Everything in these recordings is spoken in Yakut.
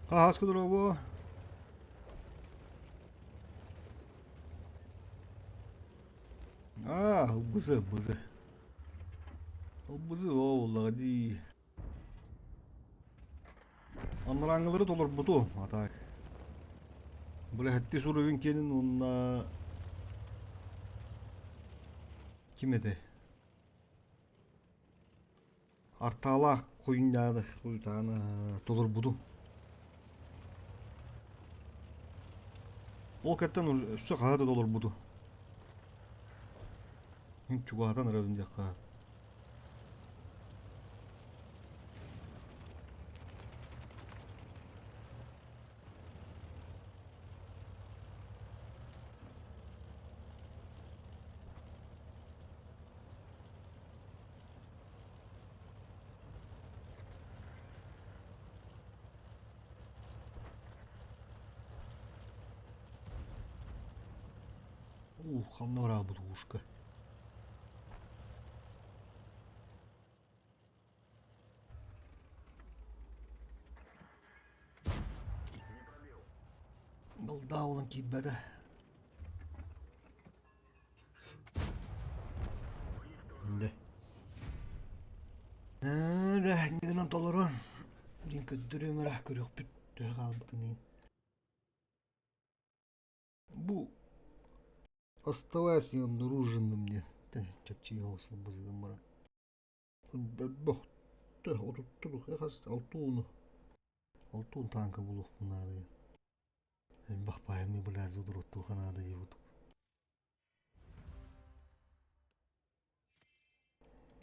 Хаһааска дорообо. Аа, ылбызы, ылбызы. Ылбызы оо буоллаҕа дии. Анарааҥҥылары толорбуту, а так. Бу суруйун киэнин уонна ким этэ? Артаалаах хуйньааны хуйтааны толорбутум. Ол кэттэн өссө хаһа да толорбутум. Мин чугаһатан эрэбин диэххэ. Ух, ханна ыраабыт уушка. Балдаа буолан киирбэтэ. Дэ. Дэ, иннигинэн толорон, дин көрдөрүөм эрэ, көрүөхпүт төһө хаалбытын иһин. Бу оставайся необнаруженным мне. Чэпчэки оҕус баран. Бөхтө, отуттур, хас алтууну. Алтуун таанка булуохпун наада. Элбэх баайымы блядь, удуруттуха наада диэбит.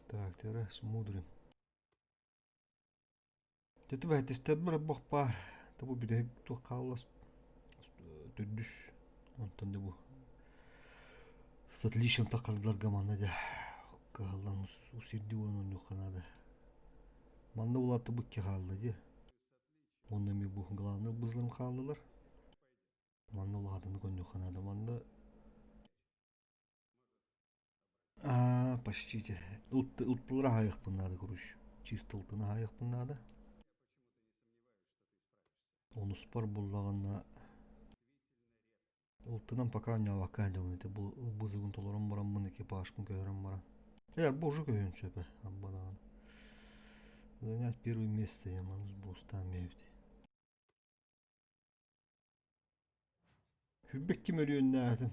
Так, теперь смотрим. Дьэ бэһэтистэрбэр бох баар. Табу бүтэһик туох хаалла төрдүс. Онтон да бу с отличием таххардыларга манна дьэ кыһаллан усирдии уурун оонньуохха наада. Манна улаатта бу икки хаалла дии. Уонна эмиэ бу главный бызларым хааллылар. Манна улаатаны конньуохха наада. Манна Аа, почти ылтылар аһайыахпын наада, короче. Чисто ылтыны аһайыахпын наада. Онуспар буллаҕына ылтынан пока оонньообокко сылдьабын ити бу бызыгын толорон бараммын экипажпын көһөрөн баран. Ээ, бу уже көһүөн сөп ээ, аббанаҕын. Занять первое место я могу сбростаан бэйэбит. Сүүрбэкки мөлүйүөннээтим.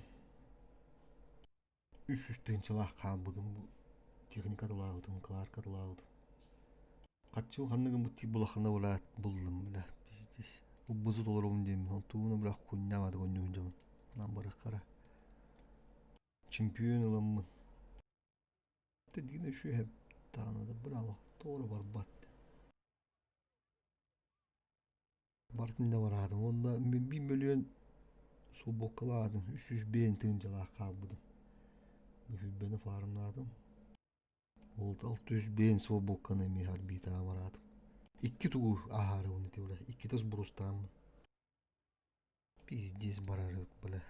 300 тыһыынчалаах хаалбытым бу техника атылаабытым, кларка атылаабытым. Харчыбын ханна гыммыт тиий булахына булаат буллум бля пиздец. Уббузу толоробун диэммин, онтугуна бля хуйнямады конньуһун дьабын. Нам барыххара. Чемпион ыламмын. Тедигин үшү хэп таанада бра тоҕо барбат. Барытын да бараатым уонна биир мөлүйүөн субуоккалаатым, 305 тыһыынчалаах хаалбытым. Бүһүрбэни фаарымнаатым. Ол 605 субуокканы эмиэ орбитаҕа бараатым. Икки тугу ааһаарыбын ити бля, иккитэ сбростааммын. Пиздец барар эбит бля.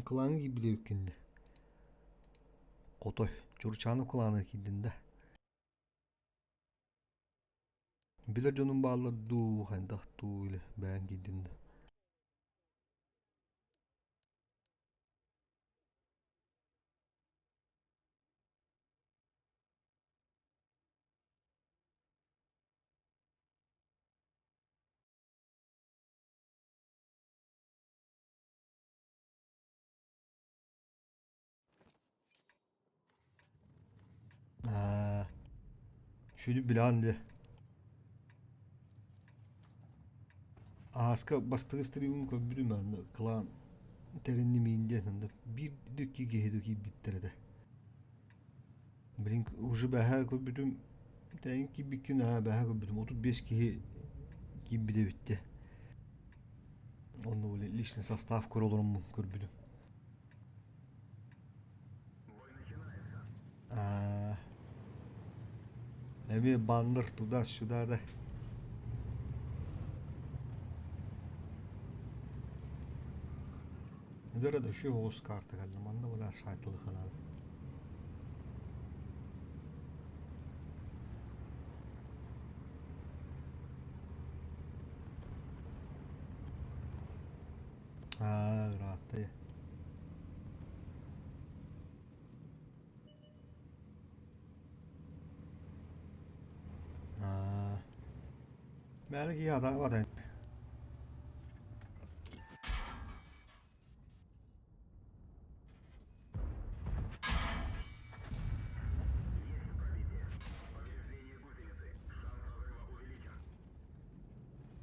Кылааҥҥа киирбит эбиккин дии. Хотой, Чурчаанов кылааныгар киирдин да. Билэр дьонум бааллар дуу, хайдах дуу или бэйэҥ киирдин да. Аа, Сүдү билэҕин дии. Ааска бастакы стримин көрбүтүм аны кылаан тэриннимиин диэн анда биир икки киһи да киирбиттэр этэ. Блин, уже бэһээ көрбүтүм тэйин киирбиккин аа бэһээ көрбүтүм 35 киһи киирбит эбит дии. Онно били личный состав көрө олороммун көрбүтүм. Аа, эмиэ баннер туда-сюда да. Дөрө да үчүгэй оҕус карта кэллэ. Манна была саайтылыха наада. Мээнэ киһи атаабат эн.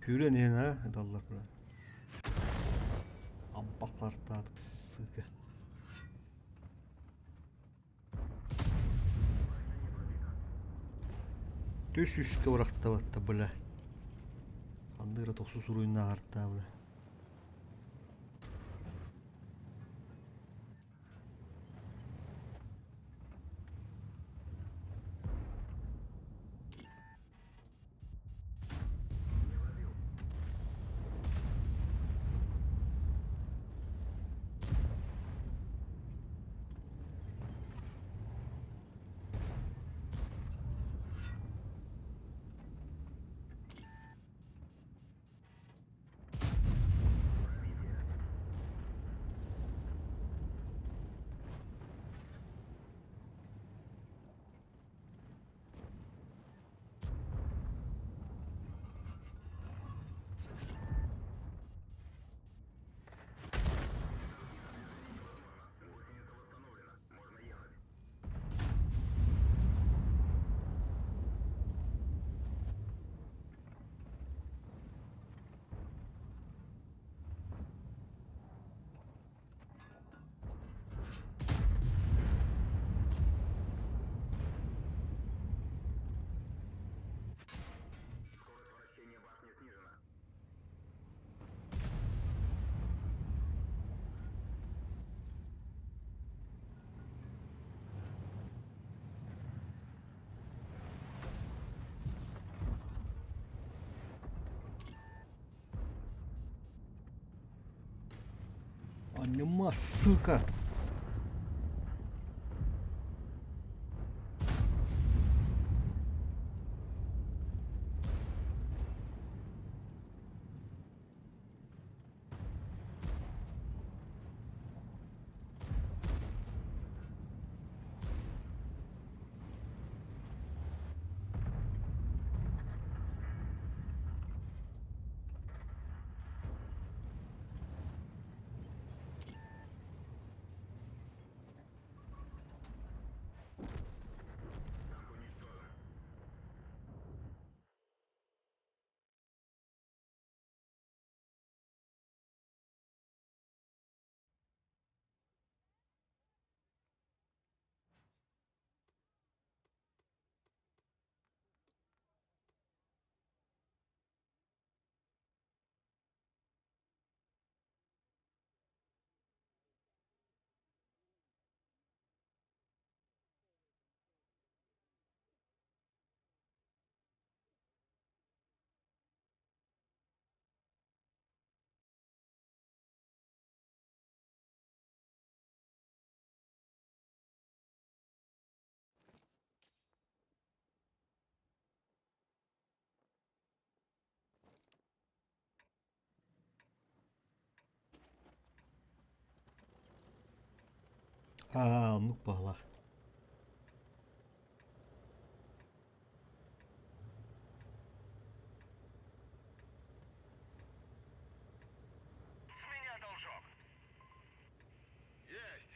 Күүрэн иһэн аа ыталлар быра. Аббахлартаат сыка. Түс үскэ бырахтабатта бля. Ханнык эрэ тохсус уруйуннааҕартаа бля. Аньыма, сука! Аа, оннук баҕалаах. С меня должок. Есть.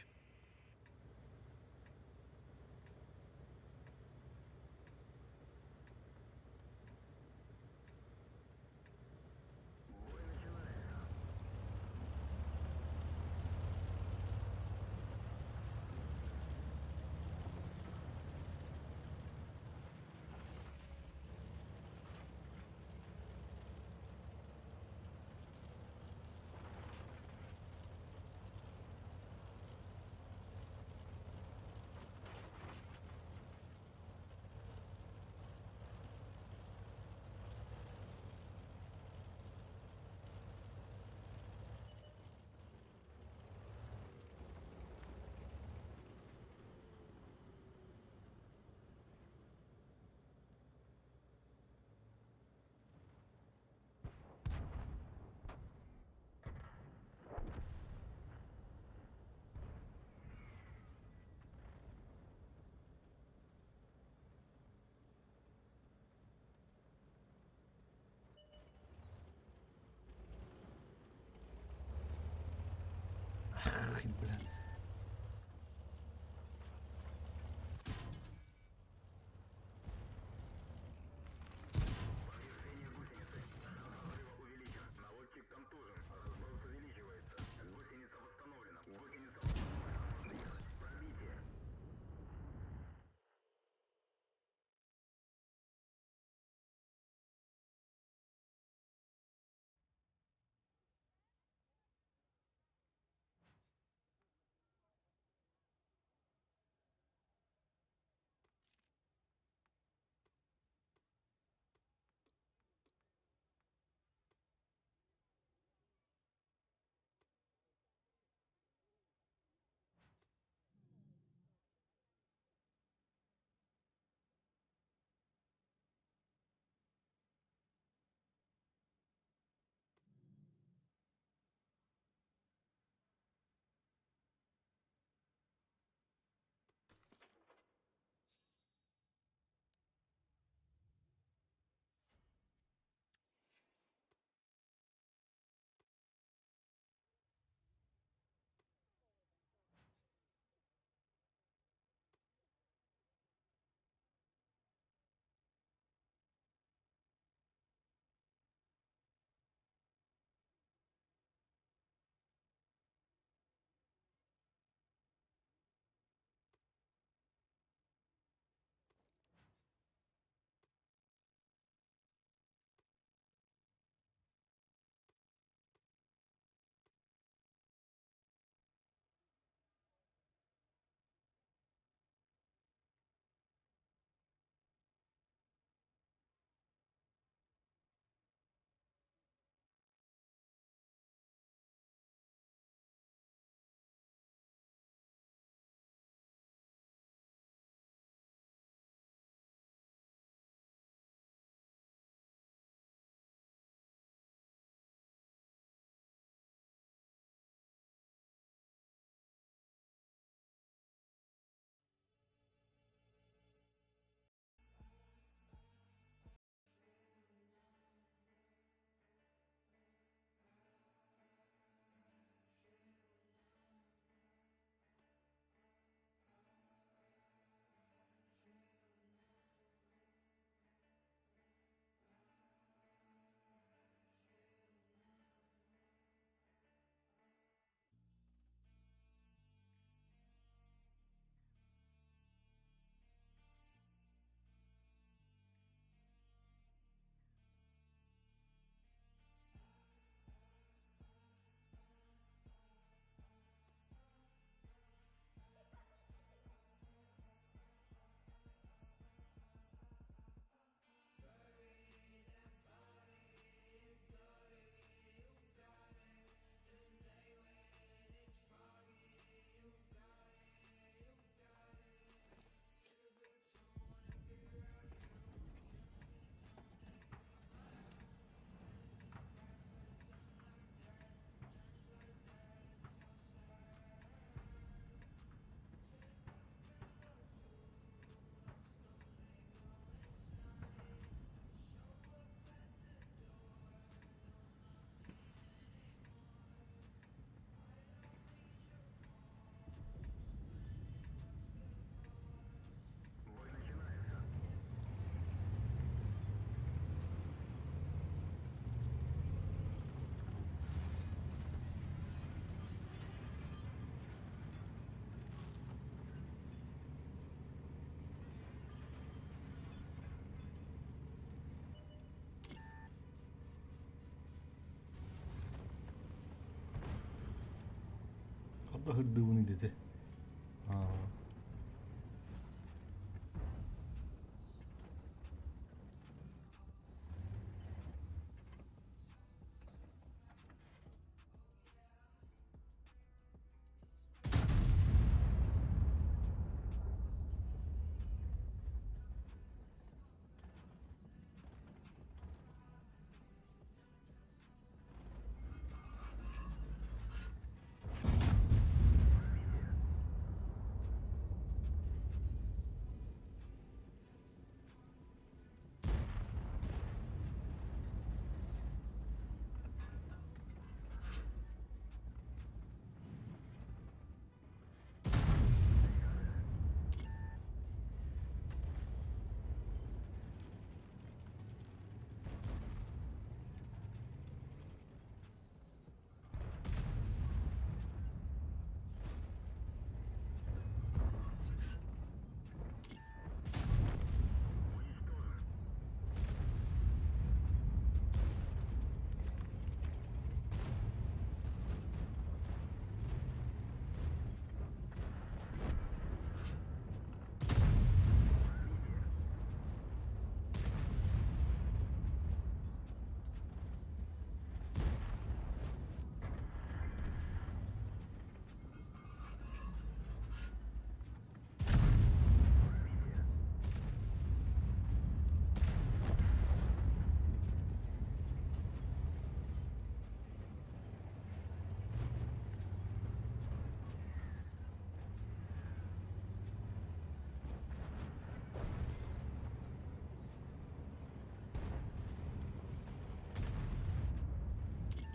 Тоҕо да дети.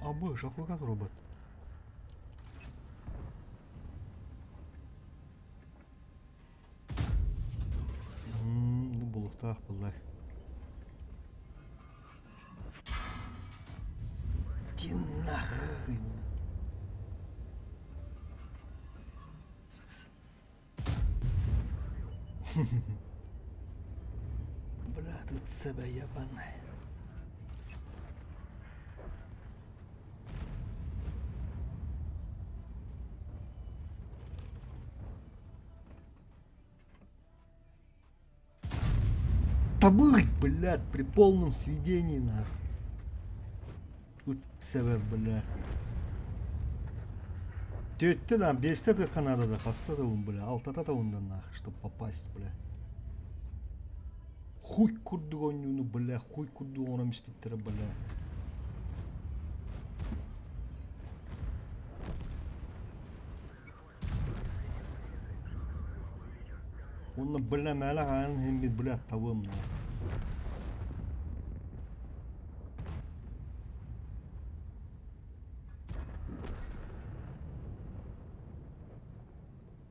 Абы, шафыгат робот. Ну, булуктаах буллар. Иди нахуй. Бля, тут себя ебаная. Табырь, блядь, при полном сведении, нахуй. Тут себя, бля. Тетте да, бесте да Канада да, хаста да он, бля, алтата да онда нах, чтоб попасть, бля. Хуй курдук оонньууну, бля, хуй курдук оҥорон испиттэрэ, бля. Уонна, бля, мээлэх аанын иһин мин, бля, табыам наа.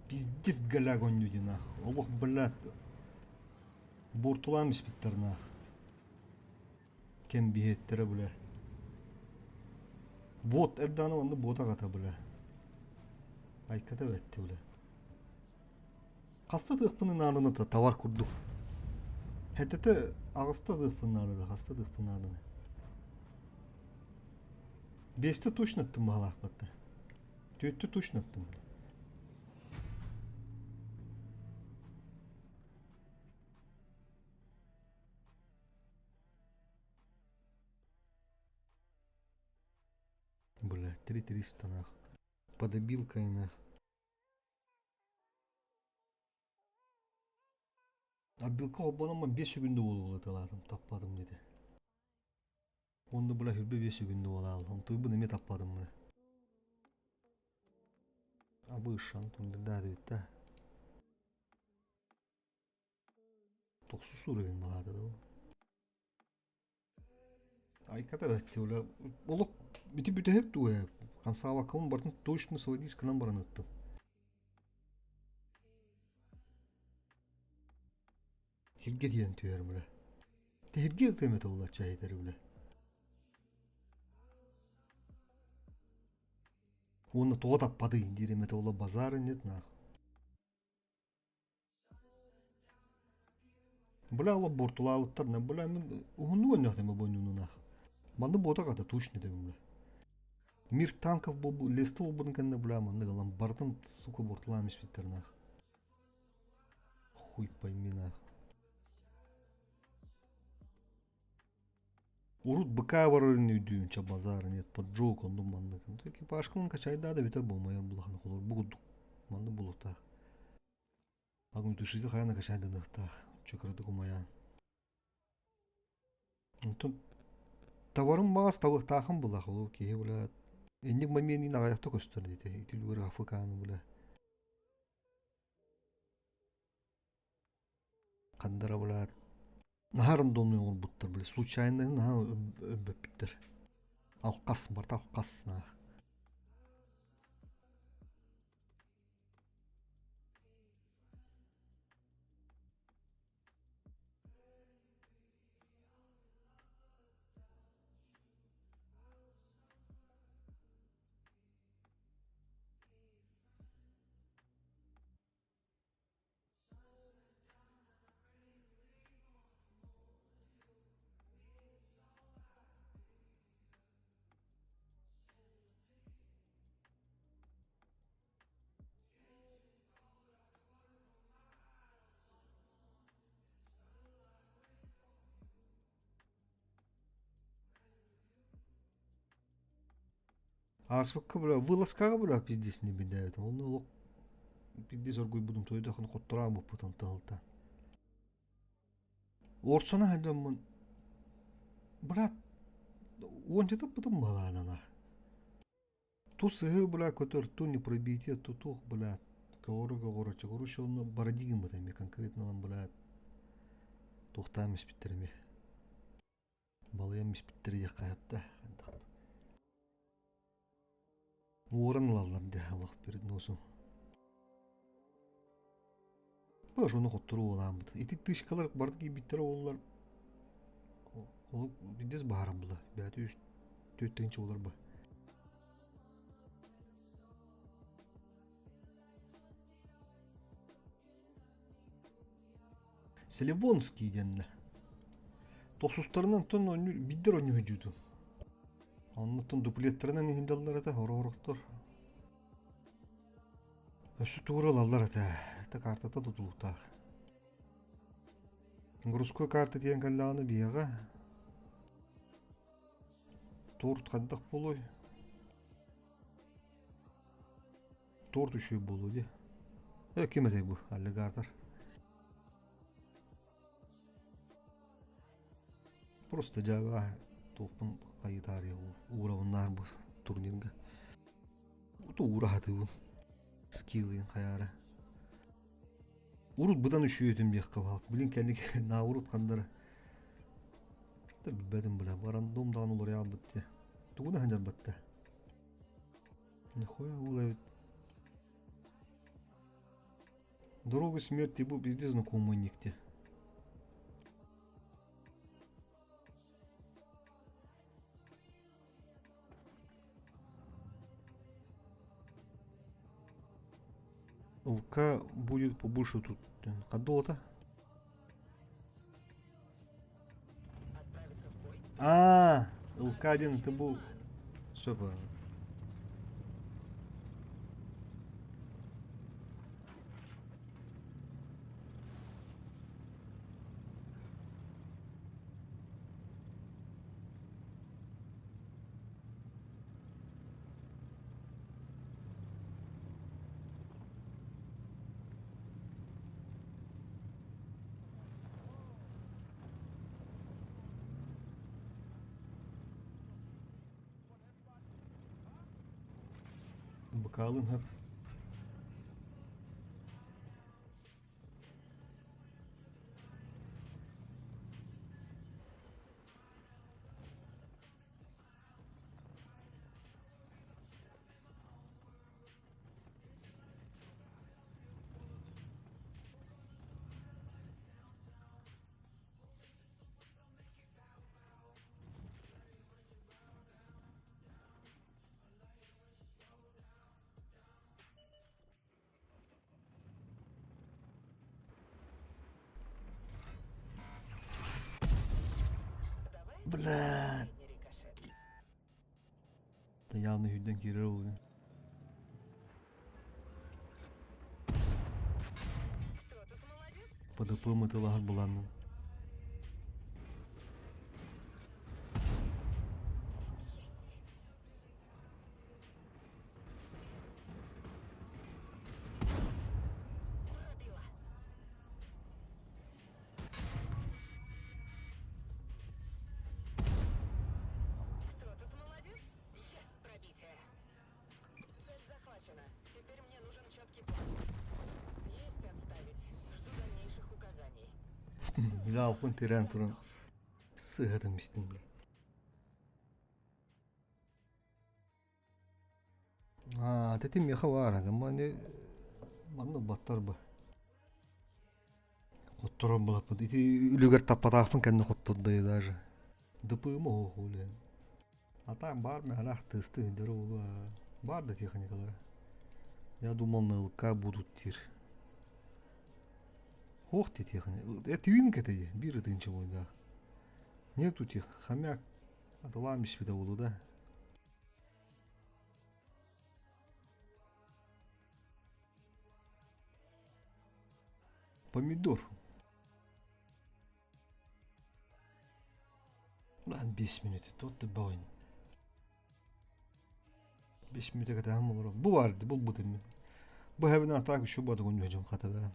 Пиздец голяк оонньуу дии нах. Олох, бля, буортулаан испиттэр нах. Кэм биһиэттэрэ, бля. Бот эрдэҕинэ онно бот аҕата, бля. Айката бэтти, бля. Хаста тыахпын нааданы тавар курдук. Хэтэтэ аҕыста тыахпын нааданы, хаста тыахпын нааданы. Биэстэ точно аттым баһалаахпатта. Түөттэ точно аттым. Бля, 3300 нах. Подобилка нах. А билка холбономмун 5 секунда буолуолаталаатым, таппатым диэтэ. Уонна бля хүрбэ 5 секунда буолаал, онтуйбун эмиэ таппатым бля. Абыышан тундырдаат эбит да. Тохсус уровень балаата да Айката бэттэ бля. Олох ити бүтэһик дуу ээ. Хамсаабаккабын барытын точно сводить гынан баран ыттым. Хиргэ тиийэн түһэр бля. Тэһиргэ ытыам этэ буолааччы эһитэр бля. Уонна тоҕо таппатый диир эмэтэ буола базар иннит наах. Бля олох буортулаабыттар на бля мин уһуннук өннөхтөмө бу ньунунаах. Манна буотах ата тушь не бля. Мир танков буолбут, леста буолбутун кэннэ бля маннык ылан барытын сука буортулаан испиттэр нах. Хуй пойми нах. Урут быка барарын өйдүүм ча базар нет поджог оннук маннык. Экипажкалын качайдаа да бүтэр буолмайар булахана холор бу курдук маннык булуктаах. Огнетушитель хайаан да качайданыахтаах. Чөкөрдүк умайаан. Онтон табарым баҕас табыктаахын булах ол киһи бля инник моментин аҕыйахта көстөр дите ити үлүгэр афыкааны бля хандара бля наһаа рандомный оҥорбуттар бля случайно наһаа өлбөппүттэр алкас барыта алкас наах Ааспыкка бля вылазкаҕа бля пиздец не биллээбит. Онно олох пиздец оргуйбутум тойдохуна хоттороон буппутун тыһылта. Орсона сылдьаммын брат уончатыппытым баҕалаанана. Ту сыһыы бля көтөр, ту не пробитие, ту туох бля көҕөрө-көҕөрө короче онно парадигмата эмиэ конкретно ылан бля туохтаан испиттэр эмиэ балыйан испиттэр диэххэ сөп да уоран ылаллар дии олох перед носом Боже, ону хотторуу уолааммыт. Ити тышкалар барыта киирбиттэрэ уоллар ол биирдэс баһааран була. Бэйэтэ үс түөрт тыһыынча буолар ба. Селивонский диэннэ. Тохсустарынан тон оонньуу биирдэр оонньуу сылдьыбытым. Оннуттан дуплеттарынан иһин этэ хороохтор. Өссө тугу ылаллар этэ, это картата тутулуктаах. Городской карта диэн кэллэҕинэ биһиэхэ торт хайдах буолуой? Торт үчүгэй буолуо дии. Э, ким этэй бу аллигатор? Просто дьаба туохпун хайытаарыйа уурабыннаар бу турнирга. Уура сатыыбын. Скиллыын хайаара. Урут быдан үчүгэй диэххэ баал. Билин кэнники наоборот хандара. Да билбэтим бля. Рандом даҕаны уларыйаабыт дии. Тугу да сылдьарбатта. Нихуя ол эбит. Дорога смерти бу везде знакомый нигде. ЛК будет побольше тут. Хадота. А, ЛК-1 это был. Все правильно. Бакалын хөп. Бля. Явно хүдden киирэр ол. ПДП мытылаһар буланнын. Залпын тирээн туран сыыһатын истим бile. Аа, тэтим миэхэ баар, маны манна ылбаттар бы. Хотторон булаппыт. Ити үлүгэр таппатаахпын кэннэ хоттордой даже. ДПМ оһуохулен. А так бар мэлэх тысты дөрө улу бар да техникалара. Я думал на ЛК будут тир. Ох ты техника. Это винка это бир это ничего да. Нету тех хомяк. Атылам испиде улу да. Помидор. Lan 5 минут тот да баҕайын. 5 минут кэтэһэн олорор. Бу баар булбут мин. Бу хэбин атаак үчү бодугун үһүдьүм хата бэ.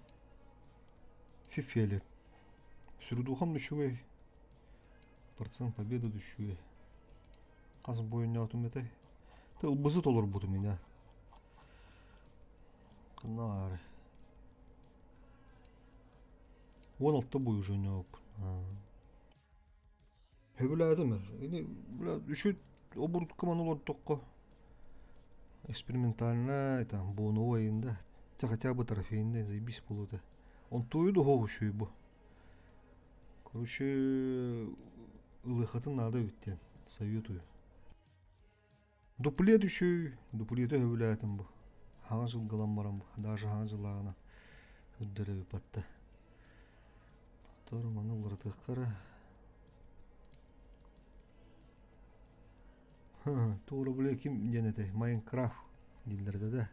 Фифелет. Сүрдухам үчүгэй. Процент победы үчүгэй. Хас бойуннаатым этэй. Тылбызы толорбутум ина. Ханна баары. 16 бой уже ойнооппун. Сөбүлээтим. Ини бля үчүт обурдукка олордоххо экспериментальнай там буоновай да хотя бы трофейный заебись буолуо Онтуйу да оһох үчүгэй бу. Короче ылыаххытын наада эбит диэн советую. Дуплет үчүгэй, дуплеты сөбүлээтим бу. Хаҥа сылгылан баран даже хаҥа сылааҕынан үрдэрэ батта. Тохтоор маны уларытыахха эрэ. Туора бile ким диэн этэй Майнкрафт дииллэр этэ да.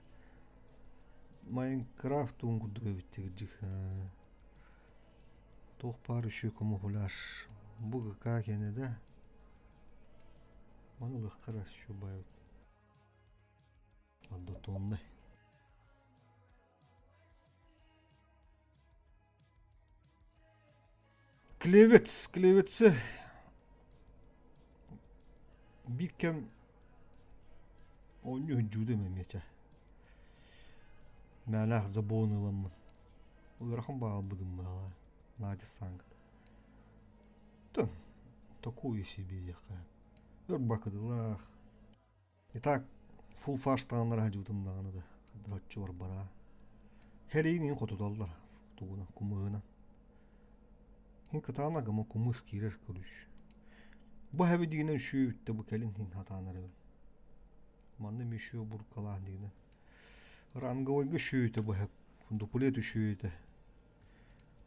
Майнкрафт тугун курдук эбит кырдьык. Туох баар үчүгэй камуфляж. Бу ГК киэнэ да. Маны ылыахха эрэ үчүгэй Однотонный. Клевец, клевецы биир кэм оонньуу сылдьыбытым эмиэ чэ. Мээнэх забон ыламмын. Ыарахан баҕалбытым баҕа Надя саҥкыт. Тон такую себе диэххэ. Өр бакыдылаах. Итак, фулл фарш таҥаннара сылдьыбытым даҕаны да оччо барбата. Хэриин иһин хотуталлар тугунан кумыһынан. Иһин кытаанах гыма кумыс киирэр көрүш. Бу хэбидигинэн үчүгэй бу кэлин иһин хатаан эрэбин. Манна эмиэ үчүгэй буркалаах дигинэн. Ранговойга үчүгэй бу хэп, дуплет үчүгэй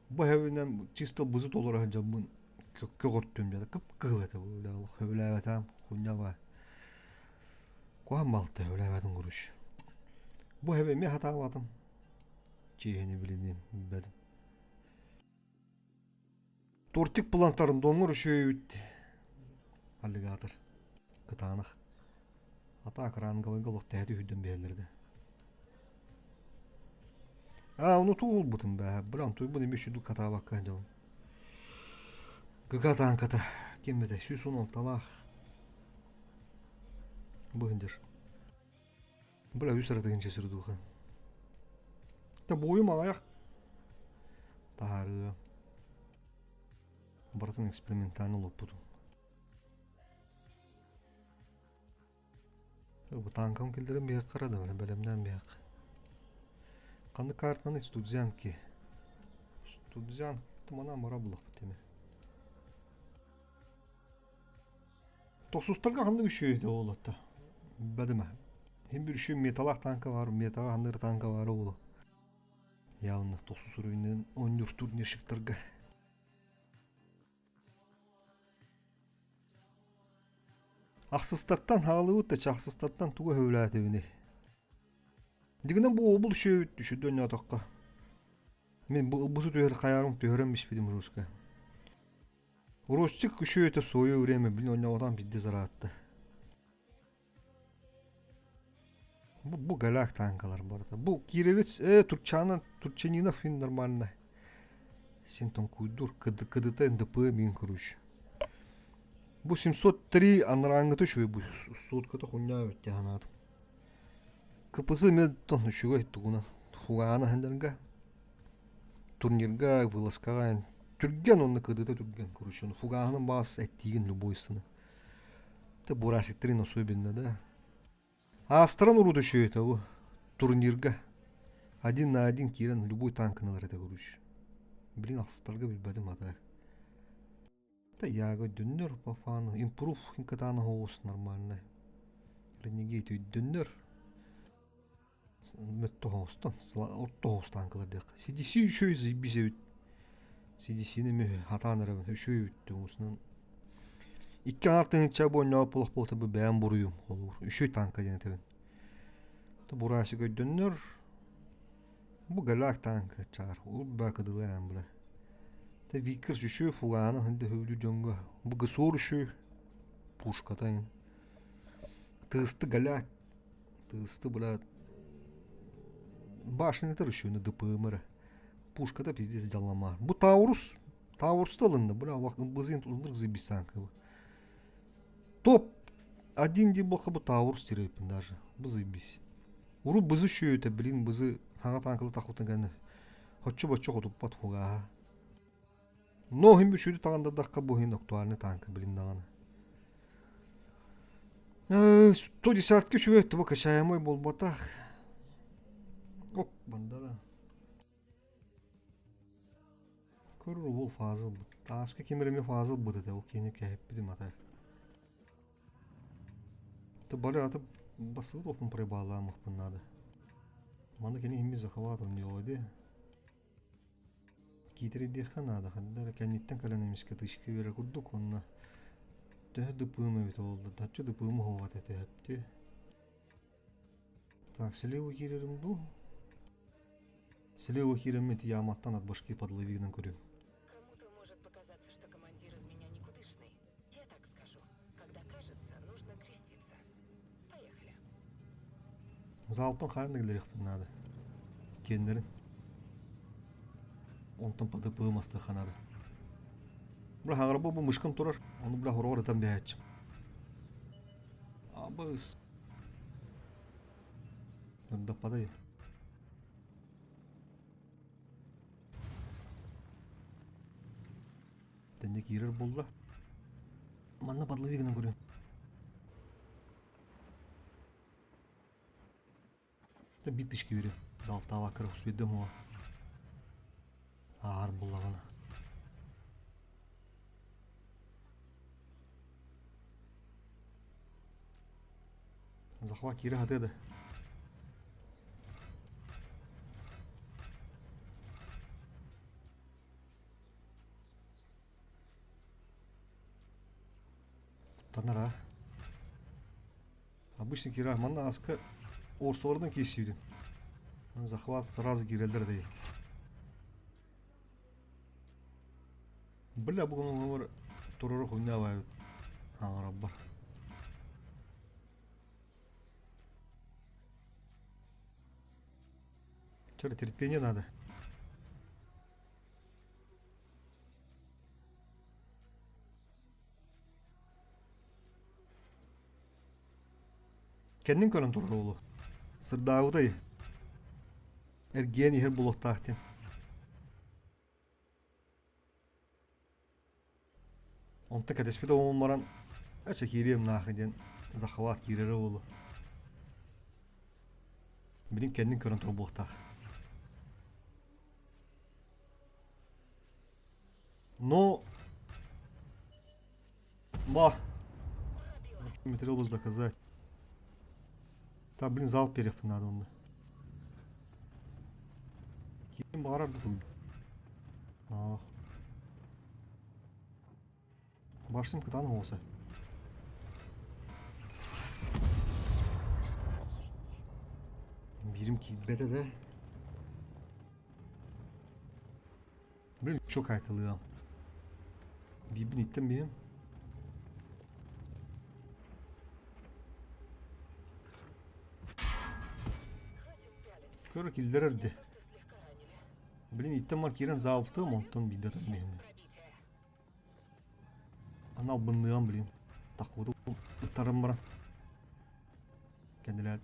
Бу хэбинэн чисто бызы толоро сылдьаммын көҕөртүм дьэ кып-кыһыл этэ бу сөбүлээбэтэҕим хуйня Куһаҕан балта сөбүлээбэтим короче. Бу хэби эмиэ хатаабатым. Чиэһини билиниим билбэтим. Тортик плантарын доҥҥор үчүгэйбит аллигатор кытаанах. Атаак ранговойга олох тэһэ түһүрдэн биэрэллэр да. Аа, ону туолбутум бээ. Бля, онтуйбун эмиэ үчүгдүк хатаабакка дьон. Гыга тааҥката ким этэ 116-лаах. Бу индир. Бля, үс аратыгынча сырдууха. Та буойум аҕыйах таһаарыа. Барытын экспериментальный олоппутум. Бу тааҥкам киллэрэн биһиэхэ эрэ да бэлэмнээн биһиэхэ. Ханнык картаны студзянки. Студзян манан бара булахпыт эми. Тохсустарга ханнык үчүгэй этэ ол атта. Бадыма. Хим bir үшү металлах танка бар, металла ханнык танка бар ол. Явно тохсус уровеньнен ойнуур турнирщиктарга. Ахсыстартан хаалыбыт да чахсыстартан тугу сөбүлээтибиний? Дигинэн бу обул үчүгэйбит үчүгэй ойноотоххо. Мин бу ылбысы түһэр хайаарым түһэрэн биспитим русска. Ростик үчүгэйэ в свое время блин ойноотоон пиздец ыраатта. Бу голяк танкалар барыта. Бу Кировец, Турчана, Турчанинов фин нормально. Син тоҥкуйдуур, КДТ, НДП мин короче. Бу 703 анарааҥҥыта үчүгэй бу сутката хунньаа өттө санаатым. КПС мен үчүгэй тугунан фугаана хандарга турнирга вылазкаҕа түргэн онно КДТ түргэн короче фугаһынан баас эттиигин любой сыны. Те бурасиктарын особенно да. Аастаран урут үчүгэй бу турнирга один на один киирэн любой танкын ылар этэ короче. Блин ахсыстарга билбэтим ата. Да яга өйдөннөр по фану импрув катана хоус нормальный. Ренегейт өйдөннөр. Мөттө хоустан, орто хоус танкалар диэх. CDC үчүгэй заебись эбит. CDC-ни эми хатаан эрэбин үчүгэй эбит уусунан Икки аҥаар тыһыынча бу ойнообут буолах буолта бу бэйэм буруйум холуур. Үчүгэй танка диэн этэбин. Бурасик өйдөннөр. Бу голяк танка чаар. Урба кыдылаан бля. Те Виккерс үчүгэй фугааны хынды хөвлүү дьоҥго. Бу ГСОР үчүгэй пушката Тысты голяк. Тысты бля башнятар үчүгүнү ДПМ-ра. Пушката пиздец дьаллама. Бу Таурус Тауруста ылынна. Бля Аллах ымбызын тулуннур заебись Топ один дии буолха бу Таурус тирэйпин даже. Бу заебись. Урут бызы үчүөтэ, блин, бызы хаҥа танкылы тахутан кэннэ хоччу-боччу хотуппат хугааһа. Но иһин үчүгэй таҕандардахха бу иһин актуальный танка блин даҕаны. 110 үчүгэй туба качаемый буолбатах. Ок, бандара. Көрөр уол фазыл бут. Тааска ким эрэ эмиэ фазыл бут этэ, ол киһини кэһэппитим ата. Бары аты бассыбыт оппун проебалаамахпын наада. Маны кини иһимми захватом дело Киитэрийдиэххэ наада, ханна эрэ кэнниттэн кэлэн эмискэ тычка биэрэр курдук уонна төһө дыпыым эбитэ буолла, таччы дыпыым уһуоҕа этэ төһөптү. Так, слева киирэрим дуу? Слева киирэммит яматтан от башки подловигынан көрүм. Кому-то может показаться, что командир из меня никудышный. Я так скажу. Когда кажется, нужно креститься. Поехали. Залпын хаан да кэлэриэхпин наада. Киэннэрин. Онтон ПДП мастыханары. Бля, хаҥарба бу мышкам турар, ону бля хороҕор ытан биһээччим. Абыс. Ырдаппадай. Тэннэ киирэр буолла. Манна подлови гынан көрүөм. Биир тысяча киирэ. Залтаабакка успейдым уо. Аар буллаҕына. Захват киирэ сатыа да. Куттанар а. Обычно кира манна аска орсолордон киирсибитим. Захват сразу киирэллэр дии. Бля бүгүн оҥор турору хуйня аҥарабар. Чё терпение надо. Кэннин көрөн турар уолу. Сырдаабытай. Эргийэн иһэр буолуохтаах диэн. Онто кэтэспит оҕом баран эчэ киириэм наахы диэн захват киирэрэ уолу. Билин кэннин көрөн турар буолуохтаах. Но Ба! Материал был доказать. Та, блин, зал перев надо онно. Ким баҕарар да Аа. Башым кытаан оҕуса. Биирим киирбэтэ да. Блин, чё кайталыам. Биирбин иттэн биһим. Көрө киллэрэр де. Блин, иттэн бар киирэн заалптыам, онтон биирдэ атан биһим. Анал бынныам, блин. Таххыбыты ыттарым баран. Кэннилээн.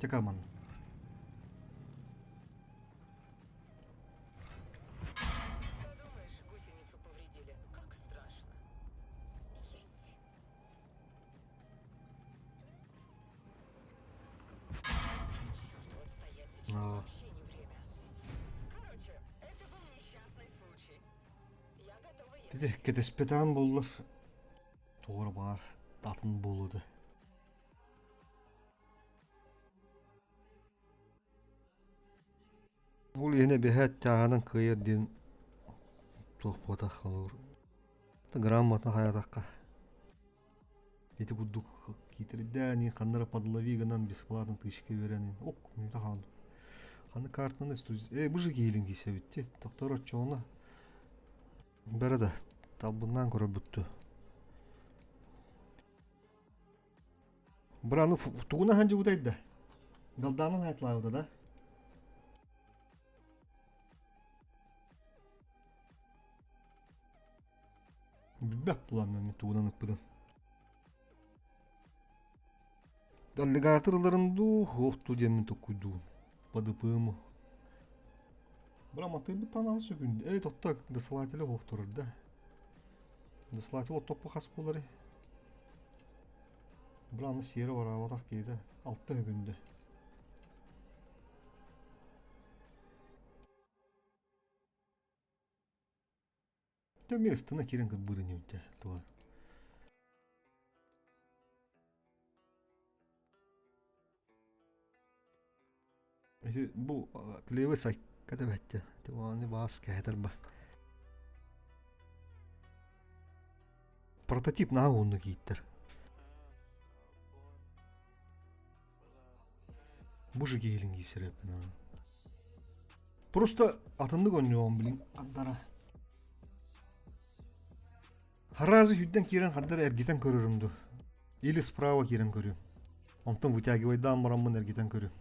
Чекаман. Подумаешь, гусеницу повредили. Как страшно. Есть. Черт, вот стоять сейчас А. вообще не время. Короче, это был несчастный случай. Я готова Ити ехать. кэтэспэтэҕим буоллар, туора баар атын буолуо Ол иһин эбэһээт чааһынан кыайар диэн туох буотах холобур грамотно хайаатахха ити курдук киитэрдээн ханна эрэ подлови гынан бесплатно тысячка биэрэн ок мүнүүтэ хаалла ханна картаны э бу же киһилин киирсэбит дии тохтор оччоҕуна бэрэ да талбыннаан көрөрбүт дуо Быраны тугун аһан дьугутай да? Галдаанан хайтлаабыта да? Билбэт буламмын тугунан ыппытын. Аллигатор ыларым дуу, суох дуу диэммин токкуйдуубун. Подыпыым. Бра матыыбыт танаҕа сүгүн. Эй, тохто, досылателя суох турар да. Досылатель оттоппу хас буоларый? Бра аны сиэрэ бараабатах киһитэ. Алта үгүндэ. Дьэ эмиэ ыстана киирэн кырбыыр инибит дьэ туга. Ити бу клевый сайка да бэттэ. Ити баас кэһэтэр ба. Прототип наһаа уһуннук ииттэр. Бу же киһилин киирсэрээппин. Просто атыннык оонньуоҕум блин хардара. Харазы үрдэн киирэн хардара эргитэн көрөрүм дуу. Или справа киирэн көрүм. Онтон вытягивайдаан бараммын эргитэн көрүм.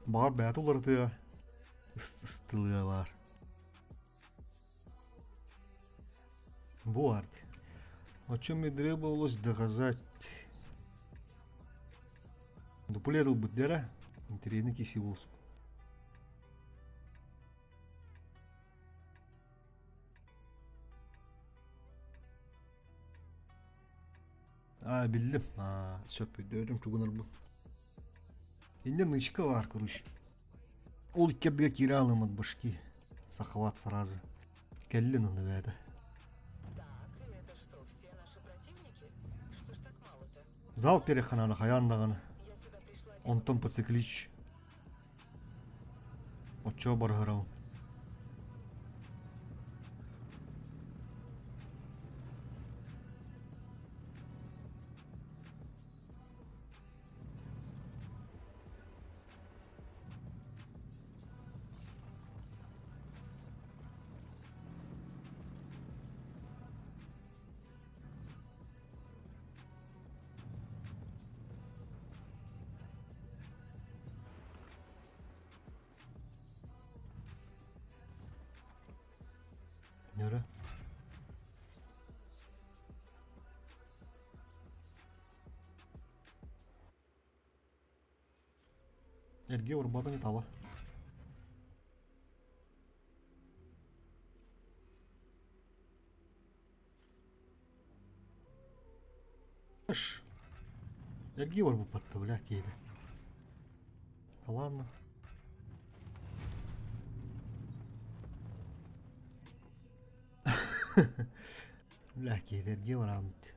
Баҕар бэйэтэ уларытыа, ыстылыа баар. Бу арт. О чем и требовалось доказать. Дуплет ылбыт дэрэ. Интэриэһинэй киси буолсук. Аа, биллим. Аа, сөп өйдөөтүм тугун ылбын. Инньэ нычка баар, короче. Ол икки ардыга киирэ аалыммыт башки. Сахалаат сразу. Кэллин онно бэйэтэ. Так, и это что, все наши противники? Что ж так мало-то? Зал переханана хайаан даҕаны. Я сюда пришла Онтон делать... подциклич. Оччоо барыһырабын. Нөрө. Эргиэ урбатын таба. Эргиэ барбыппатта бля киһитэ. Ладно. Бля, киһилэргэ барааммыт.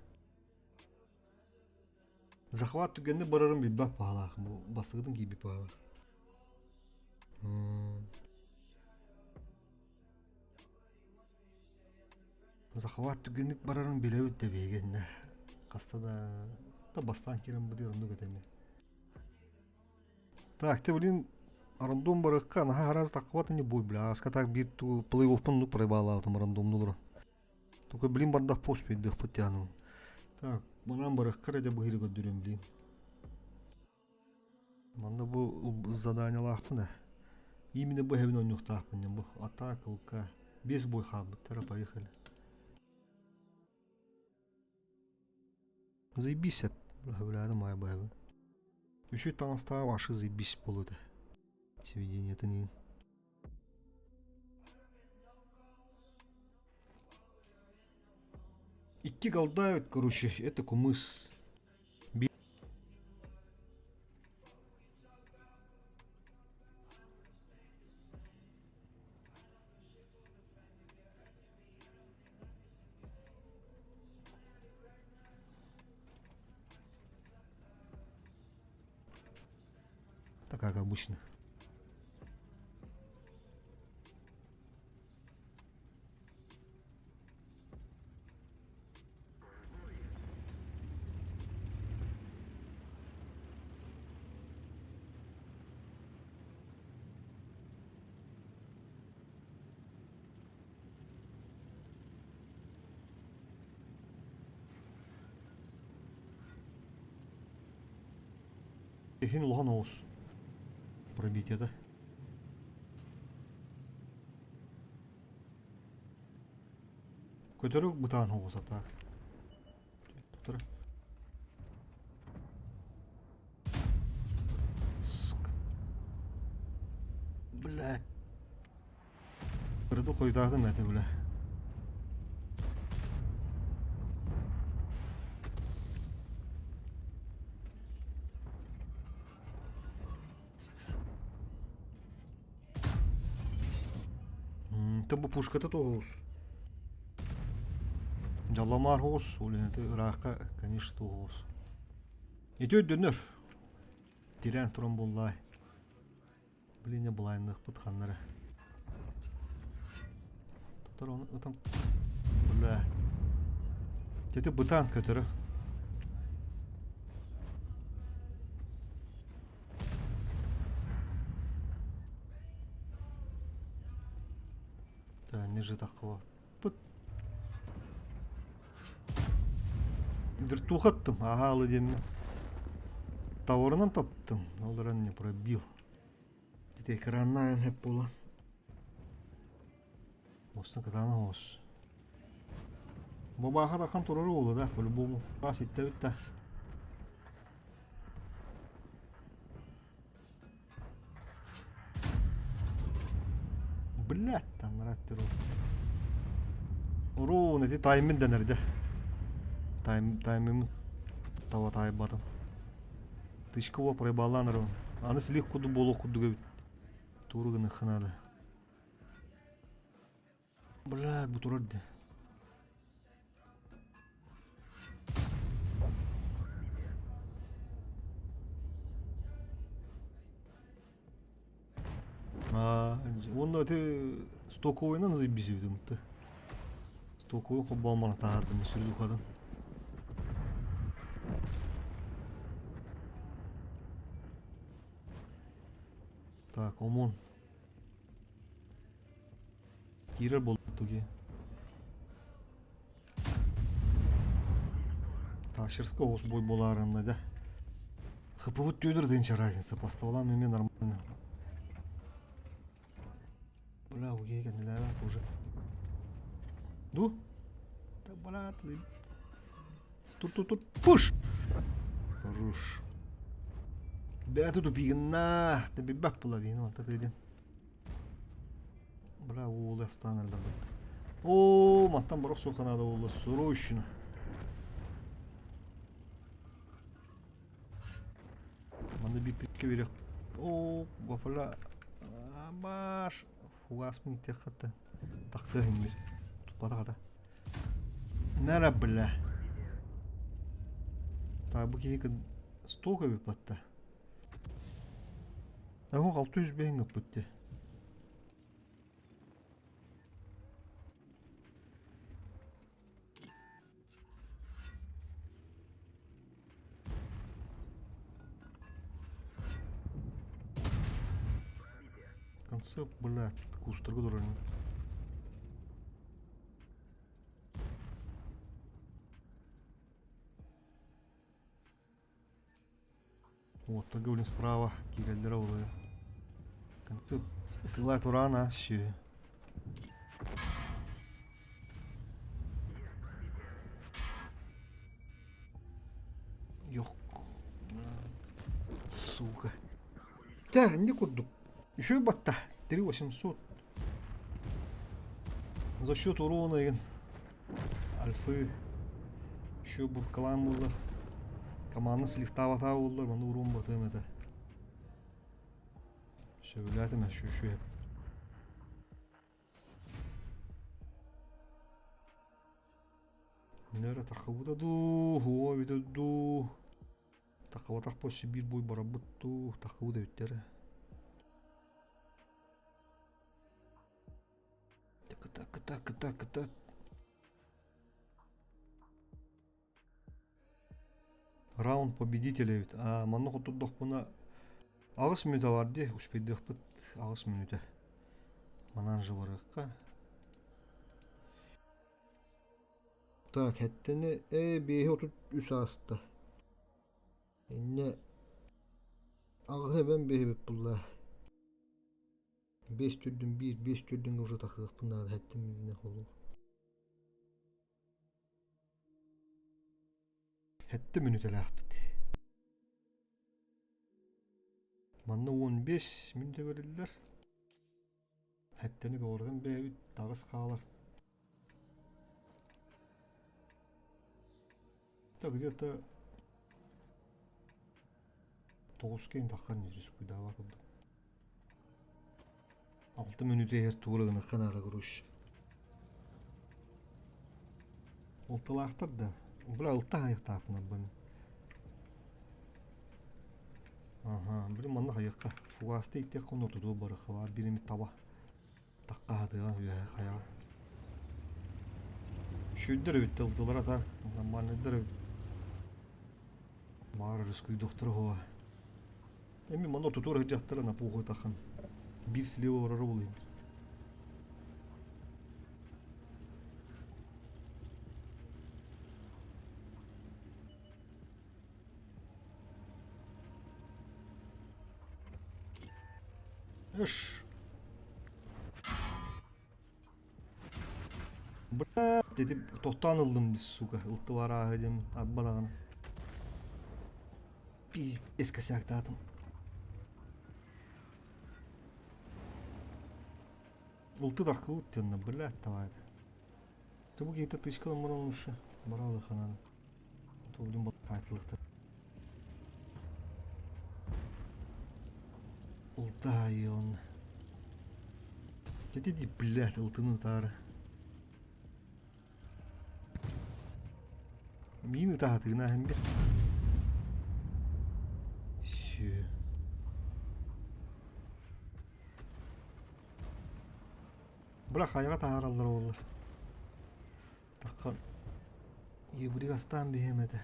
Захват түгэнник барарын билбэт баһалаах. Бу бастакытын киирбит баһалаах. Захват түгэнник барарын билэбит да биһигиннэ. Хаста да да бастаан киирэн бытыыр оннук этэ Так, ты, блин, рандом барыкка наһаа араас таххыбат ини бой, бля, аска так биир ту плей-оффпун оннук проебалаабытым рандомнулары. Только, блин, бардах пост пейдыхпыт тяну. Так, манан барыкка эрэ быһыыры көрдөрүм, блин. Манна бу заданиялаахпын ээ. Именно бу эһэбин оонньуохтаахпын диэн бу. Атака, ЛК. Без бой хаалбыттара, поехали. Заебись быһабылаадым аайы быһабын. Үчүгэй таҥастаах вообще заебись буолуо этэ. Сведениетын иһин. Икки голдают, короче, это кумыс. Так как обычно. Иһин улахан оҕус пробитиета. Көтөрү бытаан оҕус атаак. Тура. Сука. Блядь. Кырды хойутаатым этэ бля. Та бу пушката тоҕус. Дьалламаар оҕус, ол это ыраахха, конечно, тоҕус. Ити өйдөнөр. Тирээн туран буоллаай. Блин, былайныахпыт ханнара. Тутар оны ытан. Бля. Дете бытаан көтөрө. Да, ниже такого. Пыт. Вертуха аттым. Ага, алы диэммин. Тауарынан таптым. Ол эрэн не пробил. Ити экраннаан хэп буолан. Мостун кытаанах оҕус. Бабааха тахан турар уолу да, по-любому. Аас иттэбит да. Блядь, таннара террор. Уруун, ити таймин дэнэрдэ. Тайм, таймимын таба таайбатым. Тычка уо проебалаан эрэ. Аны силик курдук буолуох курдук эбит. Тууру гыныахха наада. Блядь, бу турар дии. Уонна ити стоковойынан заебись эбит Стоковой холбоон баран таһаардым сүрдухатын. Так, ОМОН. Киирэр буолбут Ташерская оҕус бой буолаарынна да. ХП-быт түөдүр тыынча разница, поставлам эми нормально. Бля, уге кэннилээбэт уже. Ду? Да, бля, ты... Тут, тут, тут, пуш! Хорош. Бля, тут упигна. Ты бибак половину, вот это один. Бля, уол астаан элбэхпит. Оо, мантан бара охсуохха наада буолла срочно. Манна биир тычка бериэх. Оо, бапыла маш фугас миитиэххэ тахтыа иһиммит. Туппатах ата. Нэра бля. Так, бу киһи столько эбит батта. Эһу 605 гыппыт дии. Концепт, блядь, куустарга турар Уоттарга блин справа киирэллэрэ буолуо. Концепт ытыылаа тураан аас сүө. Йох. Сука. Тэ, инди курдук. Еще батта. 3800. За счет урона игин. Альфы. Еще буркалаан буоллар. Команда сливтаабатаа буоллар, маны урон батыам этэ. Сөбүлээтим шү Нөрө таххыбыта дуу, хуо эбитэ дуу. Таххыбатах после биир бой барабыт дуу, таххыбыт эбиттэр. Так, так, так, так. Раунд победителя эбит. Аа, манна хотурдахпына аҕыс мүнүүтэ бар дии, успейдыахпыт аҕыс мүнүүтэ. Манан же барыахха. Так, хэттини ээ биэһи отут үс ааста. Инньэ аҕыһы эбэн биэһибит булла. Биэс түрдүн биир, биэс түрдүҥҥэ уже тахыахпын наада хэттим мүнүүнэ холуу. Сэттэ мүнүүтэлээхпит. Манна уон биэс мүнүүтэ бэриллэр. Сэттэни көҕүрэтэн бэйэбит таҕыс хаалар. Так где-то тоҕуска иһин таххан рискуйдаабат курдук. Алта мүнүүтэ иһэр тугу гыныахха наада короче. Алталаахтар да. Бля алта хайыахтаахпын арбан. Аха, блин манна хайыахха. Фугасты иттиэххэ онно тутуу барыахха баар биир эмит таба. Такка хатыга үөһэ хайаҕа. Үчүгэйдэр эбит алтылара так нормальныйдар эбит. Баар рискуйдуохтара уһуга. Эми манна тутуур сылдьахтара напуухутахан. Биир слива барара буолуйбут. Эш. Бля, дедим тохтоон ыллым сука. Ылты барааһы диэн арба даҕаны. Пиздец косяктаатым. Ылты таххыбыт диэннэ, блядь, давай. Ты бу киһитэ тычкалан баран лучше бараалы хананы. Тулдум баттаатылыктар. Ылтаайон. Деді блядь, ылтыны таары. Миин ытаһатыгына аһын бир. Сү. Бля хайаҕа таһаараллар буоллар. Таххан Ебрик астаан биһиэм этэ.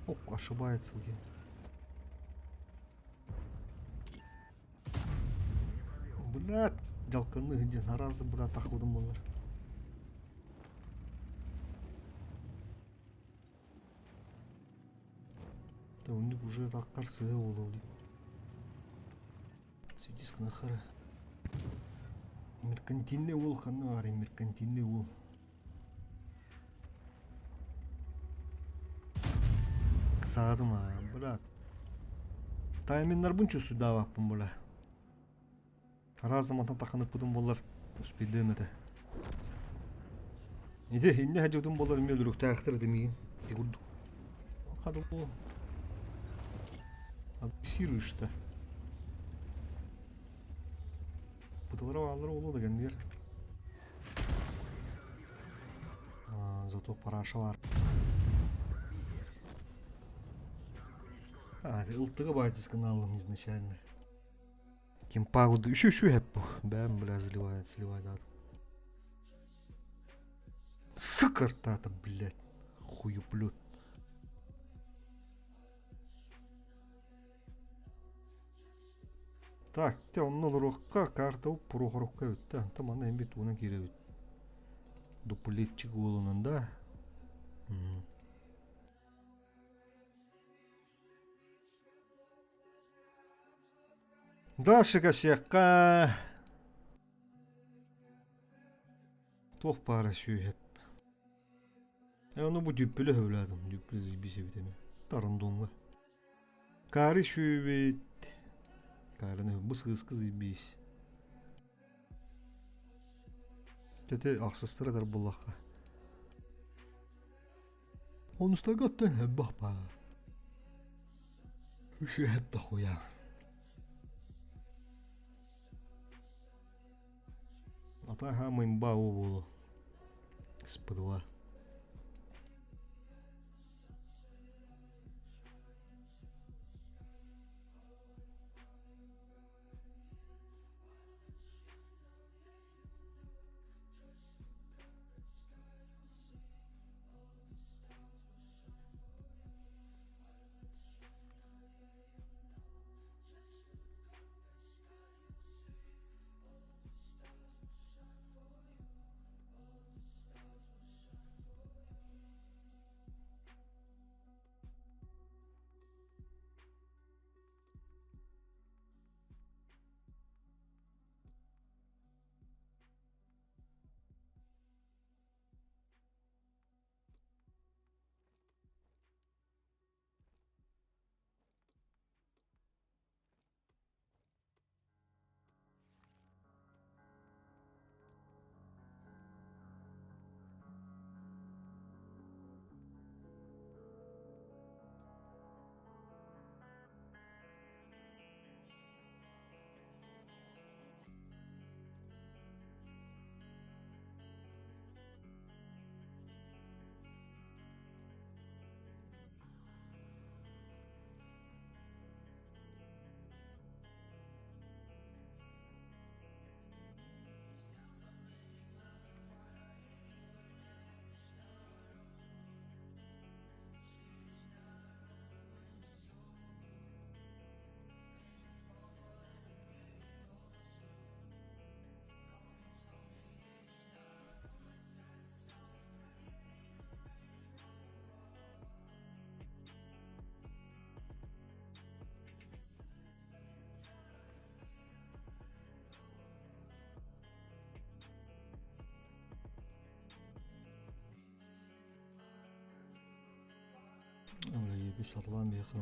Ок, ошибается уге. Блядь, дьалканны сылдьан араас быраат тахыбытым буоллар. Да у них уже так сыа буолуо блин. Светис нахара. Меркантильный уол ханна баарый меркантильный уол. Ыксаатым аа, брат. Тайминнарбын чувствуйдаабаппын бля. Араас мантан тахханыппытым буоллар успейдыам этэ. Ити иннэ садьыбытым буоллар эмиэ өлөрүөхтээхтэр этэ миигин. Ити курдук. Хадыбу. Агрессируешь-то. Спыталара бааллара буолуо да кэннигэр. Зато параша бар. А, ылтыга баайтисканалым изначально. Кимпагуды үчү үчү хэп бу. Бэм бля заливает, сливает ат. Сыкыртата, блядь. Хуюплют. Так, те онно олоруохха карта уп-пуруохорукка эбит да. Онтон манна эмби тугунан киирэбит. Дуплетчик уолунан да. Дальше косякка. Туох баара сүүһэп. Э, ону бу дьүппүлэ сөбүлээтим. Дьүппүлэ заебись эбит эмэ. Тарындуҥҥа. Каары сүүбүт. Каарыны бу сыыскы заебись. Тете ахсыстара дар буллахха. Онустарга оттон элбэх баар. Үһүөп да хуя. Атаха мымба буолу. Спыдыла. Бля, сатылаан биһиэхэ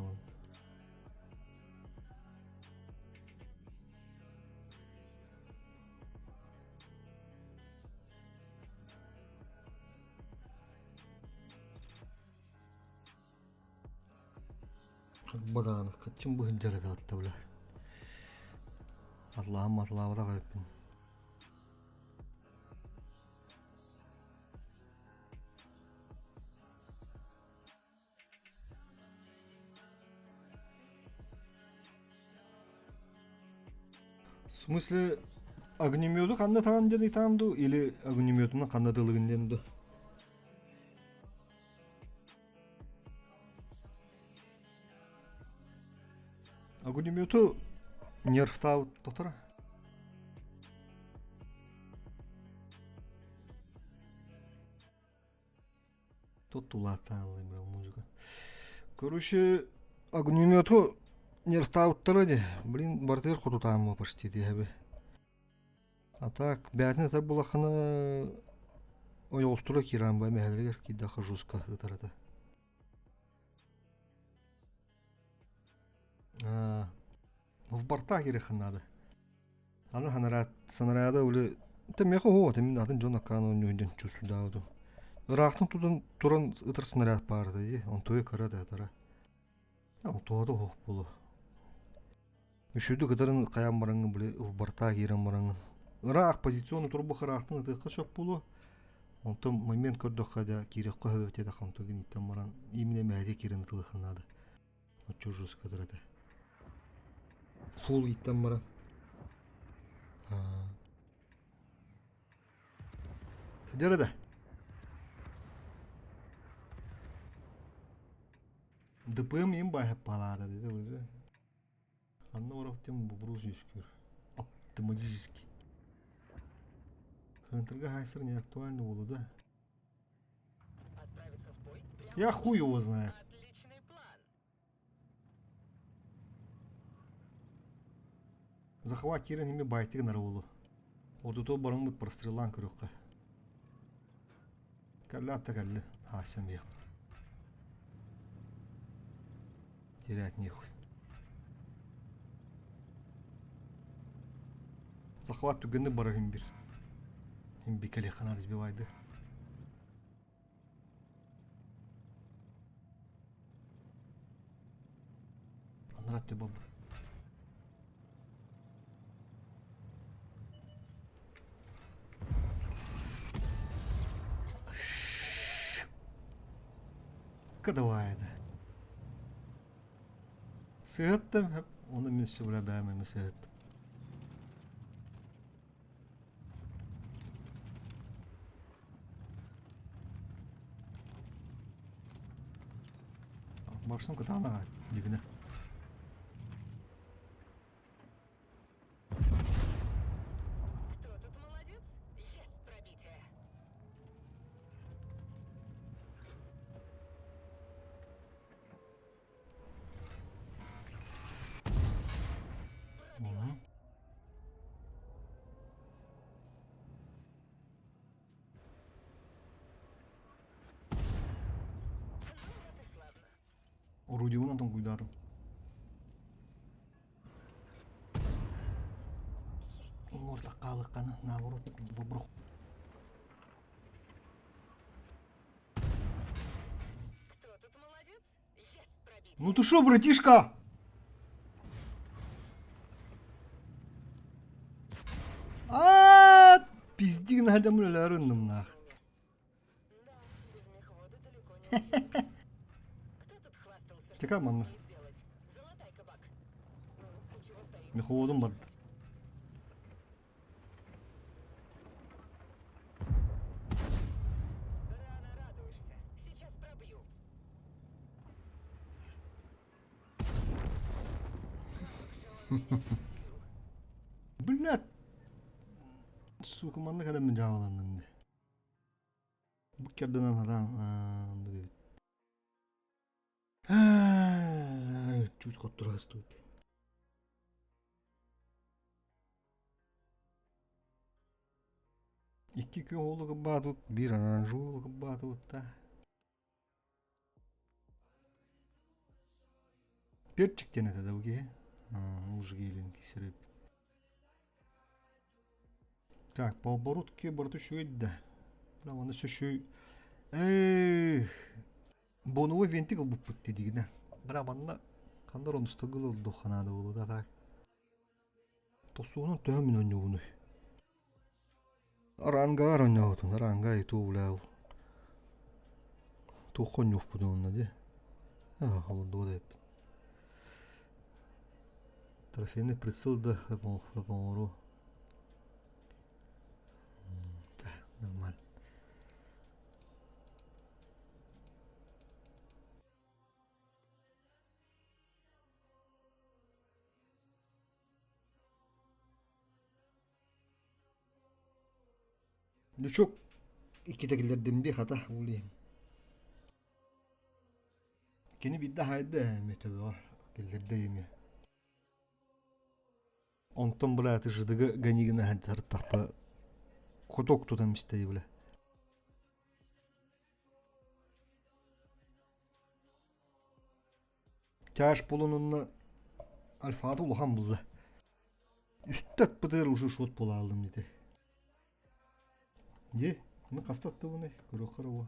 Бадааны хаччым быһын дьарыдаатта бля. Атлаам атлаабатах эбиппин. В смысле, огнемету ханна таҕан диэн ыйтаҕын дуу или огнеметунан ханна дылыгын диэн дуу? Огнемету нервтаабыт тотора. Тут улаатааллай музыка. Короче, огнемету нервтаабыттара дии. Блин, барытыгар хотутаамма почти диэһэби. А так, бээтин этэр булаххына ойоҕостура киирэн бай мэһэлэригэр киирдэххэ жестко ытар этэ. В бортах киириэххин наада. Аны санараат санараада үлэ Тэ миэхэ уһуо этэ мин атын дьон аккаан оонньуун диэн чувствуйдаабытым. Ыраахтан тутан туран ытар снаряд баар этэ дии, онтуйа кыра да ытара. Онтуота уһуох буолуо. Үчүгэйдик ытарын хайаан бараҥҥын били в борта киирэн бараҥҥын. Ыраах позиционный турбо ыраахтан ытыахха сөп буолуо. Онтон момент көрдөххө да киириэххэ сөп эбит диэтэххэ онтон иттэн баран именно мэһэйгэ киирэн ытылыахха наада. Оччо жесткадыр этэ. Фул иттэн баран. Дьэ да. ДПМ им баһыппалаата деді өзі. Ханна барар бобурус үөскүүр. Автоматически. Хантырга хайсыр не актуально буолу да. Отправиться в бой прямо Я хуй его знаю. Отличный план. Захват киирэн ими байтыгын арылы. Ордуто барыммыт простреллаан көрүөххэ. Кэллэ атта кэллэ. Хаасан биэх. Терять нехуй. Захват түгэнник барар иһин бир. Иһин би кэлиэххэ сбивайды. Анараа өттө барбыт. Кадавай да. Сыһыттым, оны мин сөбүлэ бэйэм сыһыттым. Башным кытаанаҕа дигинэ. Кто тут молодец? Есть пробитие. Пробила. Ну вот и славно. Орудиевын онтон куйдаатым. Есть. Уҥуор хаалыахханы наоборот воброх. Кто тут молодец? Есть пробитие. Ну ты шо, братишка? А, пизди надо нах. Да, без мехвода далеко не уедем. Кто тут хвастался, что Тека всё манна. умеет делать? Залатай кабак. Ну, и чего стоим? Мехводум бар. Рано радуешься. Сейчас пробью. Как же он меня бесил. Блядь. Сука, манна кэлэммин дьаабыланным дии. Бу кэрдэнэн сатаан Чуть хоттороостуут. Икки күөх уолу кырбаатыбыт, биир оранжевый уолу кырбаатыбыт да. Перчик диэн этэ да бу киһи. Ужгилин кисэрэ Так, по оборотке барыта үчүгэй да. Бля, манна сөшүй. Эх, боновой винтик ылбыппыт дии Бля, манна хандар онустагыл ылдуха наада буолуо да так. Тосуунун төһө мин оонньуубунуй? Рангаар оонньообутун, ранга иту бля туохха оонньуохпутун онно дии. Олордуо да эппит. Трофейный прицел да оҥоруо. Да, нормально. Лючок иккитэ киллэрдим дии хата ол иһин. Кини биирдэ хаайда эмиэ төбөҕө киллэрдэ эмиэ. Онтон бля ЖДГ Ганигина сырыттахпа куток тутан истэй бля. Тяж булунунна альфата улахан булла. Үстэ ПТР уже шот буола аалым дии. Дии, мин хаста аттыбыный, көрүөххэ эрэ буо.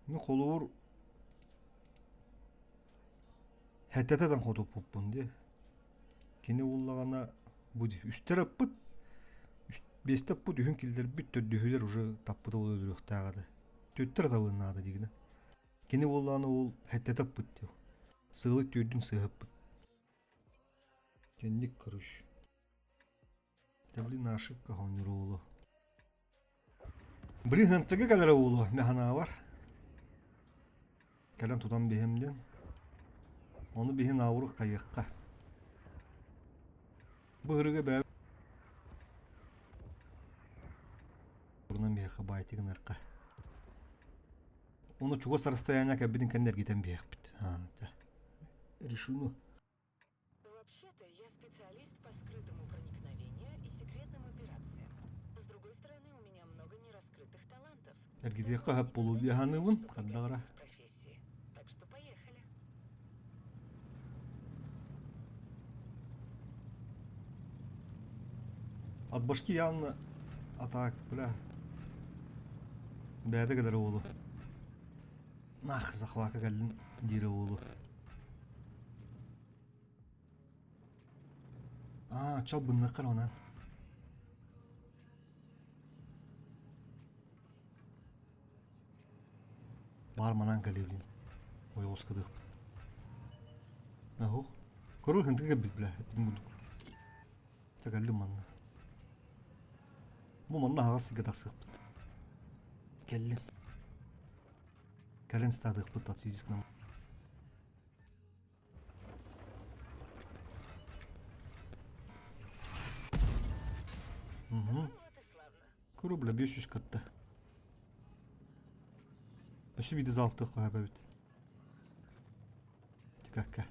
Мин холобур хэтэтэ хотуппуппун дии. Кини буллаҕына бу дии үстэр ыппыт. Биэстэ аппыт үһүн киллэрбит, төрдүһүлэр уже таппыта буола өлөрүөхтээх этэ. Түөртэр атабыан наада диигинэ. Кини буоллаҕына ол сэттэтэ аппыт диэ. Сыалы түөрдүн сыыһаппыт. Кэнник короче. Да блин ошибка оонньуур уолу. Блин хантыга кэлэрэ уолу механаабар. Кэлэн тутан биһим диэн. Ону биһин ауру хайыахха. Бу ырыга бээ Урунан биһиэхэ баайты гыныахха. Ону чугас расстояние кэлбитин кэннэ эргитэн биһиэхпит. Решено. Вообще-то я специалист по скрытому проникновению и секретным операциям. С другой стороны, у меня много нераскрытых талантов. Эргитиэххэ сөп буолуо дии саныыбын, хардаҕара. Так что поехали. От башки явно атак, бля. Бэйэтэ кэлэр уолу. Нах, захвака кэллин диирэ уолу. Аа, чал бынныаххар онан. Баар манан кэлиэбин. Ойоҕоскадыахпыт. Аһу. Көрөр хантыга кэлбит бля, эппитин курдук. Чэ кэллим манна. Бу манна аһаҕас сиргэ тахсыахпыт. Кэллим. Кэлэн стадыахпыт татсвизикнам. Угу. Көрө бля 500 кытта. Өссө биирдэ залптыахха сөп эбит. Тикакка.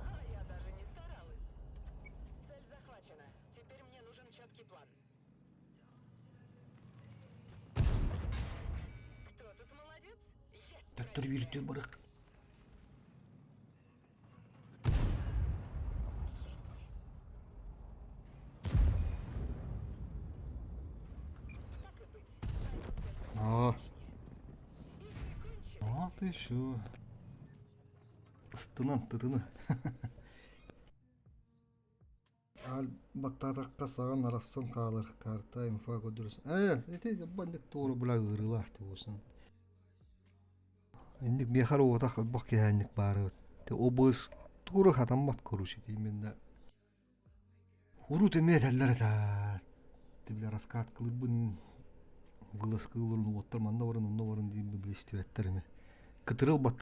А я даже не старалась. Цель захвачена. Теперь мне нужен четкий план. Кто тут молодец? Я Төттөрү справился. биирдүү барык. Есть. Так и быть. Пойду цель Аа. посимпатичнее. Игры кончились. Вот еще. Ыстынан тытыны. Аал баттаатахха саҕан арахсан хаалар карта инфа көрдөрөсүн. Ээ, ити маннык туору бля ыарыылаах тугусын. Инник миэхэ эрэ уотах ылбах киһээнник баары. Те обыс тугу хатаммат короче именно. Урут эмиэ этэллэр этэ. Ты бля раскаткалыырбын вылазкалыырын уоттар манна баран онно баран диэн били истибэттэр ини. Кытырыл бат.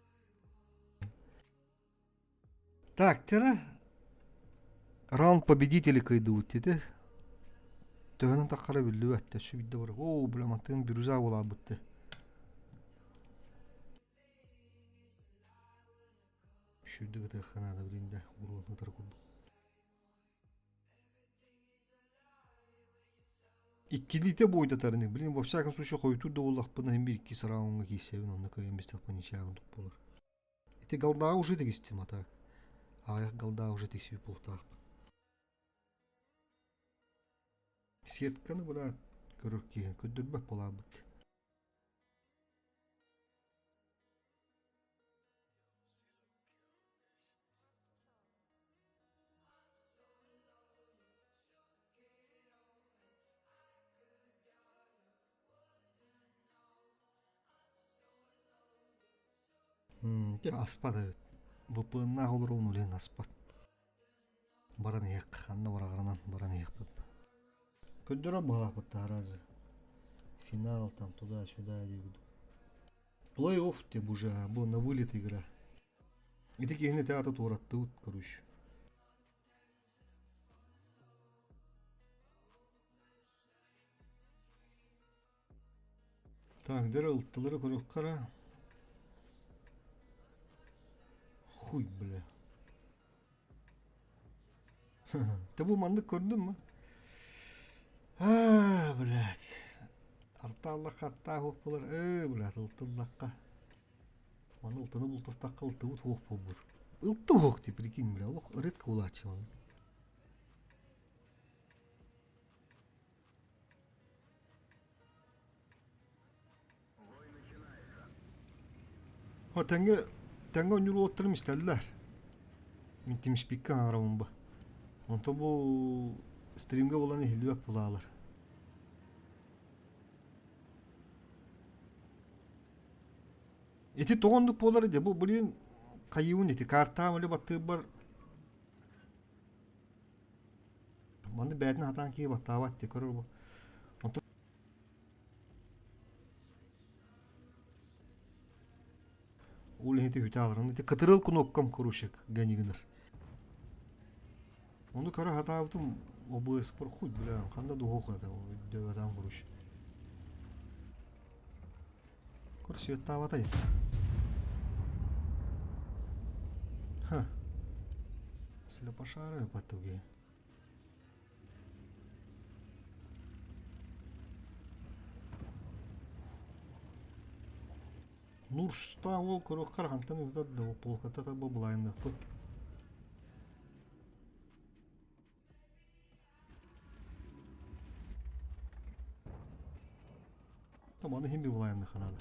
Так, тера раунд победителей кыйдыбыт дии Төһөнөн таххара биллибэт өссө биирдэ бар. Оо, бля мантыгын бирюза буолаабыт Үчүгэйдик ытыахха наада билин да уруон ытар курдук. Иккилиитэ буойдатарыны, блин, во всяком случае хойутуур да буоллахпына иһин биир иккис раундҥа киирсэбин, онно кыайан бистэхпин ничего курдук буолар. Ити голдааҕы уже тигистим, а так. Аҕыйах голдааҕы уже тиксибит буолуохтаахпын. Сетканы, бля, көрөр киһи көрдөрбөт буолаабыт. Дьэ аспат эбит. ВПН-наах олоруун үлэһин аспат. Баран иһиэх, ханна бараҕарынан баран иһиэхпит. Көрдөрөр быһалаахпыт таһараазы. Финал там туда-сюда диэбит. Плей-офф деп уже бу на вылет игра. Ити киһини театр туораттыбыт короче. Так, дэр ылтылары көрүөххэ Хуй, бля. Ты бу маннык көрдүн ма? Аа, блядь. Артааллахха аттаах уох буолар. Ээ, блядь, ылтыллахха. Маны ылтыны бултастахха ылтыбыт уох буолбут. Ылты уох ти, прикинь, бля, олох редко булааччы маны. Тэҥҥэ Тэҥҥэ оонньуур уолаттарым истэллэр. Мин тимиспиккэ аҥаарабын бу. Онтон бу стримҥэ буолан иһиллибэт булаалар. Ити тоҕо оннук буолар дии? Бу блин хайыыбын ити картаам өлө баттыырбар манны бэйэтин хатаан киһи баттаабат дии көрөр бу. Онтон Ол иһити үтэ аларын ити кытырыл кнопкам короче гэнигинер. Ону көрө хатаабытым ОБС-пар хуй бля ханда дуһуох это дөбөтаан короче. Көр светтаабатай. Ха. Слепошары потуги. Нурста ол көрүөххэ хантан ыытар да полката таба былайыныахпыт. Там аны хим bir былайыныахха наада.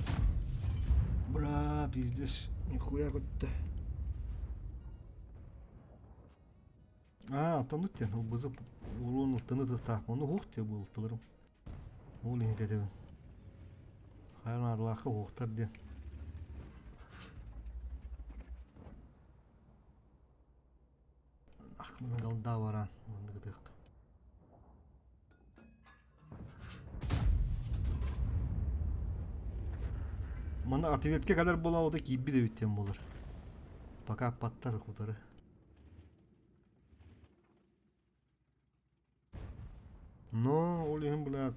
Бля, пиздец, нихуя көттө. Аа, оттон диэн ылбызы уруун ылтыны тыттаах. Ону хух диye буолтуларым. Ол иһин кэтэбин. Хайа наадалаахха уһуохтар диэн. Ах, мына голда баран, маннык ытыах. Мана ответка кэлэр буолан ота киирбит эбит диэн буолар. Пока аппаттар кутары. Но ол иһин бля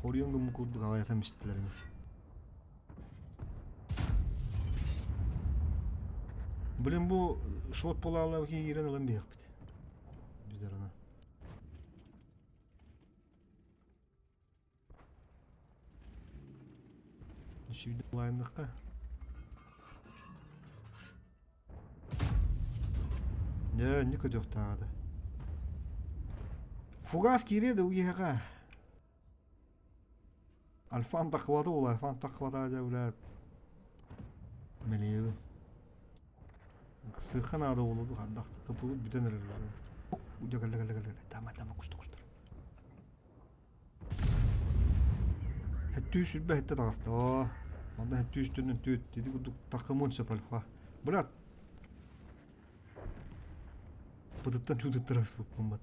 хоруйан гыммыт курдук аҕыйатан истилэр ини. Блин бу шот буолаалаах киирэн ылан биһиэхпит. Билэр ана. Үчүгэй былаанныхха. Дьэ, инник көтүөхтээҕэ да. Фугас киириэ да уйуһаҕа. Альфан таххыбата ол Альфан таххыбата дьэ блядь. Мэлиэбин. Сыахха наада буолуо хардах кыпыбыт бүтэн эрэр. Дьэ кэллэ кэллэ кэллэ. Тама тама куста кустар. Хэттүү сүрбэ хэттэ таҕыста. Оо, онно хэттүү үстүнэн түөт ити курдук такымын сөп альфа. Брат. Бытыттан чуутуттара аспыппын бат.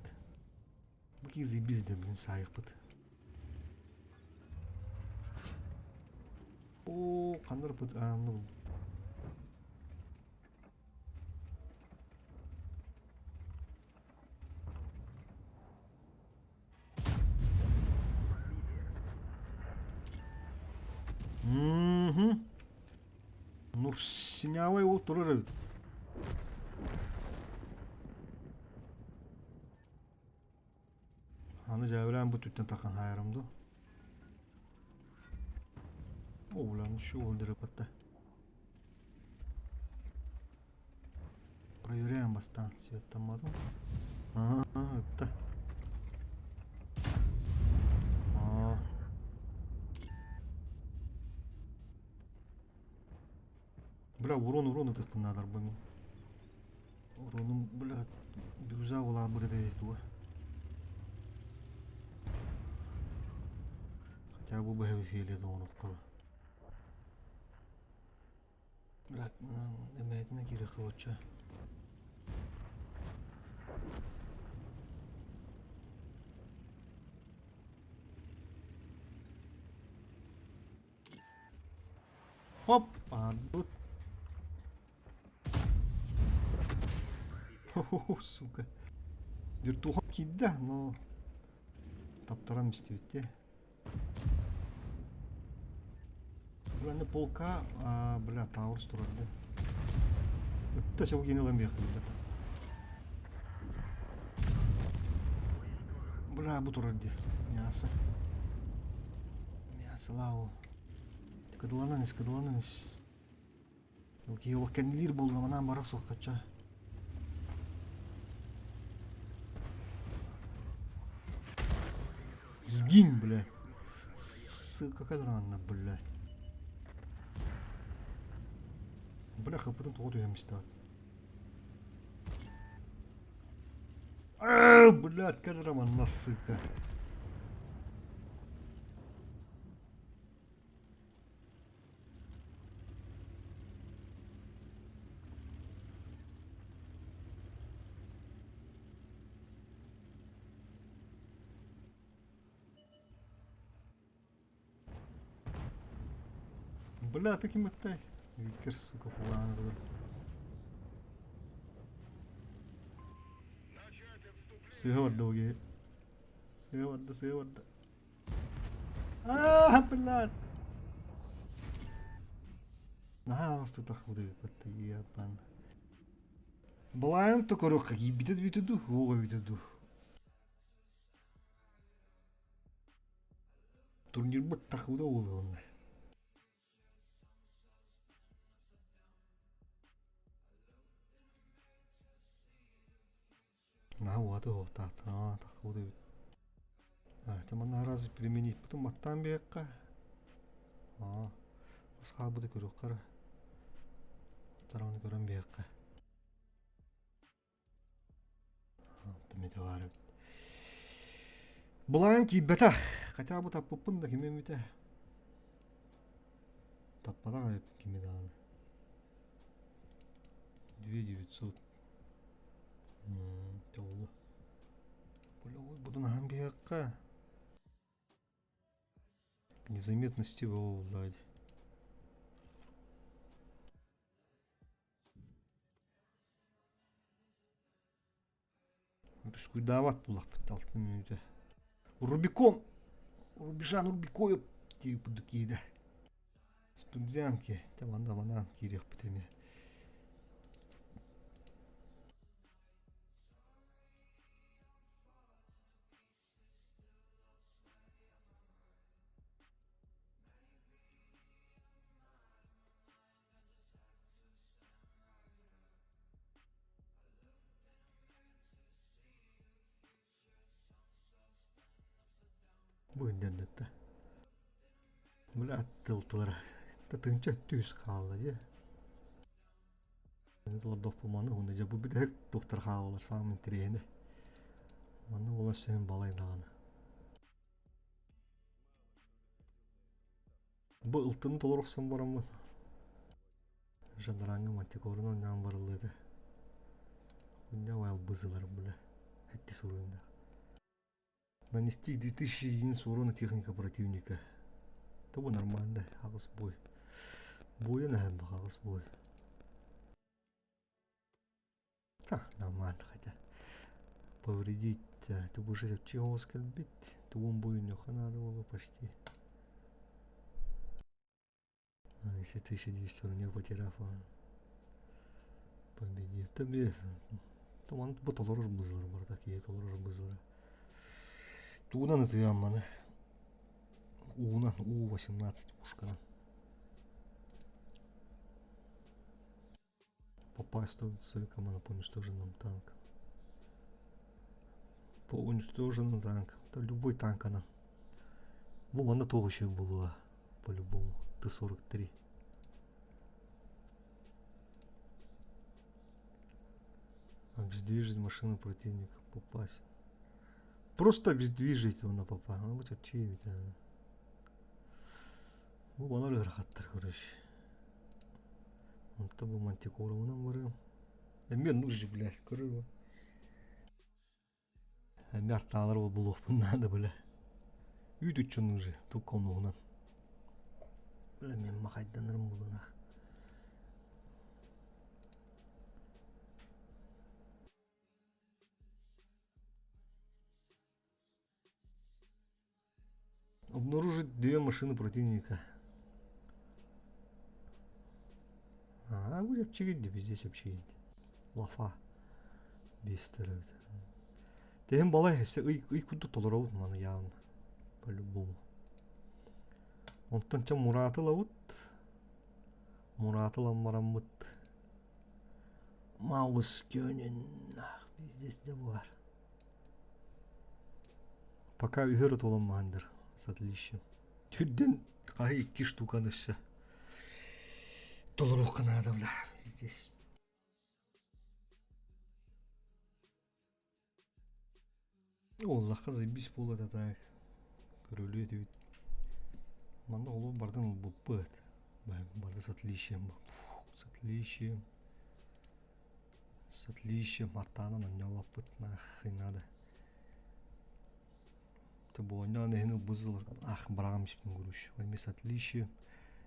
Бу киһи заебись да блин саайыкпыт. Оо, ханна быт аанны булдум. Мгм. Нурсинявай ол турар эбит. Аны дьээбэлээн бу түттэн тахан хаайарым дуу. О, бля, ну что ол дырыпатта. Проверяем бастаан светтамматым. Аа, ытта. Аа. Бля, урон, урон ытыахпын наада мин. Уронум, бля, бюза улаабыт этэ туга. Хотя бы бэһэби фиолет оҥоруохха. Блядь, эмээтинэ киириэххэ оччо. Хоп, аһарбыт. Хо-хо-хо, сука. Вертуха киирдэ, но таптаран истибит Бля, полка, а, бля, Таурс турар да. Ытта чабы ылан биэххин Бля, бу турар дии. Мясо. Мясо лау. Кыдыланан ис, кыдыланан ис. Киһи ол кэннилиир буоллаҕына бара суоххачча. Сгинь, блядь. Сука, какая рано, блядь. Бля, хаппытын тоҕо түһэн истэҕин? Аа, блядь, кадра манна, сука. Бля, ты ким эттэй? Викер, сука, хуаан Сыһа барда бу киһи. Сыһа барда, сыһа барда. Аа, блядь! Наһаа аҕыстык таххыбыт ебан. Балайын то көрүөххэ киирбитэ бүтэ дуу, уоҕа эбитэ дуу. Турнирбыт таххыбыта буолуонна. Наһаа уһаты уһуктаахтар, аа таххыбыт эбит. Это манна раз применить потом маттаан биһиэххэ. Аа, хас хаалбыты көрүөххэ эрэ. Тараны көрөн биһиэххэ. Баар эбит. Былаан киирбэтэх. Хотя бы таппыппын да кими эмитэ. Таппатах эбиппин кими даҕаны. 2900. Толу. Бля, буду наһан биһиэххэ. Незаметности буолла. Рискуйдаабат булахпыт алтын мүнүүтэ. Рубикон! Рубежан Рубикоев диэбит курдук киирэ. Студзянки. Те манна манаан киириэхпит эмиэ. Бу иннэннэтэ. Бля аттылтылара. Татынча түс хаалла дии. Олордохпун уонна дьэ бу бүтэһик туохтар хаалалар саамай интэриэһинэй. Манна буолар сөһүн балай даҕаны. Бу ылтыны толоро охсон бараммын жанраҥҥа мантикорунан оонньоон барыллыыта. Унньа албызылар бля. Этти суруйунда. Нанести 2000 единиц урона техника противника. Это нормально, аҕыс бой. Бойун аһан аҕыс бой. Та, нормально хотя. Повредить ты уже чего скольбить, тугун буйнюха надо было почти. А если 1200 не потеряв, он победит. Таби, то бу толорор бызылар бар такие толорор бызылар. Тугунан ытыам маны. Уунан У-18 пушканан. Попасть в цель команда по уничтоженным танкам. По уничтоженным танкам. Да любой танк она. Бу она тоже еще была по-любому. Т-43. Обездвижить машину противника. Попасть. Просто обездвижить его на попа. Он будет чиить. Бу бана ыарахаттар короче. Онто бу мантикоровынан барыам. Эмиэ нуж блядь, көрөр Эмиэ артаалар булуохпун наада бля. Үүт үччүн уже тукконугунан. Бля мен махайданарым булунах. Обнаружить две машины противника. А, будет чигит, здесь вообще лафа. Бестер. Тehen балай ый ый курдук толоробут маны явно. По-любому. Онтон ча Мураты лабыт. Мураты ламмараммыт. Маус көнүн пиздец де бар. Пока үһөр отоламмаандыр с отличием. Түрден қай икки штуканы өссө толоруохха наада бля. Здесь. Оллахха заебись буолуо этэ так. Көрүлүө этибит. Манна олох бардын ылбыппыт. Барды с отличием. С отличием. С отличием артаанан онньообоппут нахуй надо. Тобуонньоон иһин ылбыт ах быраҕам испин груш. Эми с отличием.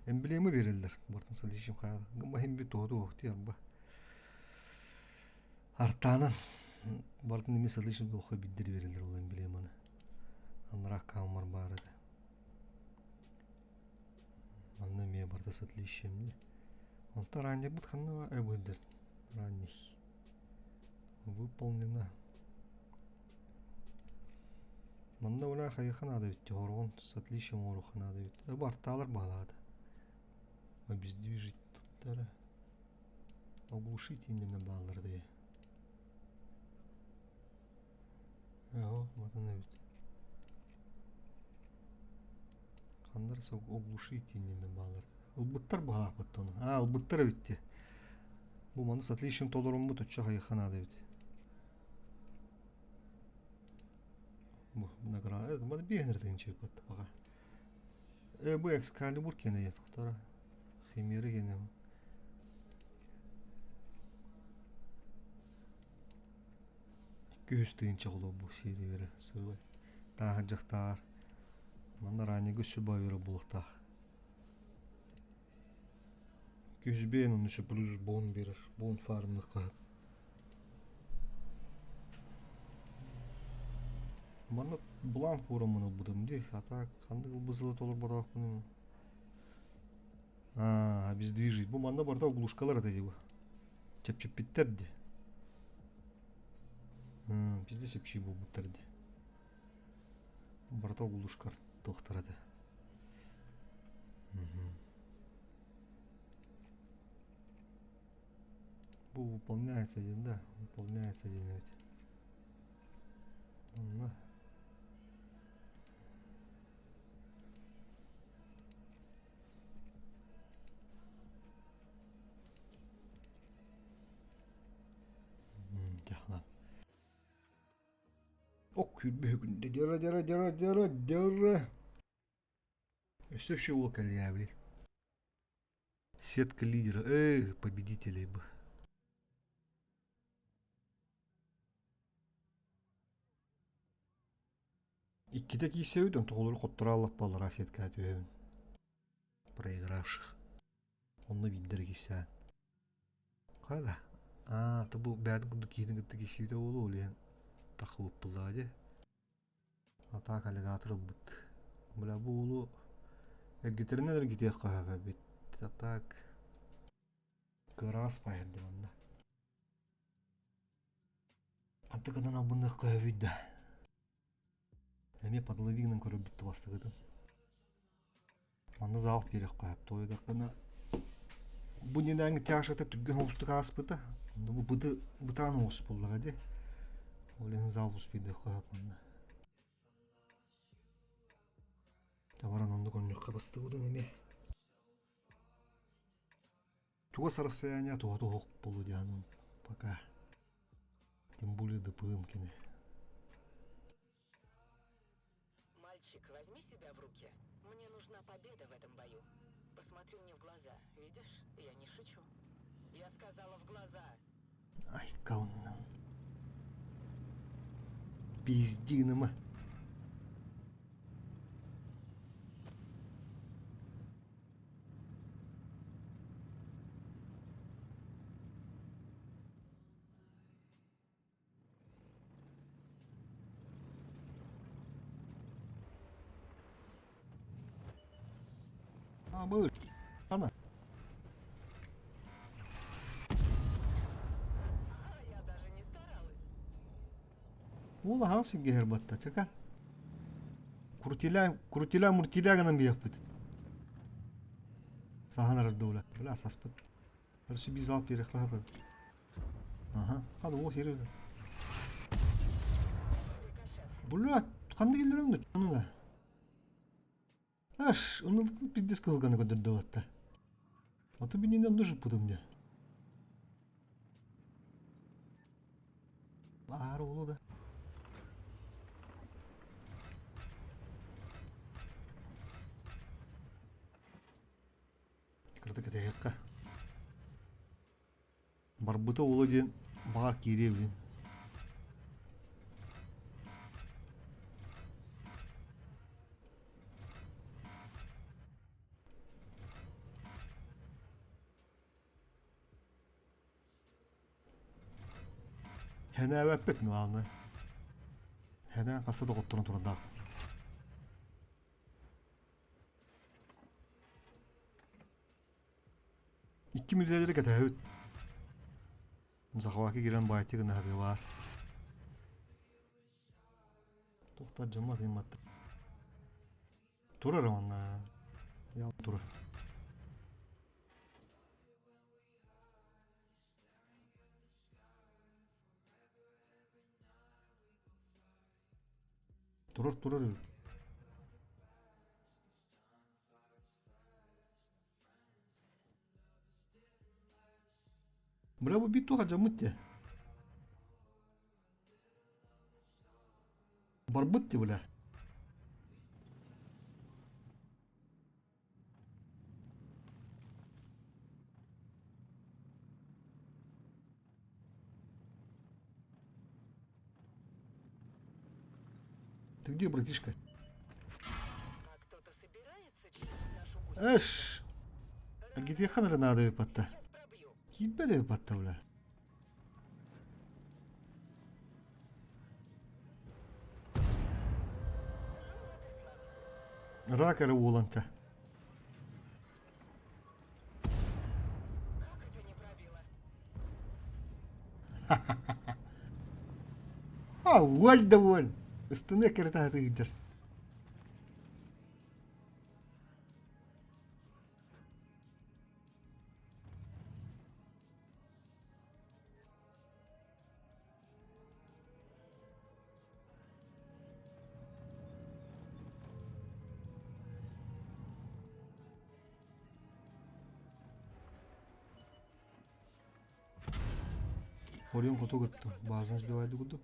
Эмблема береллер. Бартын с отличием хайа. Гымма хим би туһу туһу арба. Артаанан барытын эмиэ с отличием туохха биирдэр биэрэллэр ол эмблеманы. Анараа аккауммар баар этэ. Манна эмиэ барыта с отличием дии. Онтон раннербыт ханна баар Ранний. Выполнено. Манна ула хайыха наада эбит хороҕун с отличием оҥоруохха наада эбит. Бу артаалар баһылаата. Обездвижить туттара. Оглушить иннинэ бааллар дии. Оо, матан эбит. Ханнар оглушить иннинэ бааллар. Ылбыттар баһаахпыт ону. Аа, ылбыттар эбит дии. Бу маны с отличием толоруммут оччо хайыха наада эбит. Бу награда, маны биэһин тыһыынча баҕа. Бу Экскалибур киэнэ тохтора. Химера киэнэ. Күһүс тыһыынча холобу сиэри сыылай. Тааһырдьахтаар. Манна ранньыгы сүбэ булуохтаах. Күһүс бэйэн онно плюс бон берер. Бон фармных хаһыт. Манна бланк ураммын ылбытым дии. А так ханнык ылбысыла толорботоохпун. Аа, обездвижить. Бу манна барыта оглушкалар этэ дии бу. Чэпчэппиттэр дии. Пизде чэпчии буолбуттар дии. Барыта оглушкар туохтар этэ. Бу выполняется диэн да, выполняется диэн эбит. Онно Ок күүрбүһүгүндэ дьара дьара дьара дьара дьара. Өссө шоу кэлиэбили. Сетка лидера. Эх, победителей бы. Иккитэ киирсэбит, онтон олору хотторо аллаппаллара сеткаҕа түһэбин. Проигравших. Онно биирдэрэ киирсээн. Хайа Аа, то бу бэйэтин курдук киһини кытта киирсибитэ буолуо, ол иһин таххыбыппыллаҕа дии. Атаак аллигатор ылбыт. Бля, бу уолу эргитэринэн эргитиэххэ сөп эбит. А так кыараҕас паайырды манна. Антыкынан албынныахха сөбүй да. Эмиэ подловигынан көрөрбүт тубастыгытын. Манна зал биэриэххэ сөп. Туойдаххына бу нинээҥи тяжата түргэн оҕустук ааспыта. Онно бу быты бытаан оҕус буоллаҕа дии. Ол иһин зал успейдыахха сөп манна. Табаран оннук онньукка бастыбытын эмиэ. Чугас расстояние туһата суох буолуо диэн пока. Тем более ДПМ кини. Мальчик, возьми себя в руки. Мне нужна победа в этом бою. Посмотри мне в глаза. Видишь, я не шучу. Я сказала в глаза. Ай, кауннам. Пиздиныма. А, был. Ана. А я даже не старалась. Уол аһаҕас сиргэ батта, чака. Крутиля, крутиля, муртиля гынан биэхпит. Саһан арардыула. Бля, саспыт. Короче, биир зал перехлапы. Аха, хады ол сири. Бля, ханна киллерем да, чону да. Аш, оны пиздец кылганы көдөрдө батта. Аты бининен даже пытым мне. Баар уолу да. Кырата кэтэһиэххэ. Барбыта уола диэн баҕар киириэ билин. Хэнээбэппит главное. Хэнээн хаста да хотторон турардаах. Икки мүлүөлэри кэтэһэбит. Захваки киирэн баайтыы гына сатыы баар. Туохтар дьоммот ыйматта. Турар онна. Я турар. Турар турар. Бля бу биир туох дьоммут дии. Барбыт дии бля. Ты где, братишка? А кто-то собирается чинить нашу гусеницу? Эш! Где ханара надо выпадта? Сейчас пробью. Кибе выпадта, бля. Ну вот и славно. Рак эрэ уоланта. Как это не пробило? А, уоль да уоль! Ыстыны кэрэтэ сатыырдар. Орион хоту кытты. Базын сбивайды курдук.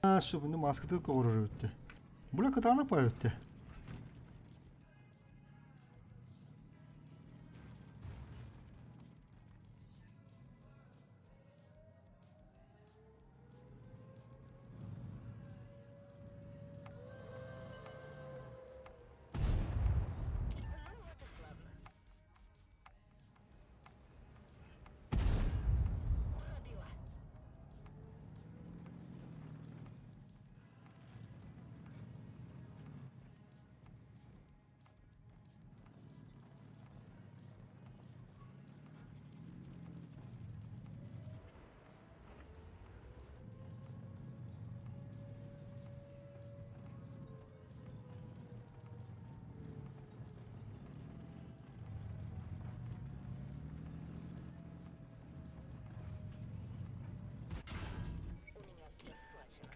А, все, bunu маскаты көҕөрөр өттө. Була кытаана пай өттө. Ну вот и славно. Пробила. У меня все схвачено.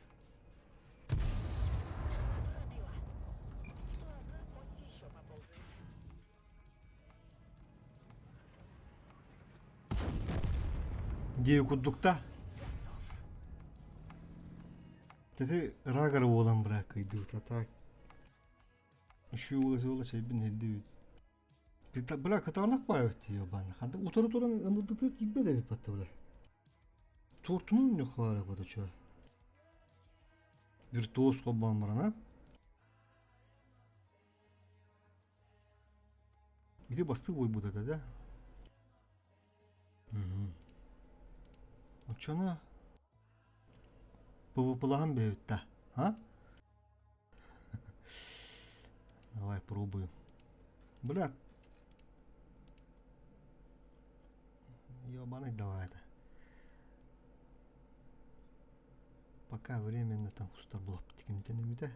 Пробила. Ладно, пусть еще поползает. Диэ курдукта. Готов. Тети рагар уолан бра кыйдыбыта так. Үчү уола уола чайбин хирдибит. Бля кытаанах баайбыт ёбааны. Ханда утары туран ынылдытыы киирбэт эбит батта бля. Туортунун ньох баара бата чуа. Виртуоз холбоон баран а? Ити бастык буойбут этэ да? Оччону ПВПлаһан бэйэбит да, а? Давай пробуем. Бля. Ёбаный давай это. Пока временно там устар булап тикимтен эмитэ.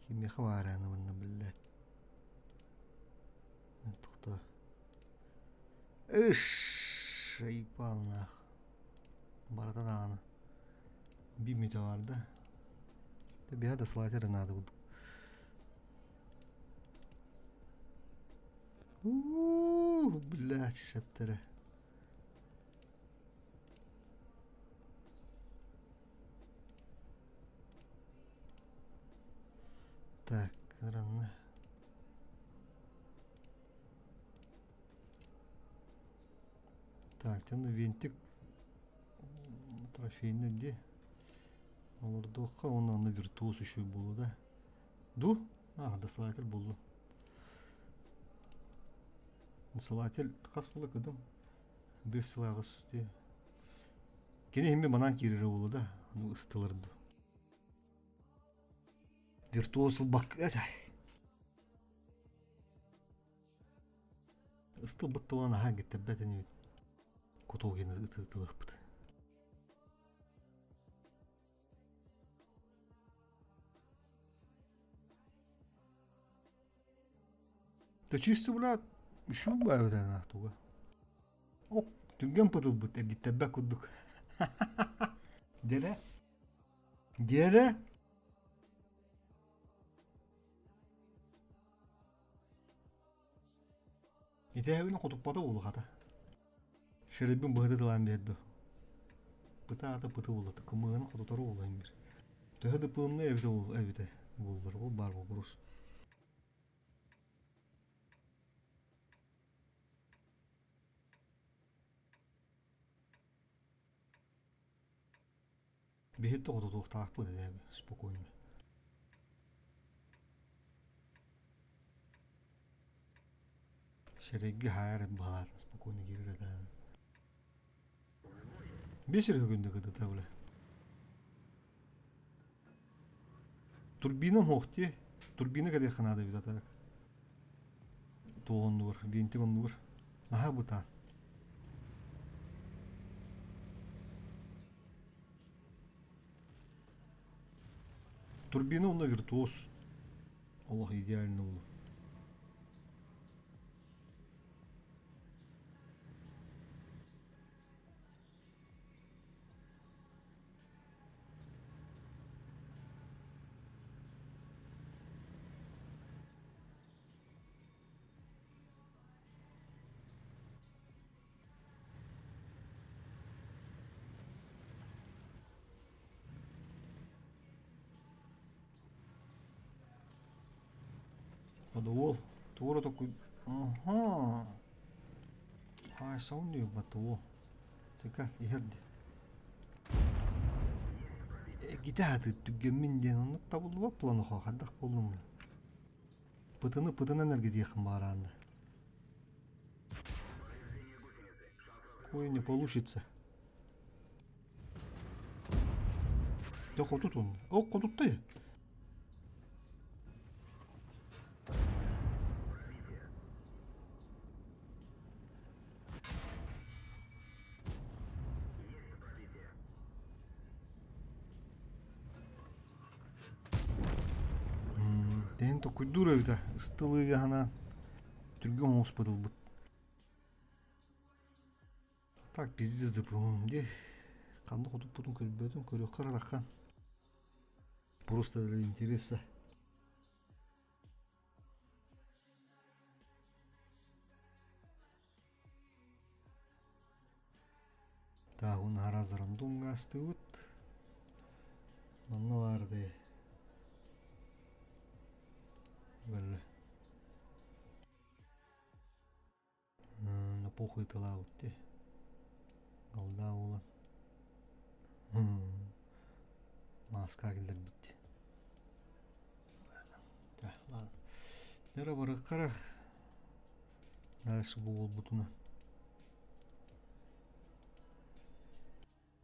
Кимиэхэ баарыаны манна блядь. Тухта. Иш, айпалнаах. Барыта даҕаны. Биир мүнүүтэ баар да. Биһа да слайтер наада курдук. Уу, блядь, шэптэрэ. Так, ранна. Так, тяну винтик трофейный где? Олордуохха уонна онно виртуоз үчүгэй буолуо да. Ду? Аа, досылатель буоллу. Досылатель хас буола кыдым? Бес сыл аҕыс дии. Кини иһимми банан киирэрэ буолуо да, аны ыстылар ду. Виртуоз ылбакка Ыстылбыт тылан аһаан киттэрбэт инибит. Кутугины ытытылыхпыт. Төчүүс быраат үчүгэй баайбытана туга. Оп, түргэн пытылбыт эргиттэрбэт курдук. Дэрэ. Дэрэ. Итээбин хотуппата улахата. Шеребин быһыты тылаан биэрдэ. Пыта аата пыты буолла, кымыһын хотутар уолайын бир. Төһө да пыымны эбитэ буол эбитэ буоллар, ол баар вопрос. Биһи тоҕототуохтаахпыт этэ спокойно. Сирэйгэ хаайар баҕалаатын спокойно киирэр этэ. Биэс эрэ күндэ кытыта бля. Турбина суох дии. Турбина кэлиэххэ наада эбит а так. Туох оннугар, винтик оннугар. Наһаа бытаан. Турбина уонна виртуоз олох идеально буолуо. Подуол. Туора такой. Ага. Хаайсаун диэн Така иһэрди. Гитааты түггэммин диэн оннук табыллыбат буолан охоо хайдах буоллум. Пытыны пытынан эргитиэххин баҕараанда. Кое не получится. Дьэ хотутун. О, хотуттай. Дээн токуйдуур эбитэ. Ыстылыыга ханаан түргэн оҥоспут ылбыт. Так, пиздец да по-моему, где? Ханна хотуппутун көрбөтүм, көрүөххэ ырахан. Просто для интереса. Так, он араас рандомҥа астыыбыт. Манна баар дии. Бэлэ. На похуй тылаабыт дии. Голда буолан. Мааска киллэрбит дии. Ладно. Дера барыккара. Дальше буолбутуна.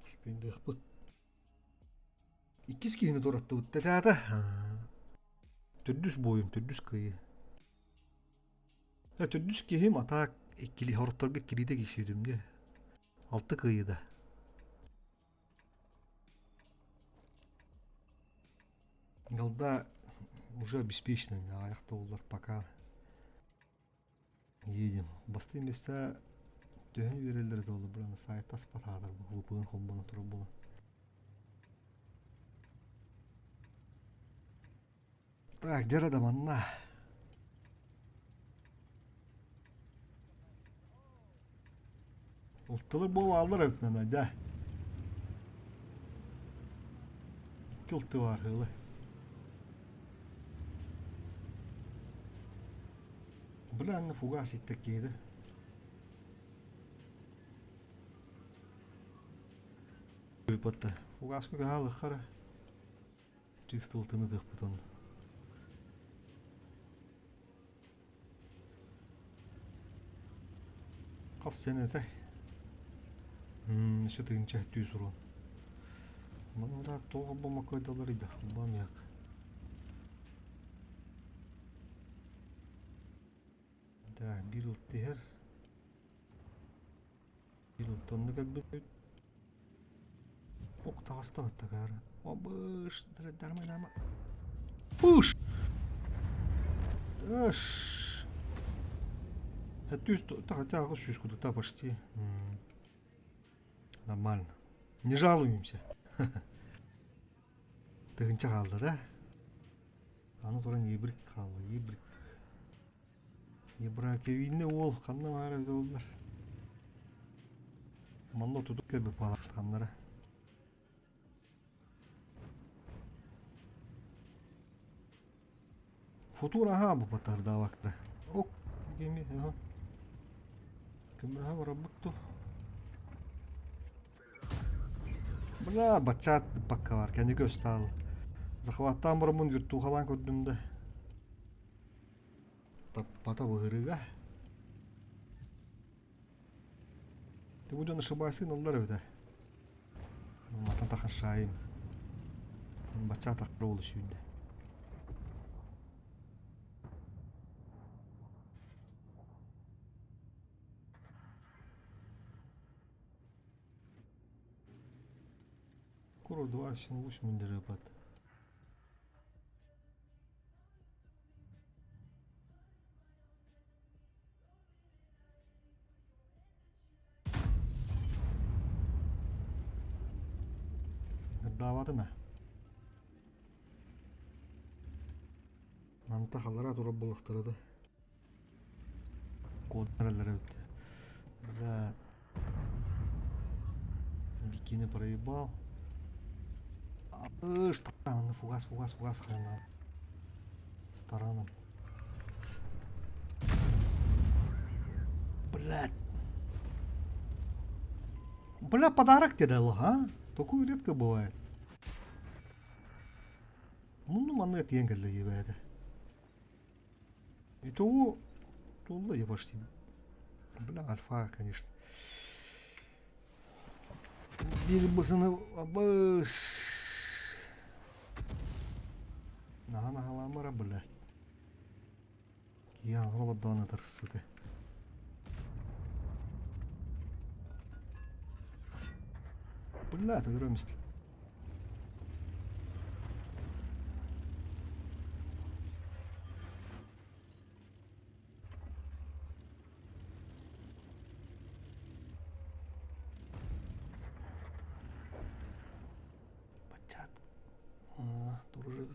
Успейдыахпыт. Иккис киһини туораттыбыт тэтаата. Төрдүс буойум, төрдүс кыайыы. Төрдүс киһим атаак иккили хоротторго иккилиитэ киирсибитим дии. Алта кыайыыда. Голда уже обеспечена, аҕыйах да буоллар пока едем. Бастыҥ места төһөн үөрэллэрэ буолла быраны сайт аспат аатар бу холбоно турар буолан. Так, где да манна? Ылтылар буолааллар эбит да. Икки ылты бар ылы. Бля, анна фугас иттек киһи. Батта. Фугаска хаалыххара. Чистыл тыныдыхпытын. Хас сен этэй? Еще тыгынча түү сурун. Маны тоҕо бомакойдалар ида. Бам як. Да, бир ылтыһар. Бир ылтонну кэлбит. Ок таҕыста тагар. Обыш, дарма дарма. Пуш! Эш. Түс, хотя сүүс кудута почти. Нормально. Не жалуемся. Тыгынча хаалла да? Аны туран ебрик хаалла, ебрик. Ебракевинне уол ханна баар эбитэ буоллар. Манна тутук кэлбит буолаахтаннара. Футур аһаа бу батардаабакта. Ок, геми, ага. Көмөрөһө барабыт ту. Бля, баччаат бакка бар, кэнники өстаал. Захваттаан бараммын виртухалаан көрдүм да. Таппата быһырыга. Ты бу дьон ошибайсың ыллар эбитэ. Матан тахашайым. Бачча тахтар ол сүүрдэ. Куру 278 мындырыпат. Ырдаабатым ээ. Манта халлара турар буоллахтара да. Куотараллара эбит. Бля. Бикини проебал. Ыш, фугас, фугас, фугас хрена. С тараном. Блядь. Бля, подарок тебе дал, а? Такое редко бывает. Ну, манна тиэн кэллэ ебээтэ. Итого, туолла я почти. Бля, альфа, конечно. Биир бысыны абыс. Наһаа наһаламара, блядь. Я олордоон ытар, сука. Бля, ты мисли. Бачат. Туржы.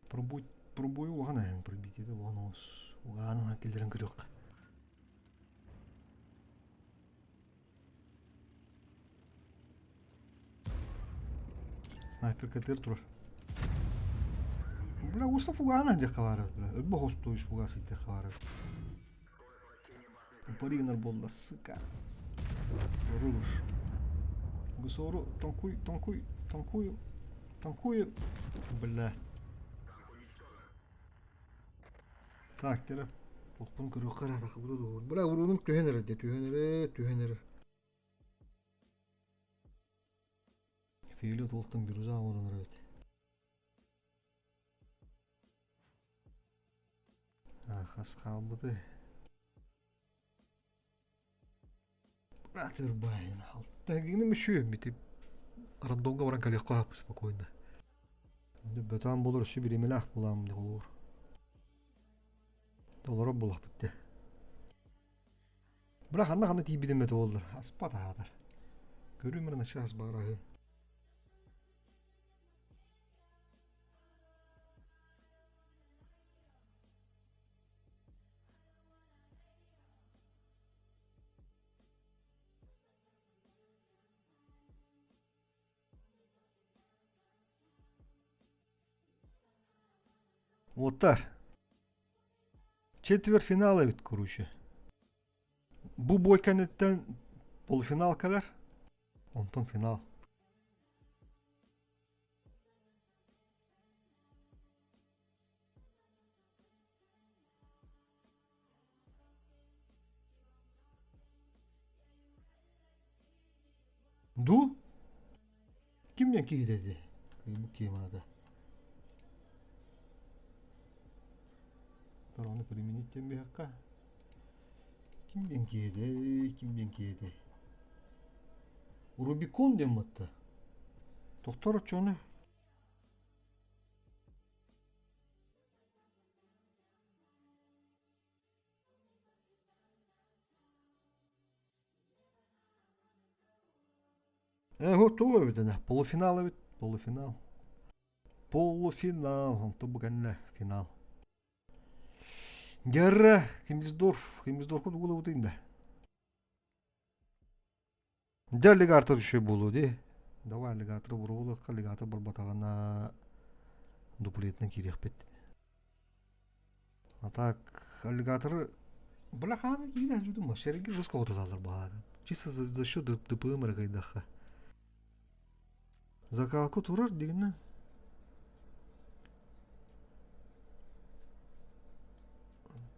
Пробуй, пробую улахан эһэн пробитиде улахан оҕус. Угаанын киллэрэн көрүөххэ. Снайперка тыр турар. Бля, уса фугана дьэ хабара, бля. Өлбө хостуйс фугас итте хабара. Упаригнар болла, сука. Руш. Гусору, танкуй, танкуй, танкую, танкую. Бля. Так, тере. Охпун көрүөххэ эрэ тахыбыта. Бля, уруунум түһэн эрэр дии, түһэн эрэр, түһэн эрэр. Фиолет уолтан бирюза оҥорон эбит. Хас хаалбыты. Брат Ирбайн. Тагины мүшү бити. Рандомга баран кэлиэххэ спокойно. Бөтөн болор үсү биримэлээх булаам де олор. Олоро булах битте. Бра ханна ханна тиийбитим бete боллар. Аспат аатар. Көрүмөр нача ас багарахы. Уоттар. Четвертьфинал эбит, короче. Бу бой кэнниттэн полуфинал кэлэр, онтон финал. Ду? Кимнен киһи Бу киһи аата. Второго применить диэн биһиэххэ. Ким диэн киһитэй, ким диэн киһитэй? Рубикон диэн батта. Тохтор оччону. Вот тугу эбит полуфинал эбит, полуфинал. Полуфинал, онто бу кэннэ финал. Дьэрэ, Химисдорф, Химисдорфка тугу ылабытый да? Дьэ аллигатор үчүгэй буолуо дии. Давай аллигаторы буруолуохха, аллигатор барбатаҕына дуплетынан киириэхпит. А так аллигаторы бля хаана киирэ сылдьыбытым сэрги жестко отуталлар баҕаары. Чисто за счет ДПМ эрэ кыайдахха. Закалка турар дигинэ.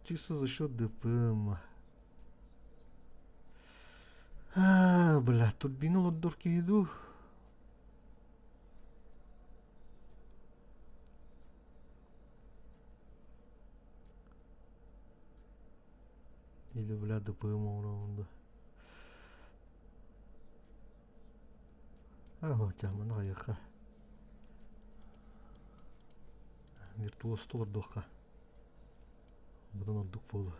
Чисто за счет ДПМ. А, бля, турбина олордор киһи дуу? Или, бля, ДПМ оҥоробун дуу? А, тяманы хайыахха. Виртуоз толордуохха. Быдан ордук буолуо.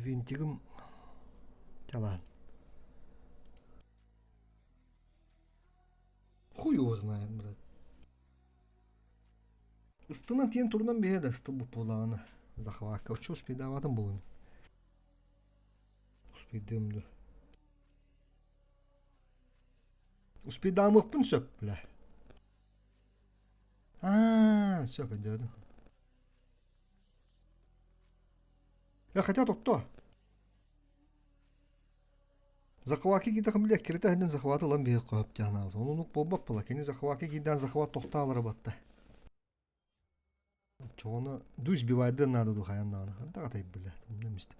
Винтигым чалаан. Хуй его знает, брат. Ыстынан тиэн турунан биһэ да ыстыбыт буолаҕына захватка оччо успейдаабатым буолуом. Успейдыам дуо? Успейдаамыахпын сөп, бля. Аа, сөп өйдөөдүм. Я хотя тохто. Захваки киидэхин бile эккирэтэ сылдьан захваты ылан биһиэххэ сөп дьаһанаабыт. Оннук буолбат буолла. Кини захваки киирдээн захват тохтоолоро батта. Оччоҕуна ду сбивайдыан наада дуу хайаан даҕаны. Хантах атай бile. Умна мистим.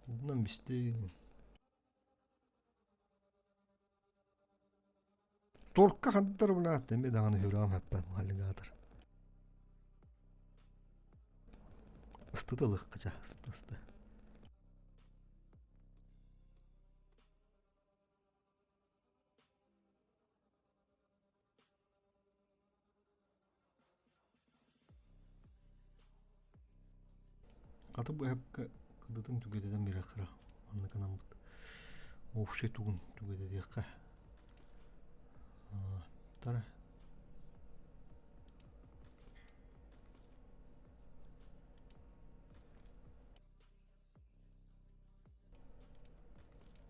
Умнан бистим. Торка хандар булаат эмиэ даҕаны сүрэҕим эппэт аллигатор. Ыстыта ылыахха ысты ысты. Хата бу эһэпкэ кыдытын түгэтитэн биэриэххэ маннык гынаммыт общий тугун түгэтитиэххэ тара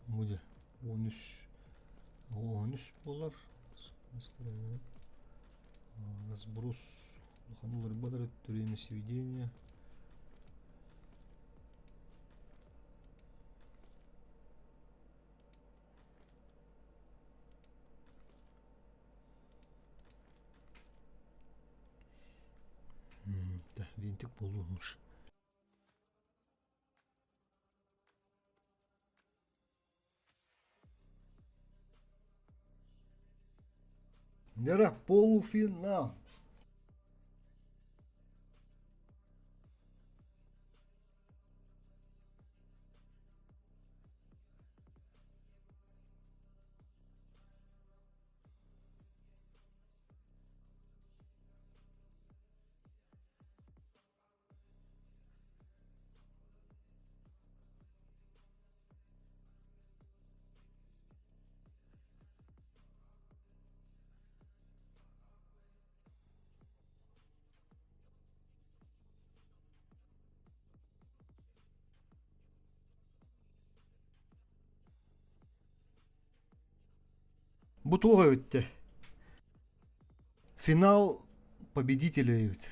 Буде 13 13 буолар разброс улахан время сведения Да, винтик буолуомуш. Нера полуфинал. Бу туох эбиттэ? Финал победителя эбит.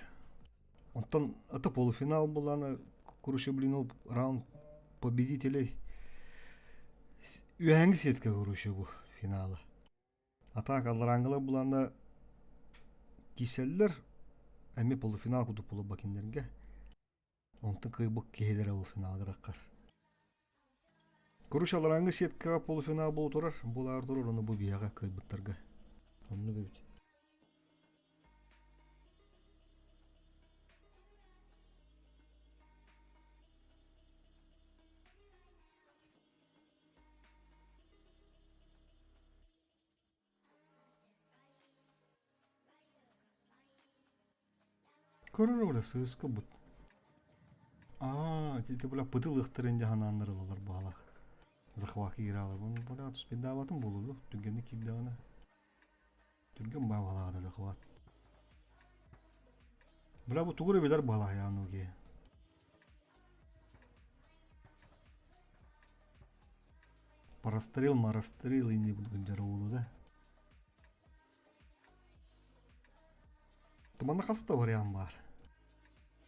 Онтон это полуфинал была, короче, блин, ол раунд победителей үөһээҥҥи сетка короче бу финала. А так алларааҥҥылар булаанна киирсэллэр, эмиэ полуфинал курдук буолар кинилэргэ. Онтон кыайбыт киһилэрэ ол финалга таххар. Короче, алларааҥҥы сеткаҕа полуфинал буола турар, буолаары турар, ону бу биһиэхэ кыайбыттарга. Оннук эбит. Көрөр бля сыыска бут. Аа, ити бля пытылыахтарын дьаһанааннар ылалар баалах. Захват кииралар. Bunu бля туспейдаабатын буолуо түргэнник киирдэҕинэ. Түргэн баалаах да захват. Бля бу тугу эрэ билэр баалаах яаны киһи. Прострел, марастрел и не буду дьароулу да. Манна хас да вариант баар.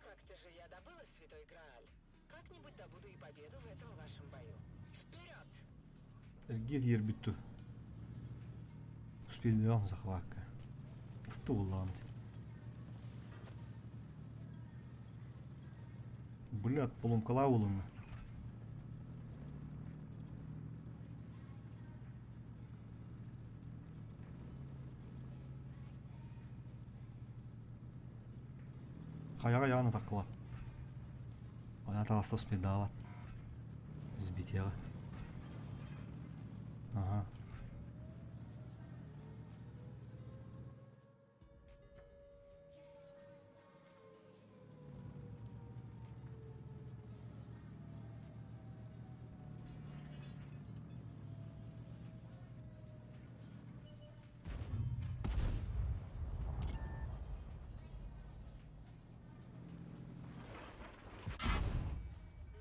Как-то же я добыла святой Грааль. Как-нибудь добуду и победу в этом вашем бою. Вперед! Эргиэ тиийэрбит дуу? Успейдыам захвакка. Ыстыбыллаҕым Блядь, поломкалаа булунна. Хайаҕа яҕын атаххыбат. Ана таҕыста успейдаабат. Сбитиэҕэ. Ага.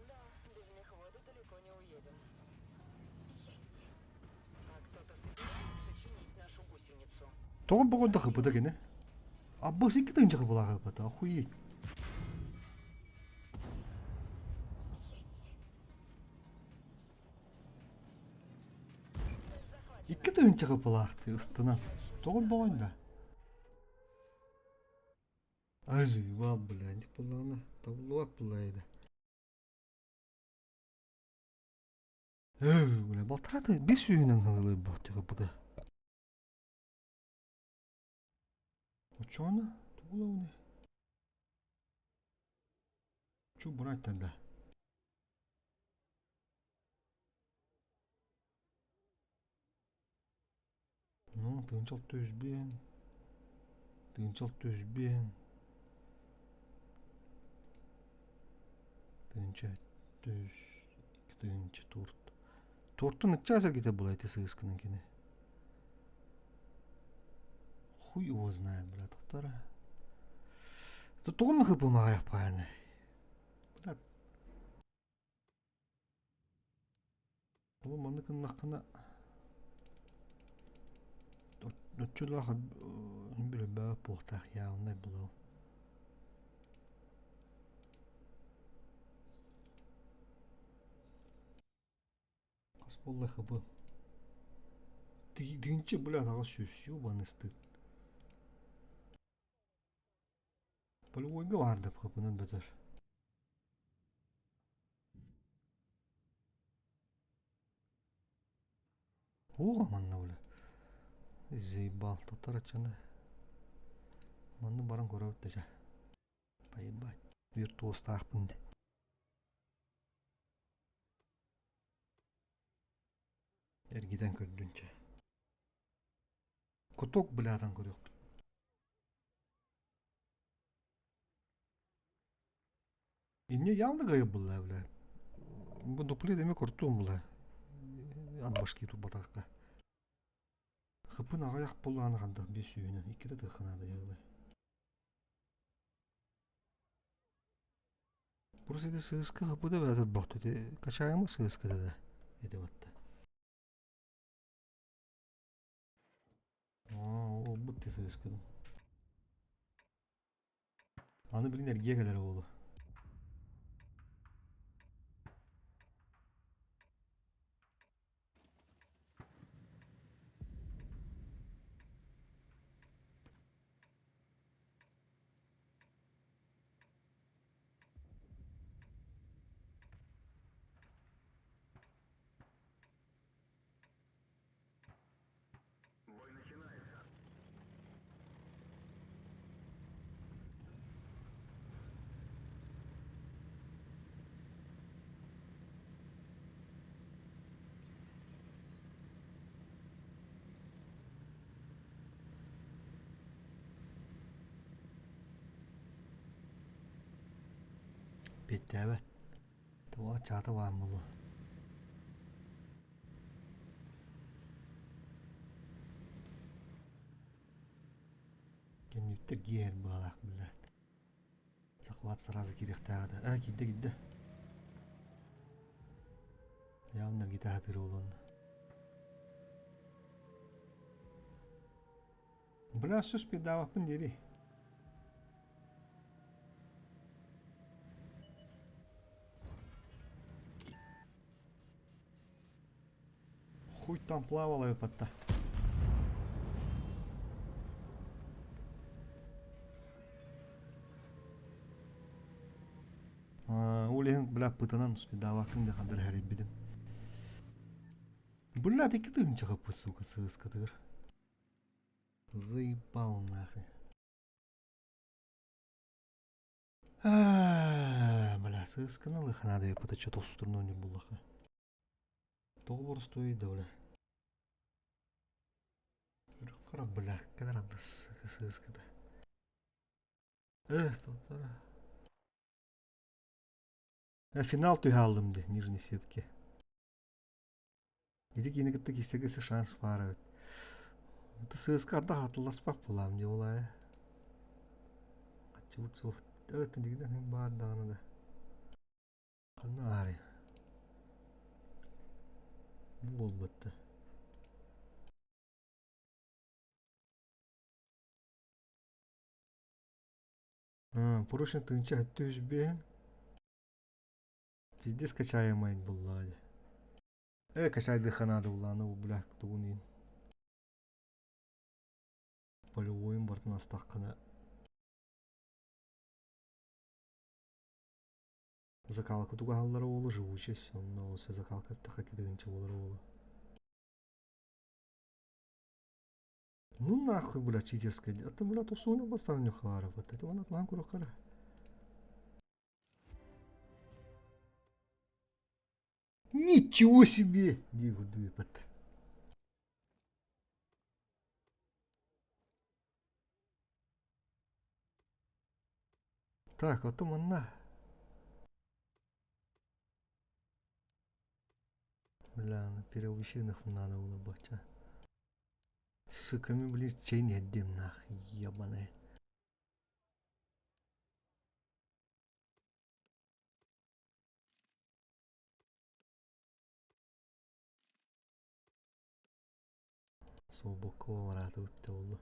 Да, без мехвода далеко не уедем. Есть. А кто-то собирается чинить нашу гусеницу? Тоҕо боҕойдо хыппыта кини? Аббас икки тыһыынча хыпылаах хыппыта, охуеть. Есть. Цель захвачена. Икки тыһыынча хыпылаахтыы ыстынан. Тоҕо боҕойдо? Азыыбал, бля, инник буоллаҕына табыллыбат буолла Ээ, бля, балтараа бес сүүһүнэн хаҥылыыр буолтуга Оччоҕуна тугу ылабыный? Чу брать тогда? Ну, тыынчал түһүспүн, тыынчал түһүспүн, тыынча түс, икки тыынча торт. Тортун ыччаас эргитэ була ити сыыскынан кини. Хуй его знает, блядь, тоқтара. Тоҕо хыпымаҕайахпааны? Блядь. Ол маннык гыннаххына оччолоох билбэт буолтаах явно было. Хас буолла хабы? Тыһыынча блядь аҕыс сүүс ёбаный стыд. Полевойга баар да хапынан бөтөр. Ууга манна бля. Заебал татарачаны. Манна баран көрөбүт да дьэ. Поебать. Виртуозтаахпын дии. Эргитэн көрдүн чэ. Куток блятан көрүөхпүт. Инне явно гайып булла бля. Бу дуплет эми куртуум була. Ан башки турбатахта. Хыпын аҕыйах буллааны хандах бес сүүһүнэн иккитэ тыхханаада яглы. Просто ити сыыска хыпыда бээтэр бохту ити качаемы сыыска да эти батта. Ити сыыскыным. Аны билин эргиэ кэлэр уолу. Биттээбэт. Туох чаата баан буолуо. Кэнниттэр гиэр быалаах билээт. Захват сразу киириэхтээх этэ. Аа киирдэ киирдэ. Явно гитаатыр буолуон. Бля, сөс пидаабаппын диэри. Хуй там плавала ёпта. Ол иһин бля пытанан успедаабаккын да хандар хэрийбитим. Бля икки тыһыынча хаппыт сука сыыскатыгар. Заебал нахуй. Бля, сыысканы лыханаада ёпта что-то устурну не буллаха. Тоҕо боростуой да бля. Хара бля, кэлэр андыс сыыската. Эх, тотара. Финал түһэ ди нижней сетки. Ити киини кытта киссэгэ шанс баар эбит. Это сыыска арда хатылласпах булаам дии булаайа. Аччыбыт суох. Өттүн дигинэн баар даҕаны да. Ханна аарый? Бу буолбатта. Поручник тыынча өттү үс биэһин. Пиздец качаемайын буллаа дии. Э, качайдыха надо буллааны бу бля тугун иин. Полевойун бартын астаххына Закалка тугаһаллара уолу живучесть, онно ол закалка эптэхэ кидыгынча буолар уолу. Ну нахуй, бля, читерская. Это, бля, тусуна бастан нюхара. Вот это он атлан курухара. Ничего себе! Дии курдуйпат. Так, вот манна. Бля, на перевыщенных надо было бача. Сука, мы, блин, чей не отдем нахуй, ебаные. Собокко барааты утте болду.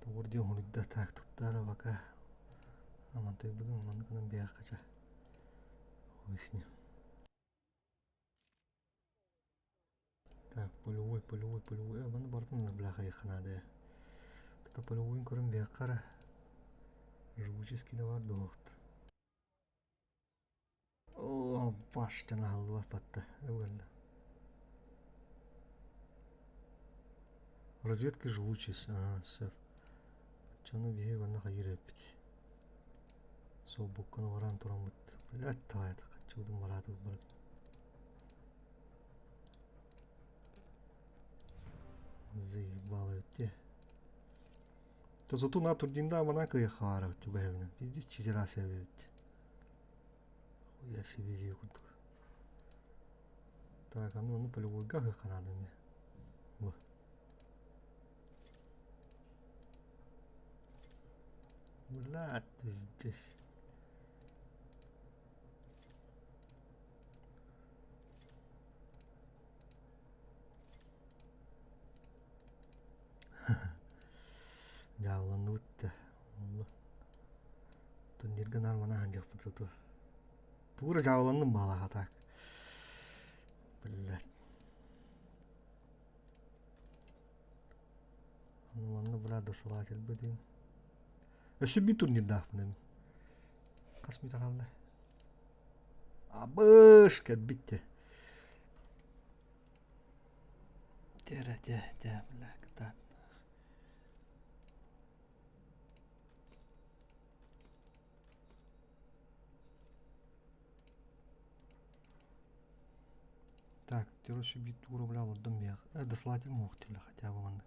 Тоҕор диэн хоруйда таактыктара пока амантайбытын манныкынан биһиэхэ выясним. Так, полевой, полевой, полевой. Э, маны бартын бляха наада. Это полевойын көрөн биһиэхэ живуческий да бар дуохт. О, баштан аллар батта. Эвгелла. Разведка живучесть. Ага, все. Оччону биһи манна хайыыр эбиппит. Суолбуккун баран тураммыт. Блядь, таайата хаччыбытын бараатыбыт барыт. Заебало эбит То зато на турнирда мана кыйахаара түбэһэбинэн. Пиздец чизерас эбит. Я себе курдук. Так, аны ону полевойга хыханаадыны. Бу. Блядь, здесь. Дьаалланныбыт да. Онно турнирга наар манаһан дьахпыт зато. Тугура дьаалланным баалаха так. Блядь. Аны манна бля досылатель быдыын. Өссө биир турнирдаахпын эми. Хас мүтэ хаалла? Абыш кэлбит те. Тера те те бля кытаат. Так, короче, биир тугура бля олордум биэх. Досылатель муох бля хотя бы манна.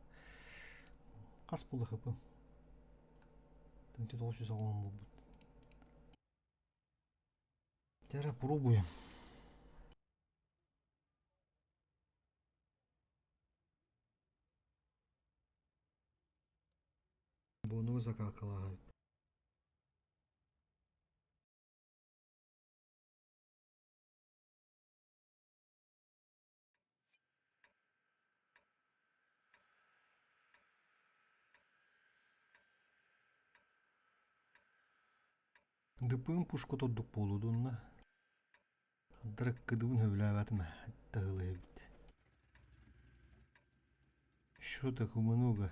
Хас буолла хп? 990 буолбут. Тера пробуем. Буону закалкалаһар. Дыппыын пушка тордук буолудунна. Дырыккыдыбын сөбүлээбэтим таһылы эбит. Что так много?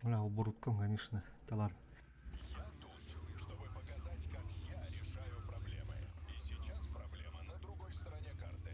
Бля, оборудком, конечно, да ладно. Я тут, чтобы показать, как я решаю проблемы. И сейчас проблема на другой стороне карты.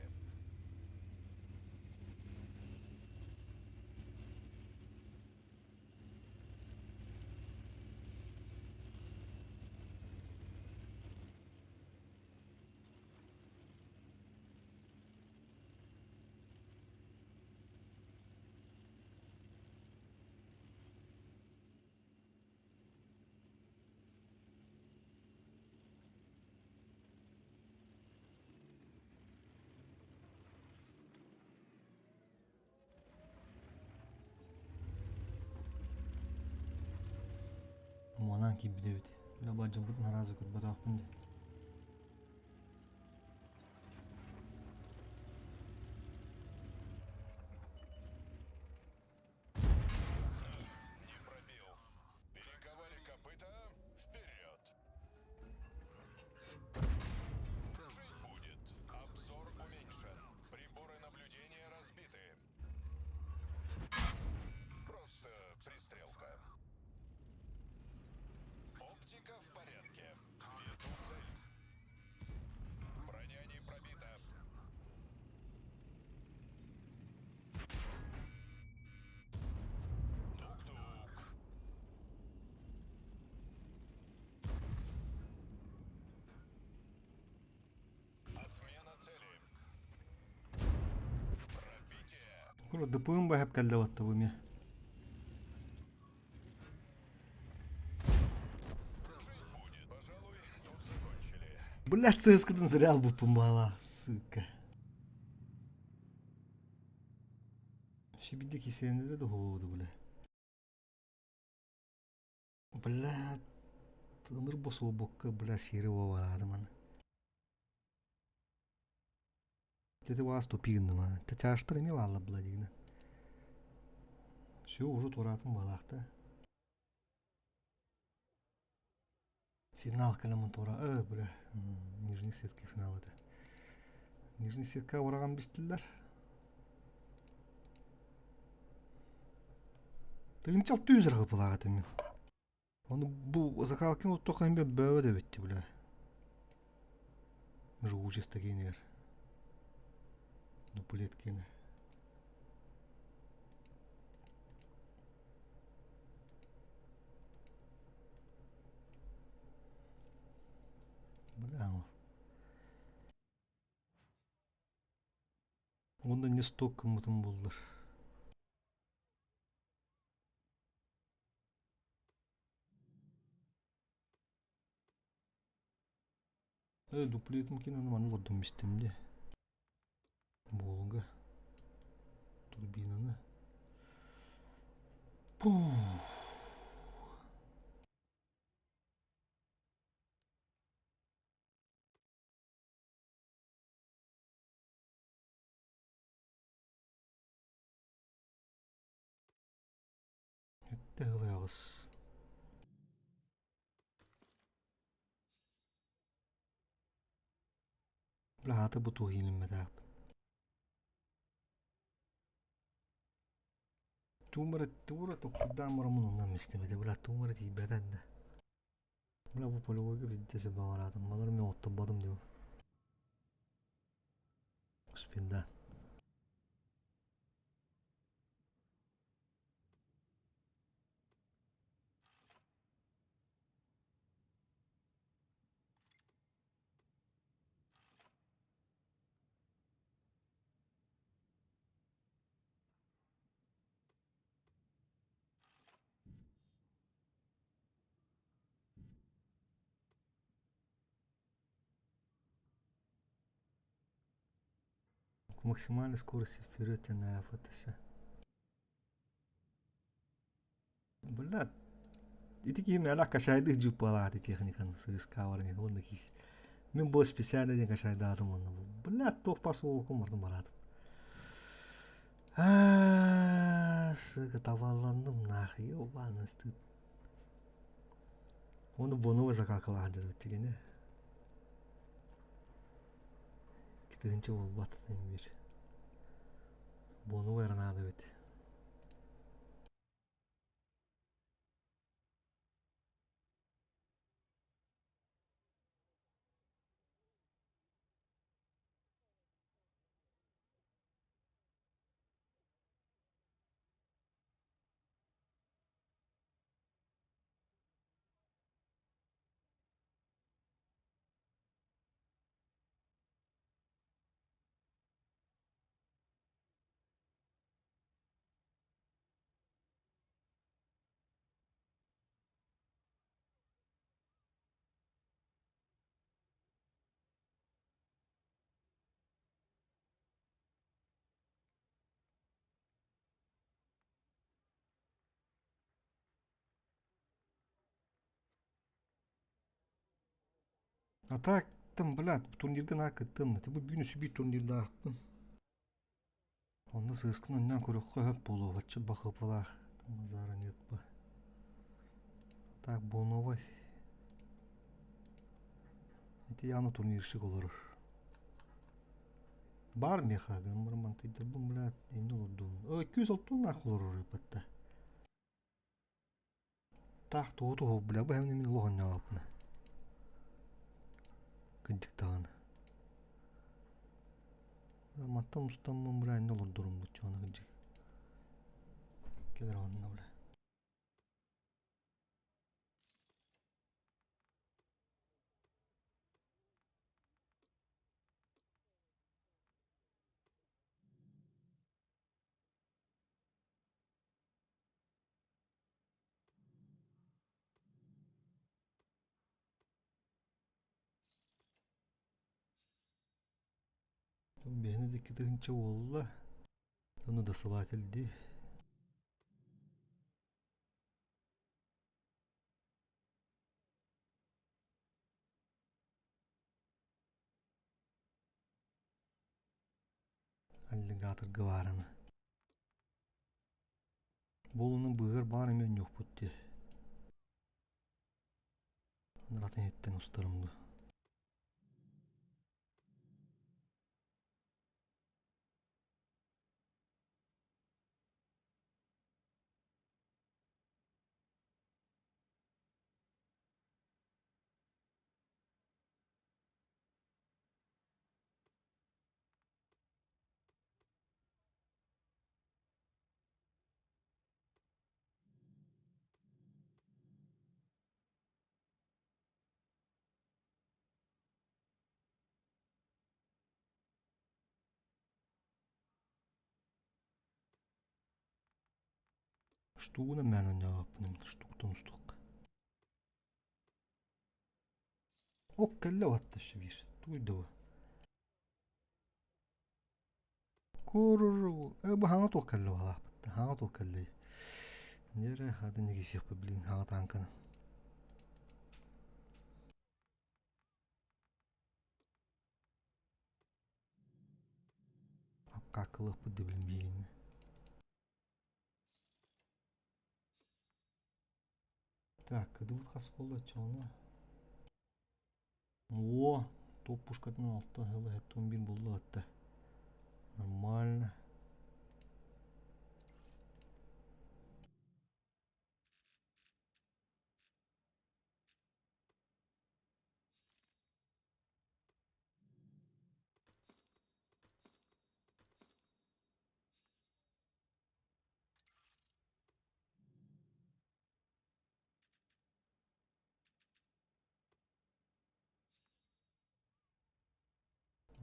Манан киирбит эбит. Бля, баадьылбытын араазы көрбөтөхпүн дии. Не пробил. Перековали копыта. Вперед! Жить будет. Обзор уменьшен. Приборы наблюдения разбиты. Просто пристрелка. Оптика в порядке. Веду цель. Броня не пробита. Тук-тук. Отмена цели. Пробитие. Кура ДПМ баһап кэллэ батта бу эмиэ. Жить будет. Пожалуй, тут закончили. Блядь, ЦСК-тын зря албыппын баала, сука. Сибирде кисенere да ходу, бля. Бля, ыныр босуо бокка, бля, сири барады маны. Дети вас тупигынным а. Тяжтыр эме баалла, бля, дигинен. Все, уже тураатын балаахта. Финал кэлэммин туора, бля, нижний сетка финал этэ. Нижний сетка ураҕан бистилэр. Тыынчал түүзэр хыпылаах этим мин. Ону бу закалкин оттоха эмбе бөбө да битти бля. Живучесть такие. Дуплет киэнэ. Бля, Уонна не сток гыммытым буоллар. Дуплетым кинаны маны олордум истим де. Волга. Турбинаны. Пух. Эттэ ылыаҕыс. Бля, аата бу туох иилиммэтээхпин. Туумара туура токкурдаан бараммын оннан истибэтэ. Бля, туумара тиийбэтэ да. Бля, бу полевойга биирдэ сөбөҕөраатым. Балар мен оттоппотум дуу. Спинда. Максимальной скорости вперед на ФТС. Бля, ити киһи мэлэ кашайды жуппалааты техниканы сыыскаабарын уонна киис. Мин бу специально диэн кашайдаатым уонна бля туох бар суолукум бардым бараатым. Аа, сыка табалланным нахуй, ебаный стыд. Оны бону закакалаан деді тигене. Китыгынча болбат бир. Бону надо бит. А так там, блядь, турнирга на кыттым. Ты бу бүгүн сүбүй турнирдаахпын. Онно сыыскын оннан көрөххө хөп буолуо бачча бахыпалаах базара нет бы. Так боновой. Ити яны турнирщик олорор. Бар меха гыммыр мантыйдарбын, блядь, энни олордум. Ой, күүс оттун нах олорор батта. Таах тугу бля, бу хэмни мин лоһонньооппуна. Кырдьык даҕаны. Мантан устаммын бля энни олордорум буччуона кырдьык. Кэлэр онно бля. Биһини дикки тыһынча уолла. Ону досылатель дии. Аллигаторга баараны. Буолунан быыһыгар баар эмиэ онньуохпут дии. Атын иһиттэн устарым дуу. Штугунан мээнэ оонньообоппун штуктан устуохха. Ок кэллэ уһатта өссө биир. Тугуй да бу? Куру бу хаҥа туох кэллэ баҕалаахпыт. Хаҥа туох кэллэй. Нерэ хата негисиэхпит блин хаҥа тааҥканы. Апкааккылыахпыт да билин биһигиннэ. Так, кыдыбыт хас буолла оччоҕуна? О, топ пушкатын алта сылы 71 булла атта. Нормально.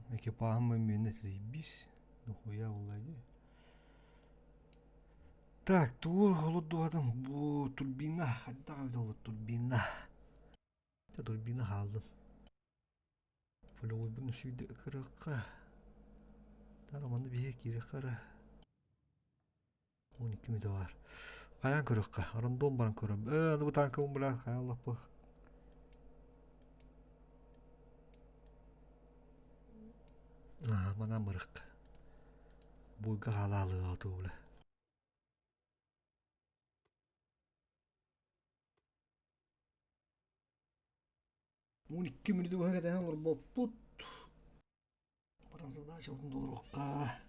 Экипажым миэнэ заебись. Нахуя буолла дии. Так, тугу олордубатым бу турбина хайдах эбит ол турбина. Турбина хааллын. Полевойбун үсүйдэ кырыахха. Тара манна биһиэ киириэххэ эрэ. 12 мүнүүтэ баар. Хайаан көрүөххэ? Рандом баран көрөм. Ээ, аны бу тааҥкабын бля, хайаан лаппы. Аа, манан барыахха. Буйга хаалаалыаҕа туу бля. 12 мүнүүтэ быһа кэтэһэн олорбоппут. Баран задачабытын толоруохха.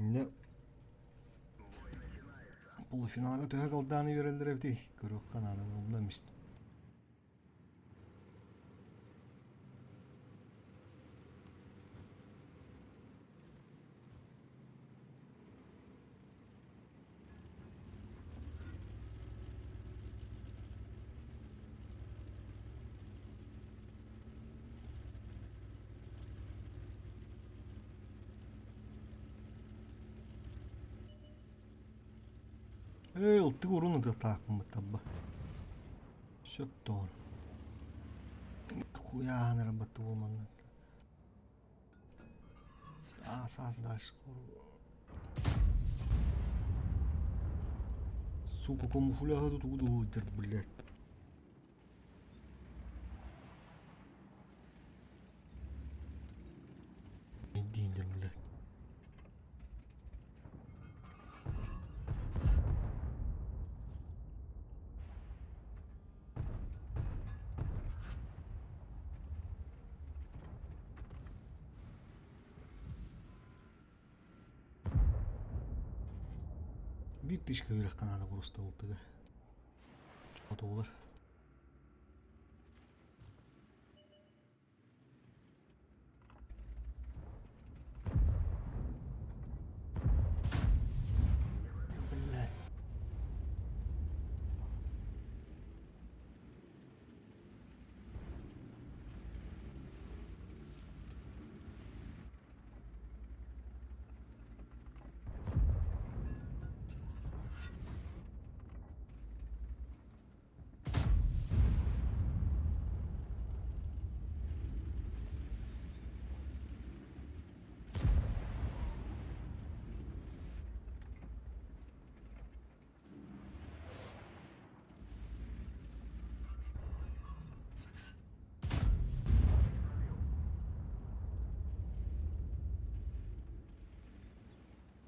Иннэ полуфиналга төһө калдааны үөрэллэр эбитий? Көрүөххэ наада, умнан истим. Ээ, ылтык урун ытыахтаахпын баттарба. Сөп тоҕор. Куйааһын эрэ батты буолманна. Аас аас дальше. Сука, камуфляга тут буду сылдьар, блядь. Диндер, блядь. Биир тысяча үөрэххэ наада просто ылтыга. Отуулар. Блядь.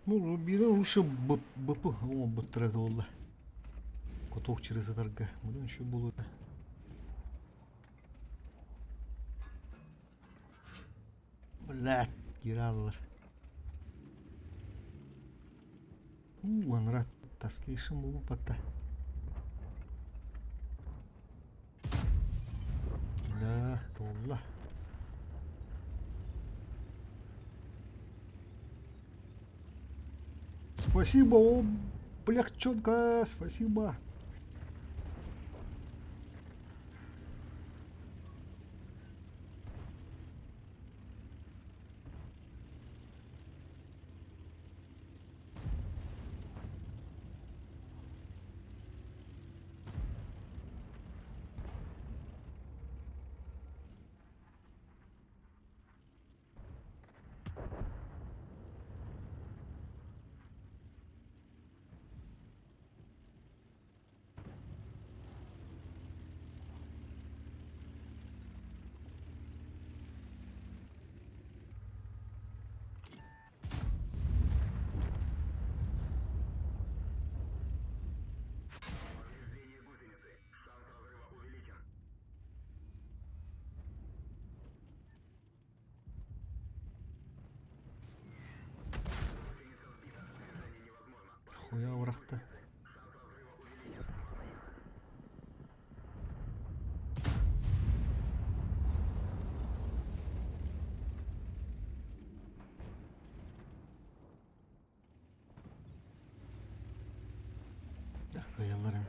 Ну, биирин лучше БП оҥорбуттара буолла. Кутуок через сытарга. Мыдан еще буолуо. Блядь, киираллар. Уу, анара таскейшин буолбатта. Да, туолла. Спасибо, о, облегченка, спасибо. Хуя урахта. Кыайалларын.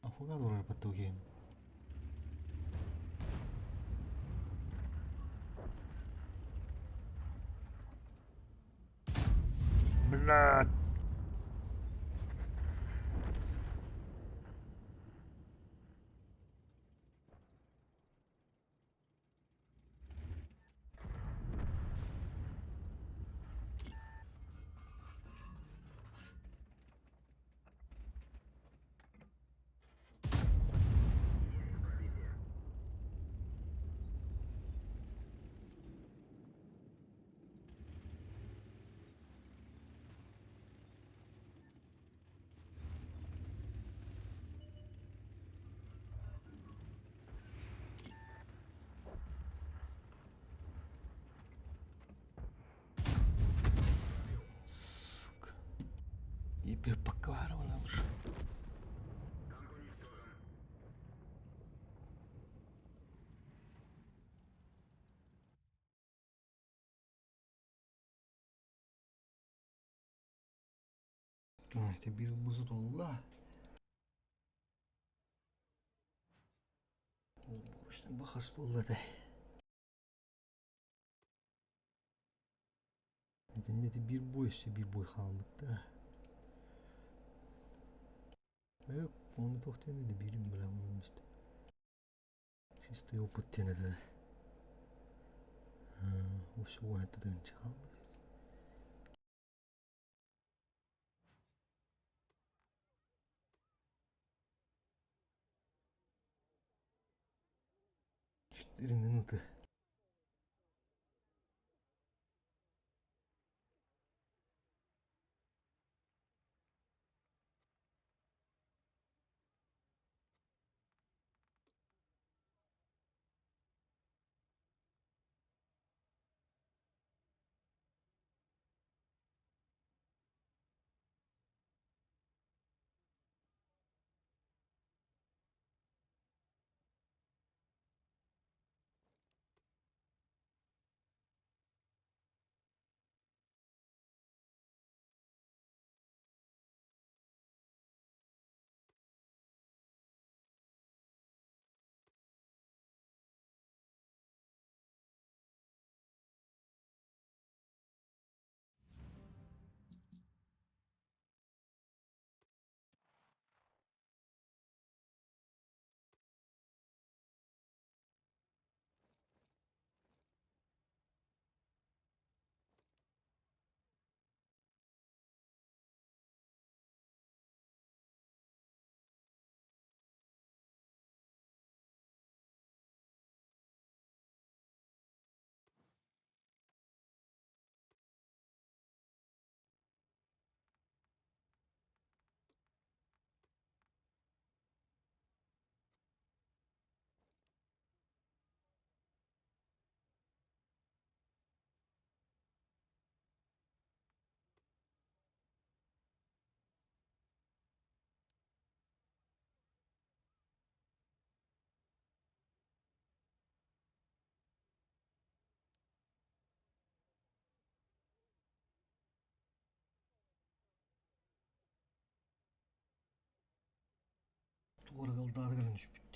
Афогадо game. Блядь. Сука. Гиперпокарывала уже. Это бир бузут олла. Бахас буолла да. Итиннэ ити биир бой өссө биир бой хаалбыт да. Э, оны туох диэн да биирин билэн Чистый опыт диэн этэ. Өссө уон тыһыынча хаалбыт. 4 минуты. Туора галдаары кэлэн түспүт.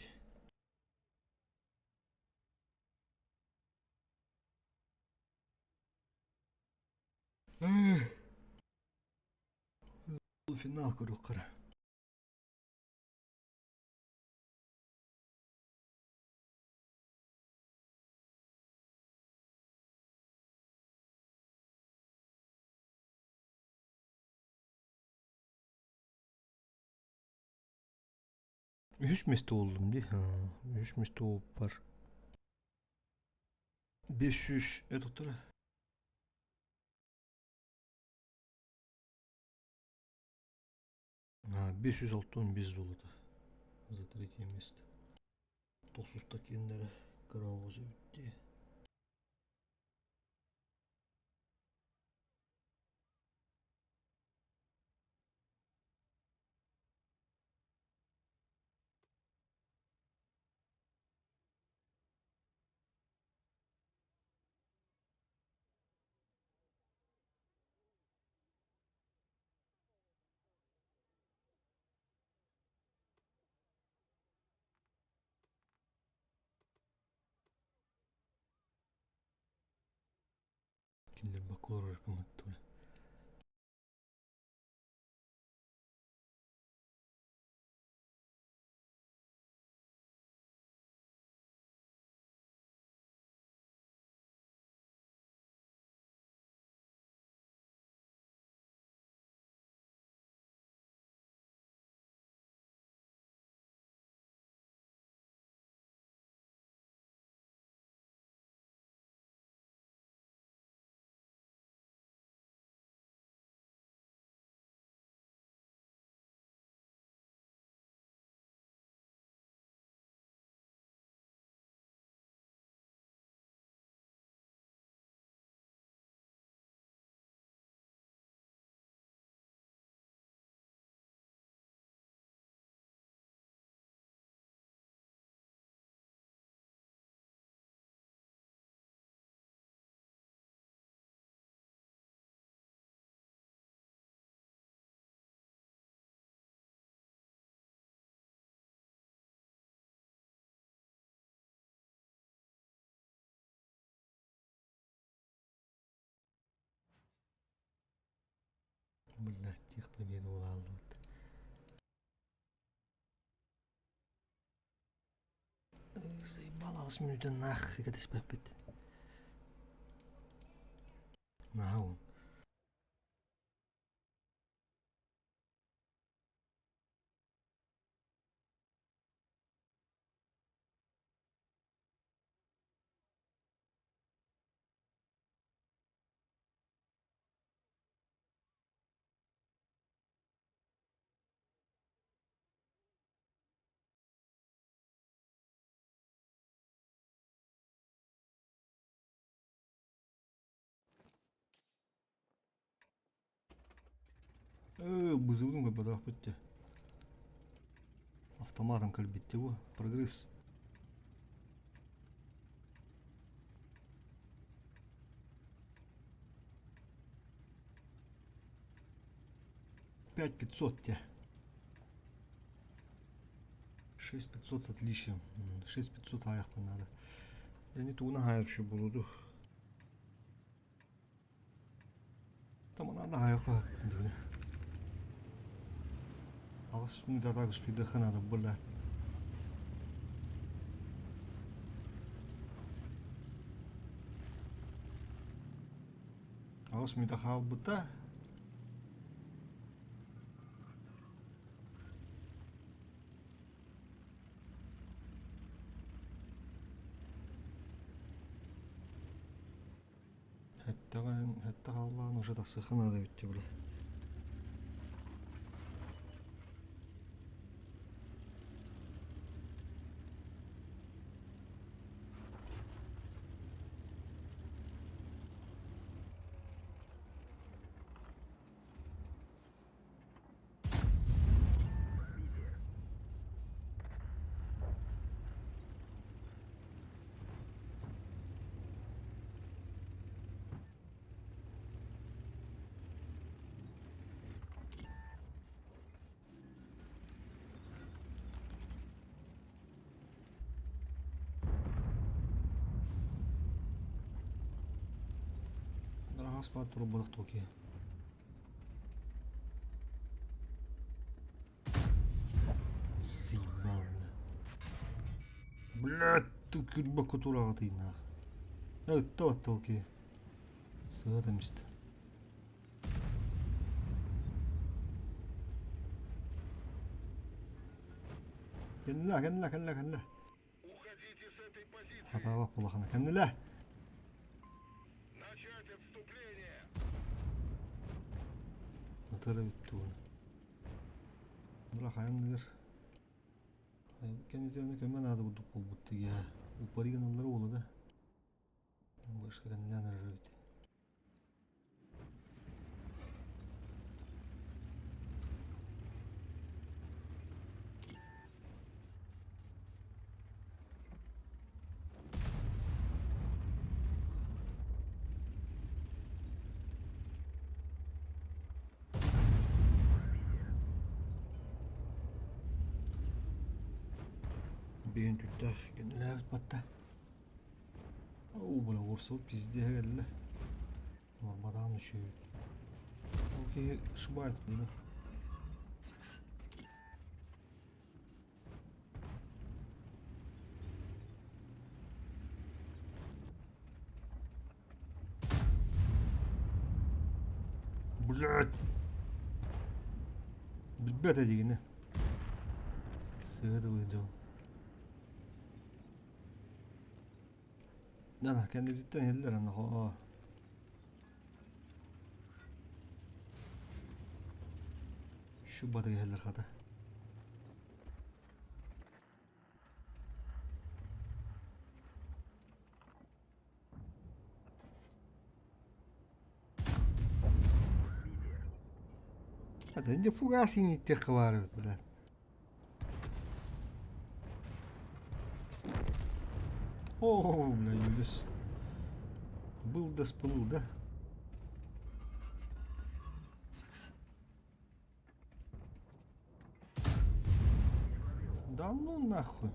Финал көрүөххэ. Үһүс миэстэ буоллум дии. Үһүс миэстэ буолбуппар 500 это 565 золото за третье место. Тохсуста киэннэрэ кыра оҕус эбит дии. Кинилэр бакылар өрпөҥөттүлэр. Блядь, тех победа буолааллыбыт. Заебал аҕыс мүнүүтэ нах кэтэспэппит. Наһаа Бызыбын көрбөтөхпүт дии. Автоматом кэлбит бу. Прогресс. 5500 те. 6500 с отличием. 6500 аяқпа надо. Я не тугуна хайыр буду. Там она хайыр. Аҕыс мүнүүтэ успейдыахха наада буолла. Аҕыс мүнүүтэ хаалбыта. Хэттэҕэ хааллаҕына уже тахсыахха наада эбит дии били. Ас баар турбатах токи. Заебал, бля. Блядь, ты күрбэ кутураҕа тыыннаах. Ытта батта ол киһи. Сыа эмист. Кэннилэ, кэннилэ, кэннилэ, кэннилэ. Уходите с этой позиции. Хатаабат улахана. Кэннилэ. Начать отступление. Ытара бүттү Быра хайамныгар кэннитэринэ көмө наада курдук буолбут тигэ. Уппари гыналлара буола да. Бышка кэннилээн эрэр эбит. Биһин түттээх кэннилээбит батта. Уу, бля, уорсубут пиздеһэ кэллэ. Нормадаан үчүгэй. Ол киһи ошибается диме. Блядь! Билбэт этигини. Сыа дылы дьон. Нана, кэннибититтэн иһэллэр анна Шубада иһэллэр хата. Хата, инде фугас иниттиэххэ баар эбит, блядь. О, бля, Юлис. Был да сплыл, да? Да ну нахуй.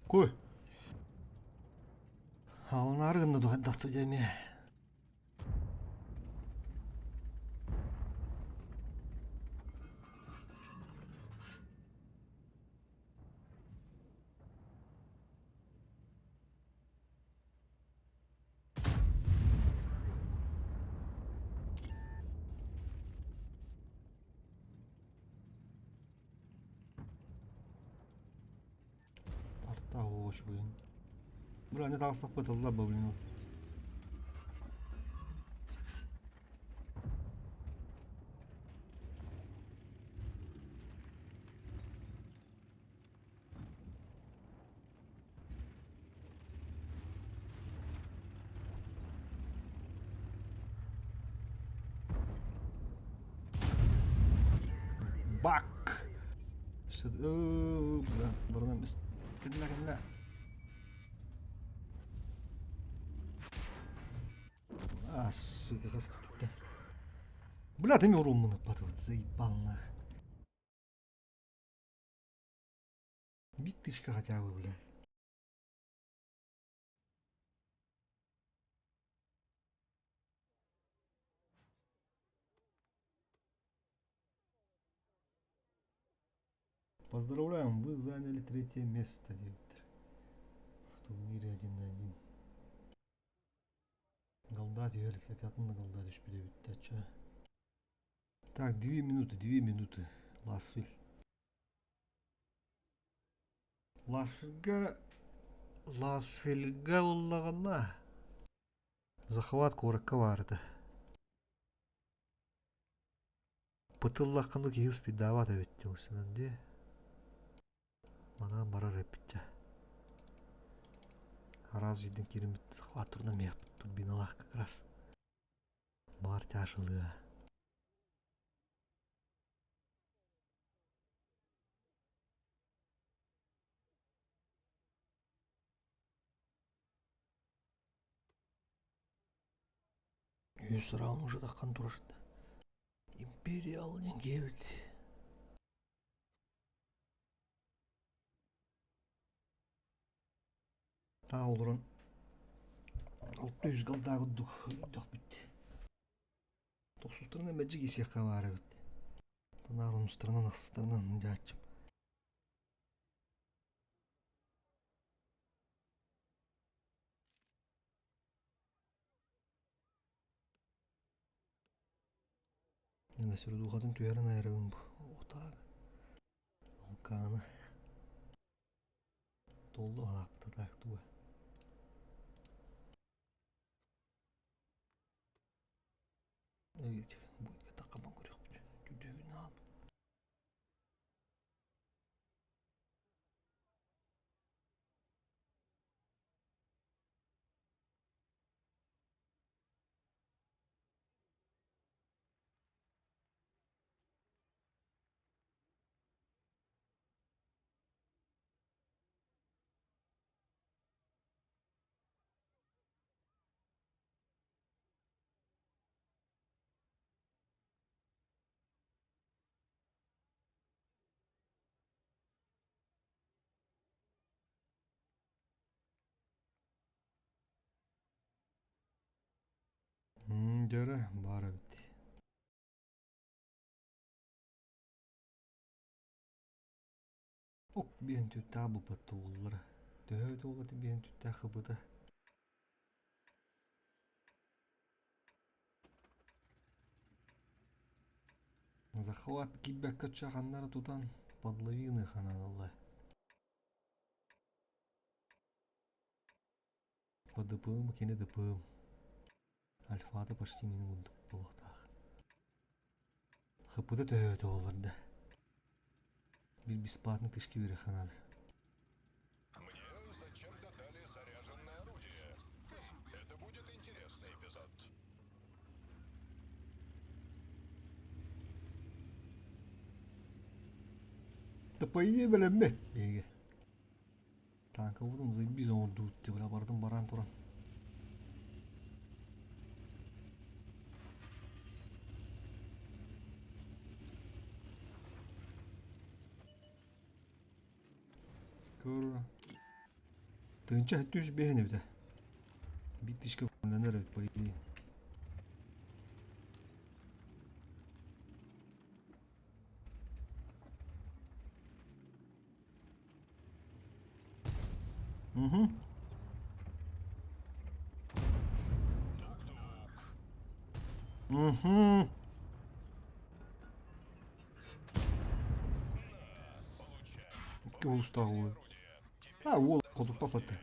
Кой. Алынары гынна дуһайдах тудьэми. Тарта үчүгэйин. Бля, не таҕыстахпыт ылла блин. Бак! Бля, барынан кэннэ кэннэ. А, сука, хас Бля, ты мне урон нападывает, заебал нах. Битышка хотя бы, бля. Поздравляем, вы заняли третье место, Виктор. В турнире один на один. Голда түһэр, атын да голда түспүт эбит Так, 2 минуты, 2 минуты. Ласфиль. Ласфильга Ласфильга ыллаҕына захват куоракка баар этэ. Пытыллаххына киһи успейдаабат эбит дии дии. Манаан барар эппиттэ. Араас жерден киириммит захват турунан миэхпит турбиналаах как раз. Баар тяжелыа. Үс раунд уже таххан турар. Империал диэн киэбит. Таа олорон 600 галлаах курдук өйдөөхпүт. Тохсустарынан мэлдьи киирсиэххэ баар эбит. Тонаар онустарынан ахсыстарынан дьааччым. Нина сүрдуухатын түһэрэн айарабын бу отаага. Алкааны. Толлу аһааппыта так туга. Таххаман көрүөхпүт. Түдүгүн аап. Дьөрө баар эбит. Ок биэн түттээх буппат туоллара. Төһө туоллата биэн түттээх хыбыта. Захват киирбэккэ чаханнары тутан подловины хананалла. По ДПМ кини ДПМ. Альфата почти мин курдук буолуохтаах. ХП-та төһөөтө буоллар да. Бир бесплатный тышки бериэххэ наада. Мне зачем-то дали заряженное орудие. Хм, это будет интересный эпизод. Да по идее бэлэммэт биһиги. Танкабытын заебись оҥордубут бля бардым баран туран. Көр. Тыынча 705 эбитэ. Биир тишкэ лэнэр эбит по идее. Угу. Угу. Икки улустаах уол. А, уол хотуппа патты.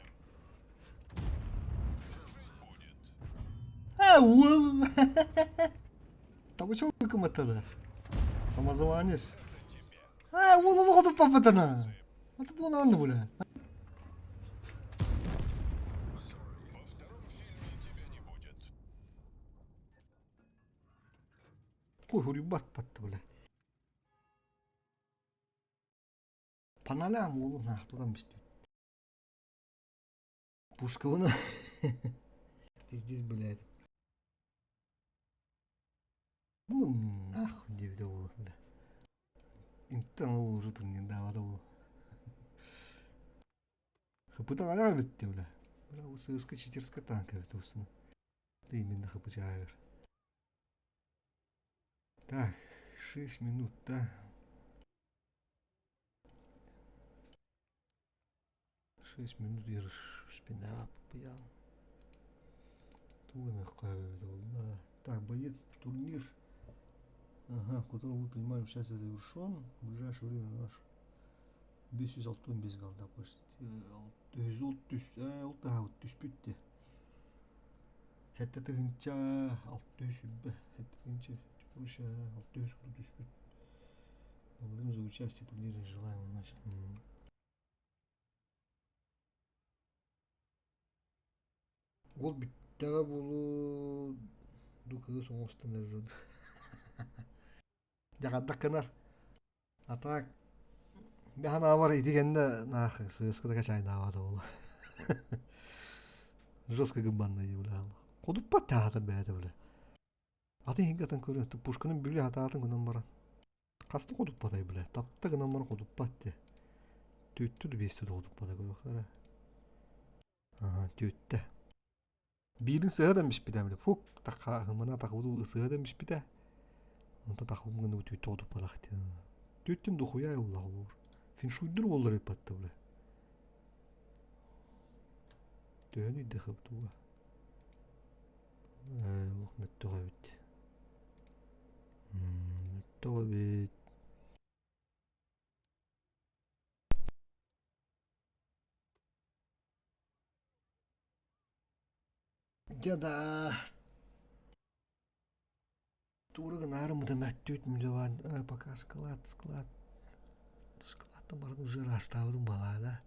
А, уол. Табычок кыматтады. Самозванец. А, уол олох хотуппаппатана. Аты буолаанны була. Во втором фильме тебя не будет. Куһуруйбат батты бля. Паналям уолу наахтутан бистибит. Пушкабына пиздец, блядь. Ну нахуй диэбитэ буолуо бля. Интэн ол уже турнирдаабата буолуо. Хыпыта аҕа эбит бля. Бля, бу сыыска читерская танка эбит усуна. Ты именно хыпычаайыр. Так, 6 минут, да? 6 минут спина Так, боец турнир, ага, в котором вы принимали участие, завершен. В ближайшее время наш 565 голда почти. 130 ол түспүт де. Хэттэ тыһыынча 600 хэттэ тыһыынча 600 курдук түспүт. Благодарим за участие в турнире, желаем удачи. Ол бүттэҕэ буолуо ду кыыс оҥостон эрэр Дьаҕардах гынар. А так мин санаабар ити кэннэ наах сыыска да качайдаабата буолуо. Жестко гыббанна дии бля. Ходуппат таһаатар бэйэтэ бля. Атын иһингэ атын көрүө пушканы бүлэ хатаатын гынан баран. Хаста ходуппатай бля. Тапта гынан баран ходуппат те. Түттү да биэстэ да ходуппата көрүөхтэрэ. Аха, түттэ. Биирин сыһа биспитэ бля. Фук, таха мына тахыбыт сыһа биспитэ. Онто тахыбым гына түттэ ходуппатах те. Түттүм дохуя уллах olur. Финшуйдур боллар ыппатта бля. Төһөнү дэхыбтуга. Олох мөттөх эбит. Мөттөх эбит. Дьэ да Тура гынаарым мөттүүт мүлүван пока склад склад складтан баран уже ыраастаабытым балаана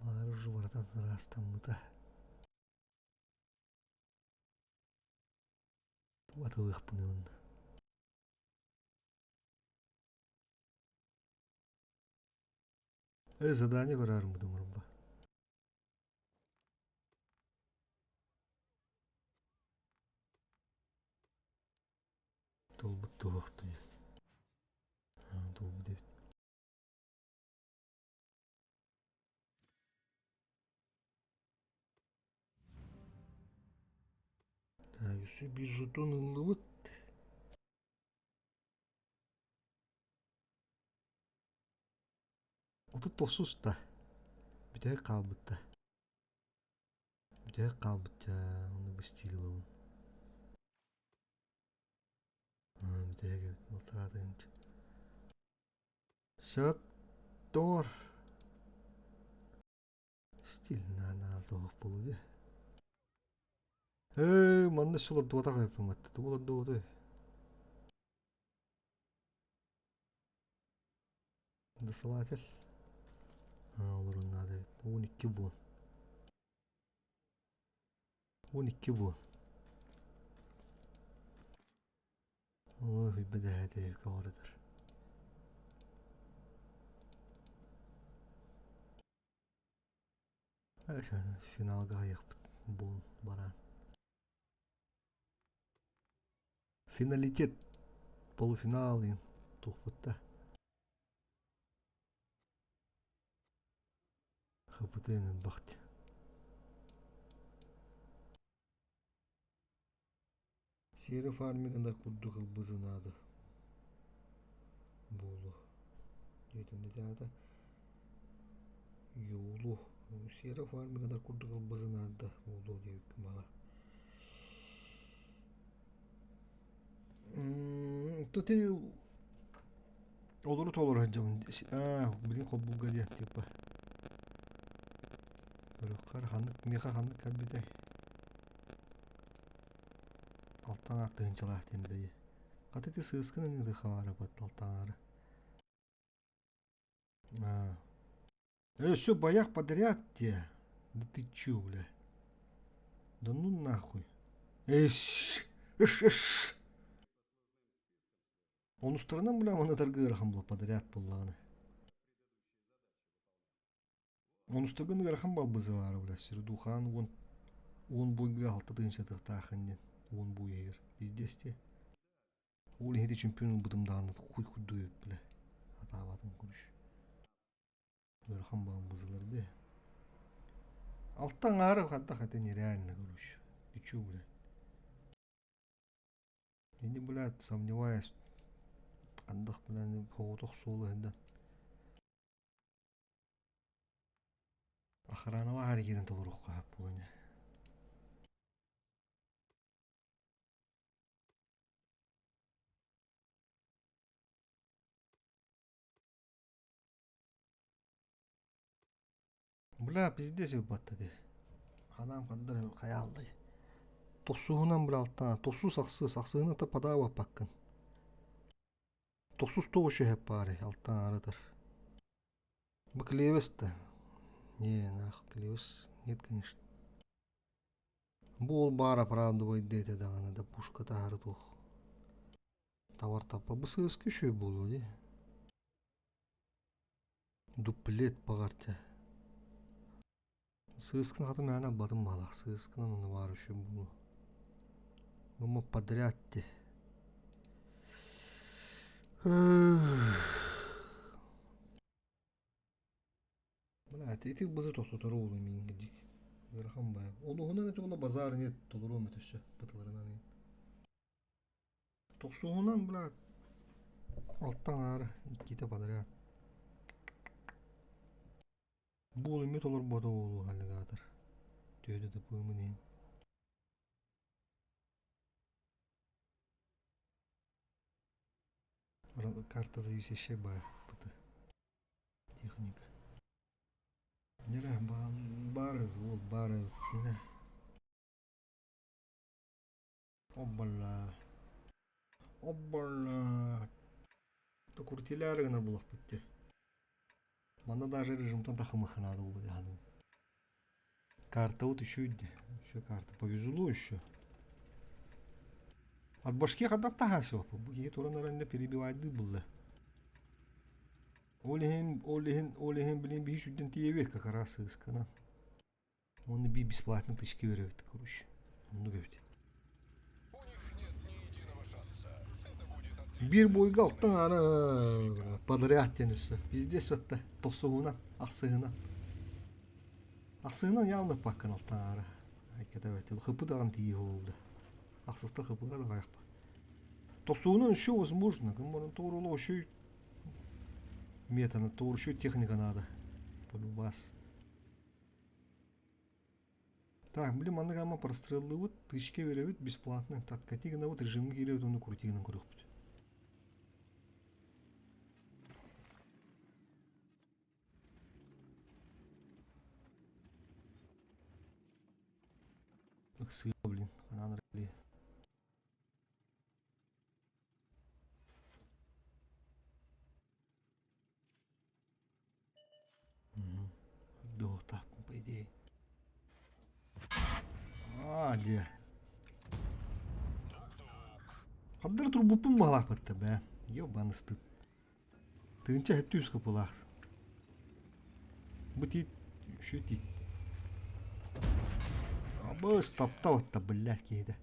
баҕар уже барытан ыраастаммыта атылыахпын ылынна э задание көрөрүммүт оҥорбо Туолбут туһахтый туолбут эбит Так, өссө биир жетон ыллыбыт. 39 да. Бүтэһик хаалбыт да. Бүтэһик хаалбыт даа, онно бу стиль ылабын. Бүтэһик эбит балтараа тыһыынча. Сөп, тор. Стиль наанаа туох буолуо дии. Ээ, манна өссө олордубатах эбиппин батта. Тугу олордубутай? Досылатель. Олорун наада эбит. 12 буол. 12 буол. Ой, бэдэһэти көҕүрэтэр. Финалга аһыйахпыт буол бараан. Финалитет полуфинал диэн туохпут да. ХПТ элбэх Сиэри фармигында курдук ылбызынаады буолуо диэтин аата Юлу Сиэри фармигында курдук ылбызынаады буолуо диэбиккин бала Ты олору толоро сылдьабын аа билигин холбуурга диэн типа көрүөххэ ханнык миэхэ ханнык кэлбитэй алтан тыһыынчалаах диэн бэйи хата ити сыыскын ыҥырыха баара алтаҥаары аа Э, боях подряд те. Да ты чё, бля? Да ну нахуй. Эш, эш, эш. Онустарынан бля манатарга ыарахан була подряд буоллаҕына. Онустаргын ыарахан балбызы баара бля Сирдухаан уон уон буйга алта тыһыынчатыахтаахын диэн уон буй иһигэр пиздец те. Ол иһити чемпион ылбытым даҕаны хуй курдук эбит бля. Атаабатым курус. Ыарахан баалбызылар дии. Алта аҥаары хайдах это нереально, короче. Ты чё, блядь? Я не, блядь, сомневаюсь. Хандах, блядь, соҕотох суолу иһинэн. Охранаҕа аһар киирэн толоруохха сөп буолуо ини. Бля, пиздец ылбатта дии. Ханаам ханна эрэ хайааллай. Тохсуһунан бля алтаан, тохсус ахсыс, ахсыһын ата падаабаппаккын. Тохсус тоҕус үһэп баарый алтаан арытар. Бу клевес да. Не, нах, клевес нет, конечно. Бу ол баар оправдывай диэтэ даҕаны да пушка таһары туох. Тавар таппа бу сыыска үчүгэй буолуо дии. Дуплет баҕар чэ. Сыыскын хата мээнэ албатым баҕалаах. Сыыскынан онно баар үчүгэй буолуо. Гыммыт подряд дии. Бля, ити бызы тохтотору уолу миин кирдик. Ыарахан баа. Олуһунан эти ула базар не толоруом этэ өссө бытыларынан. Тохсуһунан, бля, алтан аара иккитэ подряд. Бу эмиэ толорбото уолу аллигатор. Төһө да тапыамын иһин. Карта зависящая баар быты. Техника. Нера баар уол баар нера. Оббалла. Оббалла. Токуртилаары гынар булахпыт дии. Манна даже режимтан тахымыхха наада буолуо дии саныыбын. Картабыт үчүгэй дии. Еще карта повезло еще. От башки хайдах таһаасыбаппыт? Бу киһи туран эрэннэ перебивайдыы булла. Ол иһин, ол иһин, ол иһин билин биһи сүрдэн тиийэбит как раз сыысканан. Уонна биир бесплатно тычка беребит, короче. Оннук эбит. Биир бойга алтан ара подряд диэн өссө. Пиздец батта. Тохсуһунан, ахсыһынан. Ахсыһынан явно паккан алтан ара. Айката бэт. Хыпы даҕан тиийи буолда. Ахсыстар хыпыга да аҕайахпа. Тохсуһунан еще возможно. Кым туорулу еще метаны туору еще техника надо. Полюбас. Так, блин, маннык ама простреллыбыт, тычка беребит бесплатно. Откати гынабыт, режимге киирэбит уонна крути гынан көрүөхпүт. Ыксыа, блин, анаан рали. Дуохтаахпын по идее. Аа диэ. Хабдары турбуппун баҕалаахпытта бээ. Ёбаный стыд. Тыынча сэттэ үс кыпылаах. Бу тиит үчү тиит. Абыс таптабатта блядь киһитэ.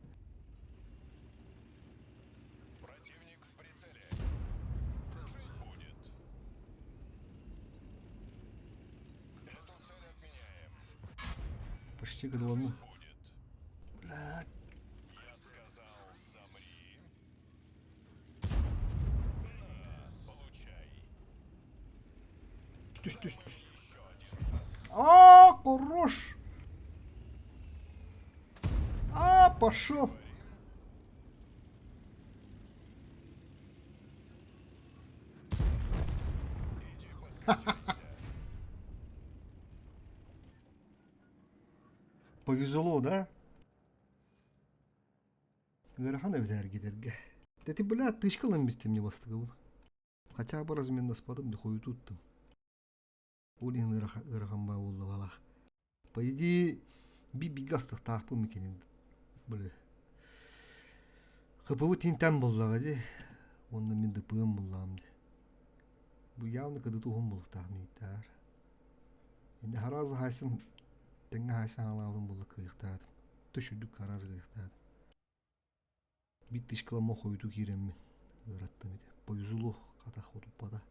Противник в прицеле. Жить будет. Эту цель отменяем. Почти головну. Будет. Блядь. Я сказал, замри. На, получай. Түс түс түс. Еще один шанс. А, хорош! А, пошел! Иди подкачайся. Повезло, да? Ыарахан эбит эргитэргэ. Дэти бля, тышкалан бистим не бастыгыбын. Хотя бы разменнаспатым да хойутуттум. Ол иһин ыарахан баа буолла По идее, би бигэ астыктаахпын микинин били ХПВ тинтэн буллаҕа дии уонна мин ДПМ буллаҕым дии. Бу явно кыдытуһум булуктаах мииттээр. Инде хараас хаайсын тэҥҥэ хаайсан аалаабытым буолла кыайыахтаатым. Түшүрдүк хараас кыайыахтаатым. Биир тышкаламма хойутуу киирэммин ыараттым ити. Повезло хата хотуппата.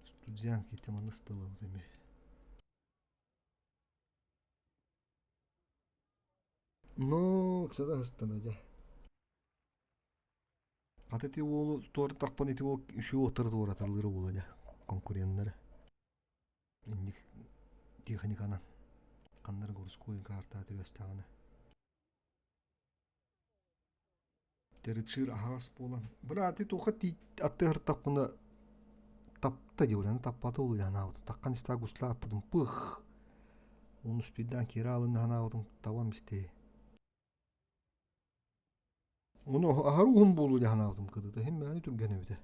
Студзянки теманы стылыбыт эмиэ. Но, ксада астана дьэ. Хата ити уолу туортахпын ити уол үчүгэй уоттары туораталлыра буолуо дьэ конкуреннары. Инник техниканан ханна эрэ городской картаҕа түбэстэҕинэ. Терричир аһаҕас буолан бырааты туохха тиит аттыһыртахпына тапта диэбин таппата ол санаабытым таххан истээх гуслааппытым пых уонна успейдаан киирэ аалынна санаабытым табам истээ ону аһары уһун буолуо дии санаабытым кыдыта иһин мээнэ түргэн эбитэ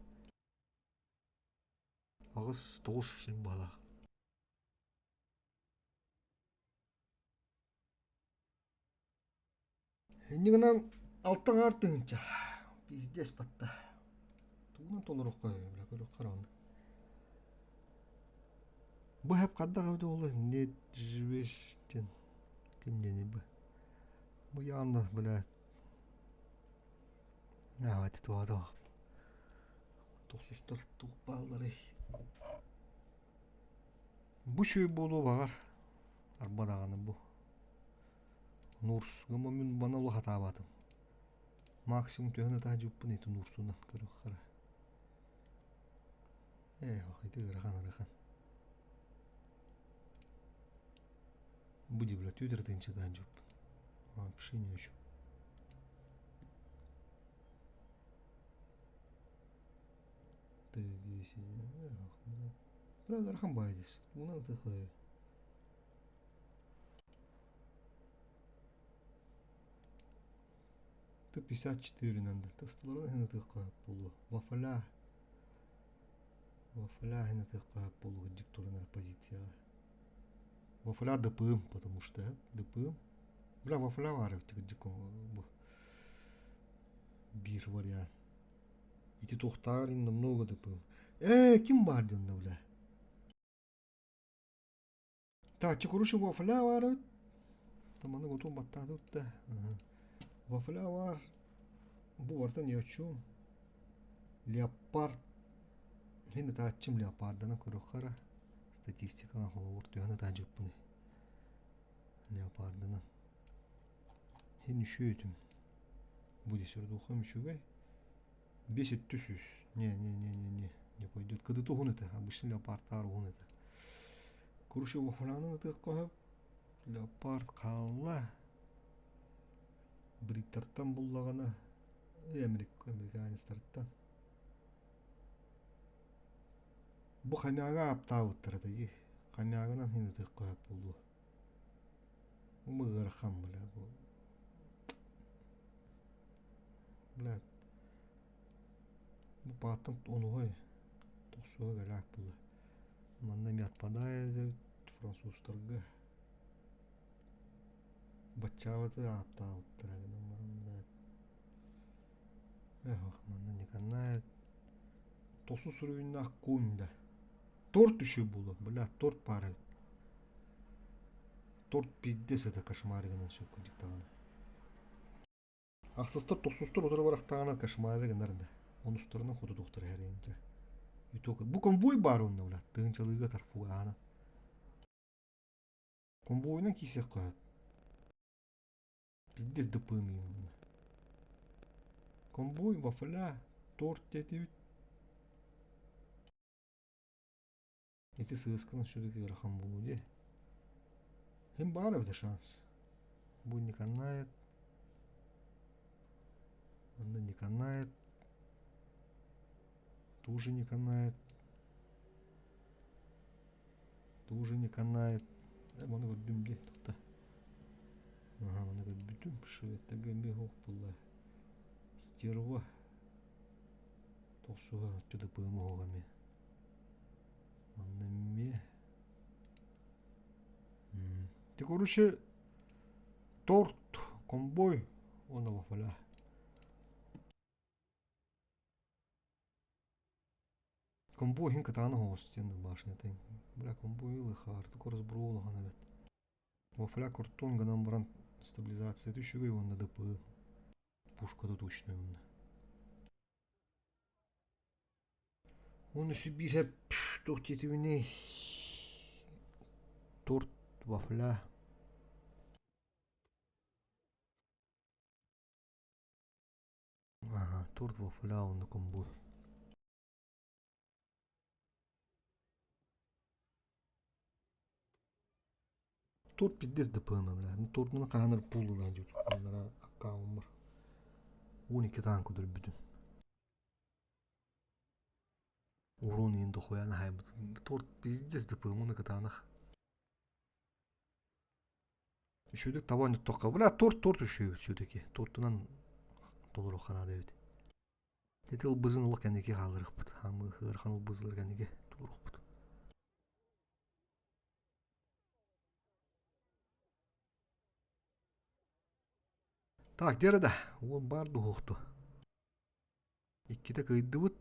8-9 сыл баалаах. Инньэ гынан алта аҥаар тыһыынча. Пиздец батта. Тугунан толоруохха бля көрүөххэ эрэ онно. Бу хэп хайдах эбитэ буолла нет живешь диэн ким диэний бу. Бу явно блядь. Аҕа туох тохсустар туох баалларый? Бу үчүгэй буолуо баҕар арба даҕаны бу Нурс мин маны олох хатаабатым. Максимум төһөн ытаһа дьыппын ити Нурсунан көрүөххэ эрэ. Ээ, ити ыарахан ыарахан. Бу дебля түөтэр тыынчатаан дьыппын. Вообще не очень. Ыарахан баай дис. Муна ытыхы. Т-54 надо. Тасталарын иһин ытыахха сөп буолуо. Вафля. Вафля иһин ытыахха сөп буолуо кырдьык туран позицияҕа. Вафля ДПМ, потому что ДПМ. Бля, вафля баар эбит кырдьык бу биир вариант. Ити туохтааҕар намного ДПМ. Ээ, ким баар диэн бля? Так, короче, вафля баар эбит. Таманы готов баттаатыбыт да. Вафля баар. Бу барыта ни о чем. Леопард. Мин ытааччым леопарданы көрүөххэ эрэ. Статистикаҕа холобур төһөн ытааччыппыный. Леопардынан. Хин үчүгэй этим. Бу десердухам үчүгэй. Бес өттө сүүс. Не, не, не, не, не, не пойдет. Кыдыты уһун этэ. Обычно леопардтаар уһун этэ. Короче, вафлянан ытыахха сөп. Леопард хаалла. Бриттартан буллаҕына, Америк, американецтартан. Бу хомяга аптаабыттар этэ дии. Хомягынан хин ытыахха сөп буолуо. Бу ыарахан бля бу. Бля бу пааттан онуһай тохсуһа гэлээх буолла. Манна эмиэ отпадает эбит французтарга. Баччаабыты ааттаабыттара гынан баран блядь. Эх, манна не канает. Тосу суруйуннаах конь да. Торт еще было, бля, торт пара. Торт пиздец это кошмар гынан сөпкө диктаҕына. Ахсыстар тохсустар утары барахтаҕына кошмары гынар да. Онустарынан хоту тохтор эһэринчэ. Итог бу конвой баар онно бля тыынчалыыга тарфугаана. Конвойунан киисиэххэ сөп. Пиздец ДПМ онно. Конвой, вафля, торт диэтибит. Ити сыысканан все-таки ыарахан буолуо дии. Һин баар эбитэ шанс. Бу не канает. Онно не канает. Тоже не канает. Тоже не канает. Маны көрдүм дии тохто. Аха, маны көрбүтүм. Шведтэргэ эмиэ суох буолла. Стерва. Тохсуһа оччо ДПМ оһох эмиэ. Манна эмиэ Ты, короче, торт, комбой, уонна вафля. Комбой иһин кытаанах оҕус диэн башнята. Бля, комбой ылыхаар, тука разбру улахан эбит. Вафля картон гынан баран стабилизацията үчүгэй уонна ДП. Пушката точно уонна. Уонна сүбииһэп туох диэтибиний торт вафля Ага, торт вафля уонна комбо. Торт пиздец ДПМ бля. Ну тортуну хаһан пул ылан дьутуннара аккаунмар. 12 таанка өлбүтүм. Урон иһин дохуйан аһайбыт. Торт пиздец ДПМ уну кытаанах. Үчүгдүк таба оонньоттоххо, бля, торт торт үчүгэй все-таки. Тортунан толоруохха наада эбит. Ити ылбызын олох кэнники хаалларыахпыт. Хаамыы ыарахан ылбызылар кэнники толоруохпут. Так, где да? Уон баар дуһуохту. Иккитэ кыйдыбыт.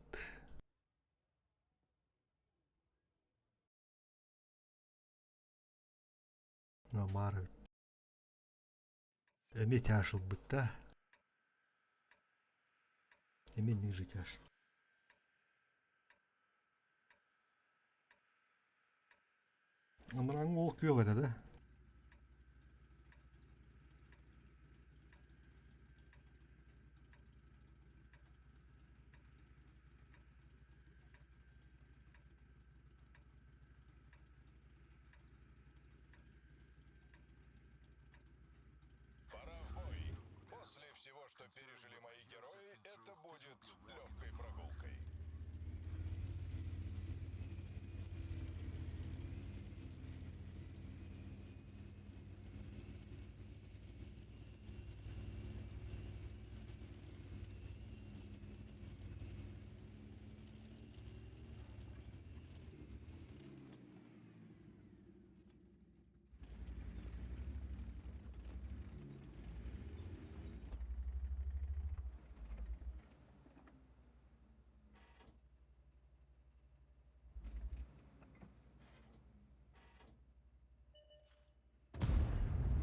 Баар эбит. Эмиэ тяж ылбыт да. Эмиэ житяш. Анарааҥҥы уол күөх этэ да? Пора в бой. После всего, что пережили мои герои, это будет легкой прогулкой.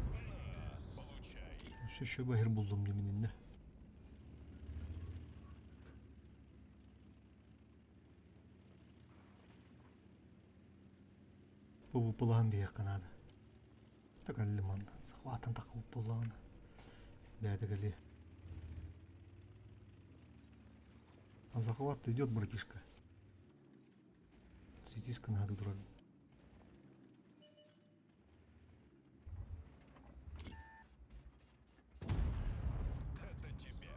На, получай. Өссө еще баһыр буллум димининне. Бу биһиэххэ наада. Такалли манна захватан таххыбыт буоллаҕына бэйэтэ кэлиэ. А захват идет, братишка. Светись-ка надо турар. Это тебе.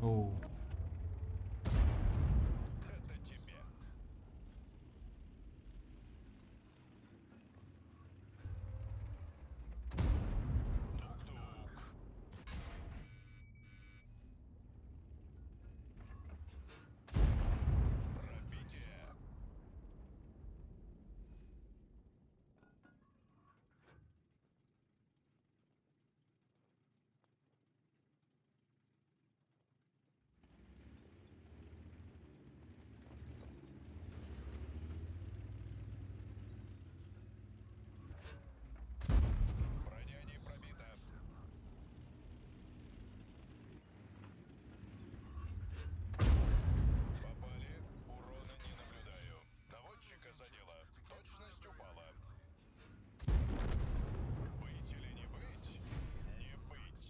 Оу. Это тебе. Тук-тук. Пробитие. Броня не пробита. Попали. Урона не наблюдаю. Наводчика задело. Точность упала. Быть или не быть? Не быть.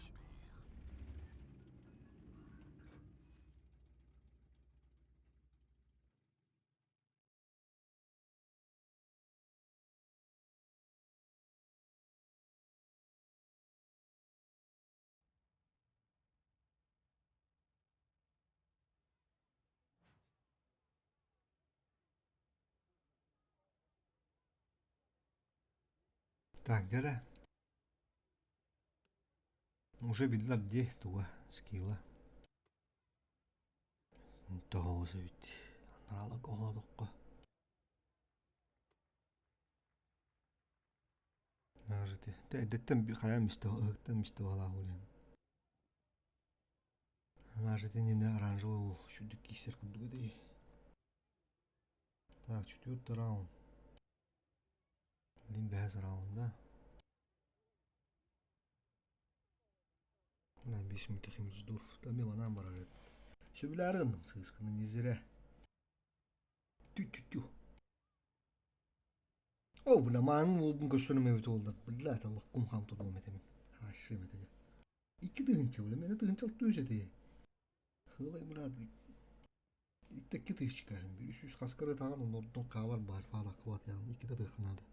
Так, дьэ Уже биллэр дии туга скилла. Тоҕус эбит. Анарааларга оһоодоххо. Нажити. Эрдэттэн хайаан мистэ ыһыктан мистэ баалаах үлэн. Нажити иннинэ оранжевый уол сүрдүк киирсэр курдук этэ. Так, четвертый раунд. Илин бэһис раунда. Мына бес мутахим здоров. Там манан барар эт. Сөбүлээри гынным сыысканы не зря. Тю-тю-тю. О, бля, маанын уолбун көрсөнүм эбит уоллар. Бля, аллах кум хам тутуом этэмин. Хаашым этэ. Икки тыһынча, бля, мені тыһынча түс этэ. Хылай, бля, икки тыһычка. Үс үс хаскары тағын, онордон хаалар бар, фала кылат яғын. Икки да тыһынады.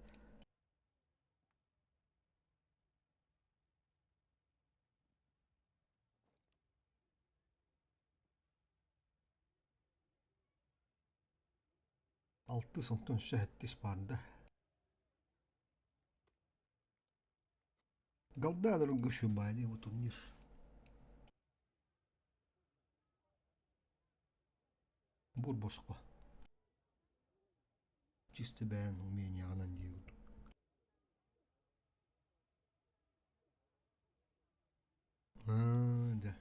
Алтыс, онтон өссө сэттис баарда. Галдааларга шубали бу турнир. Бур босхо. Чисто бэйэн умениеҕынан диэбит. Аа, дьэ,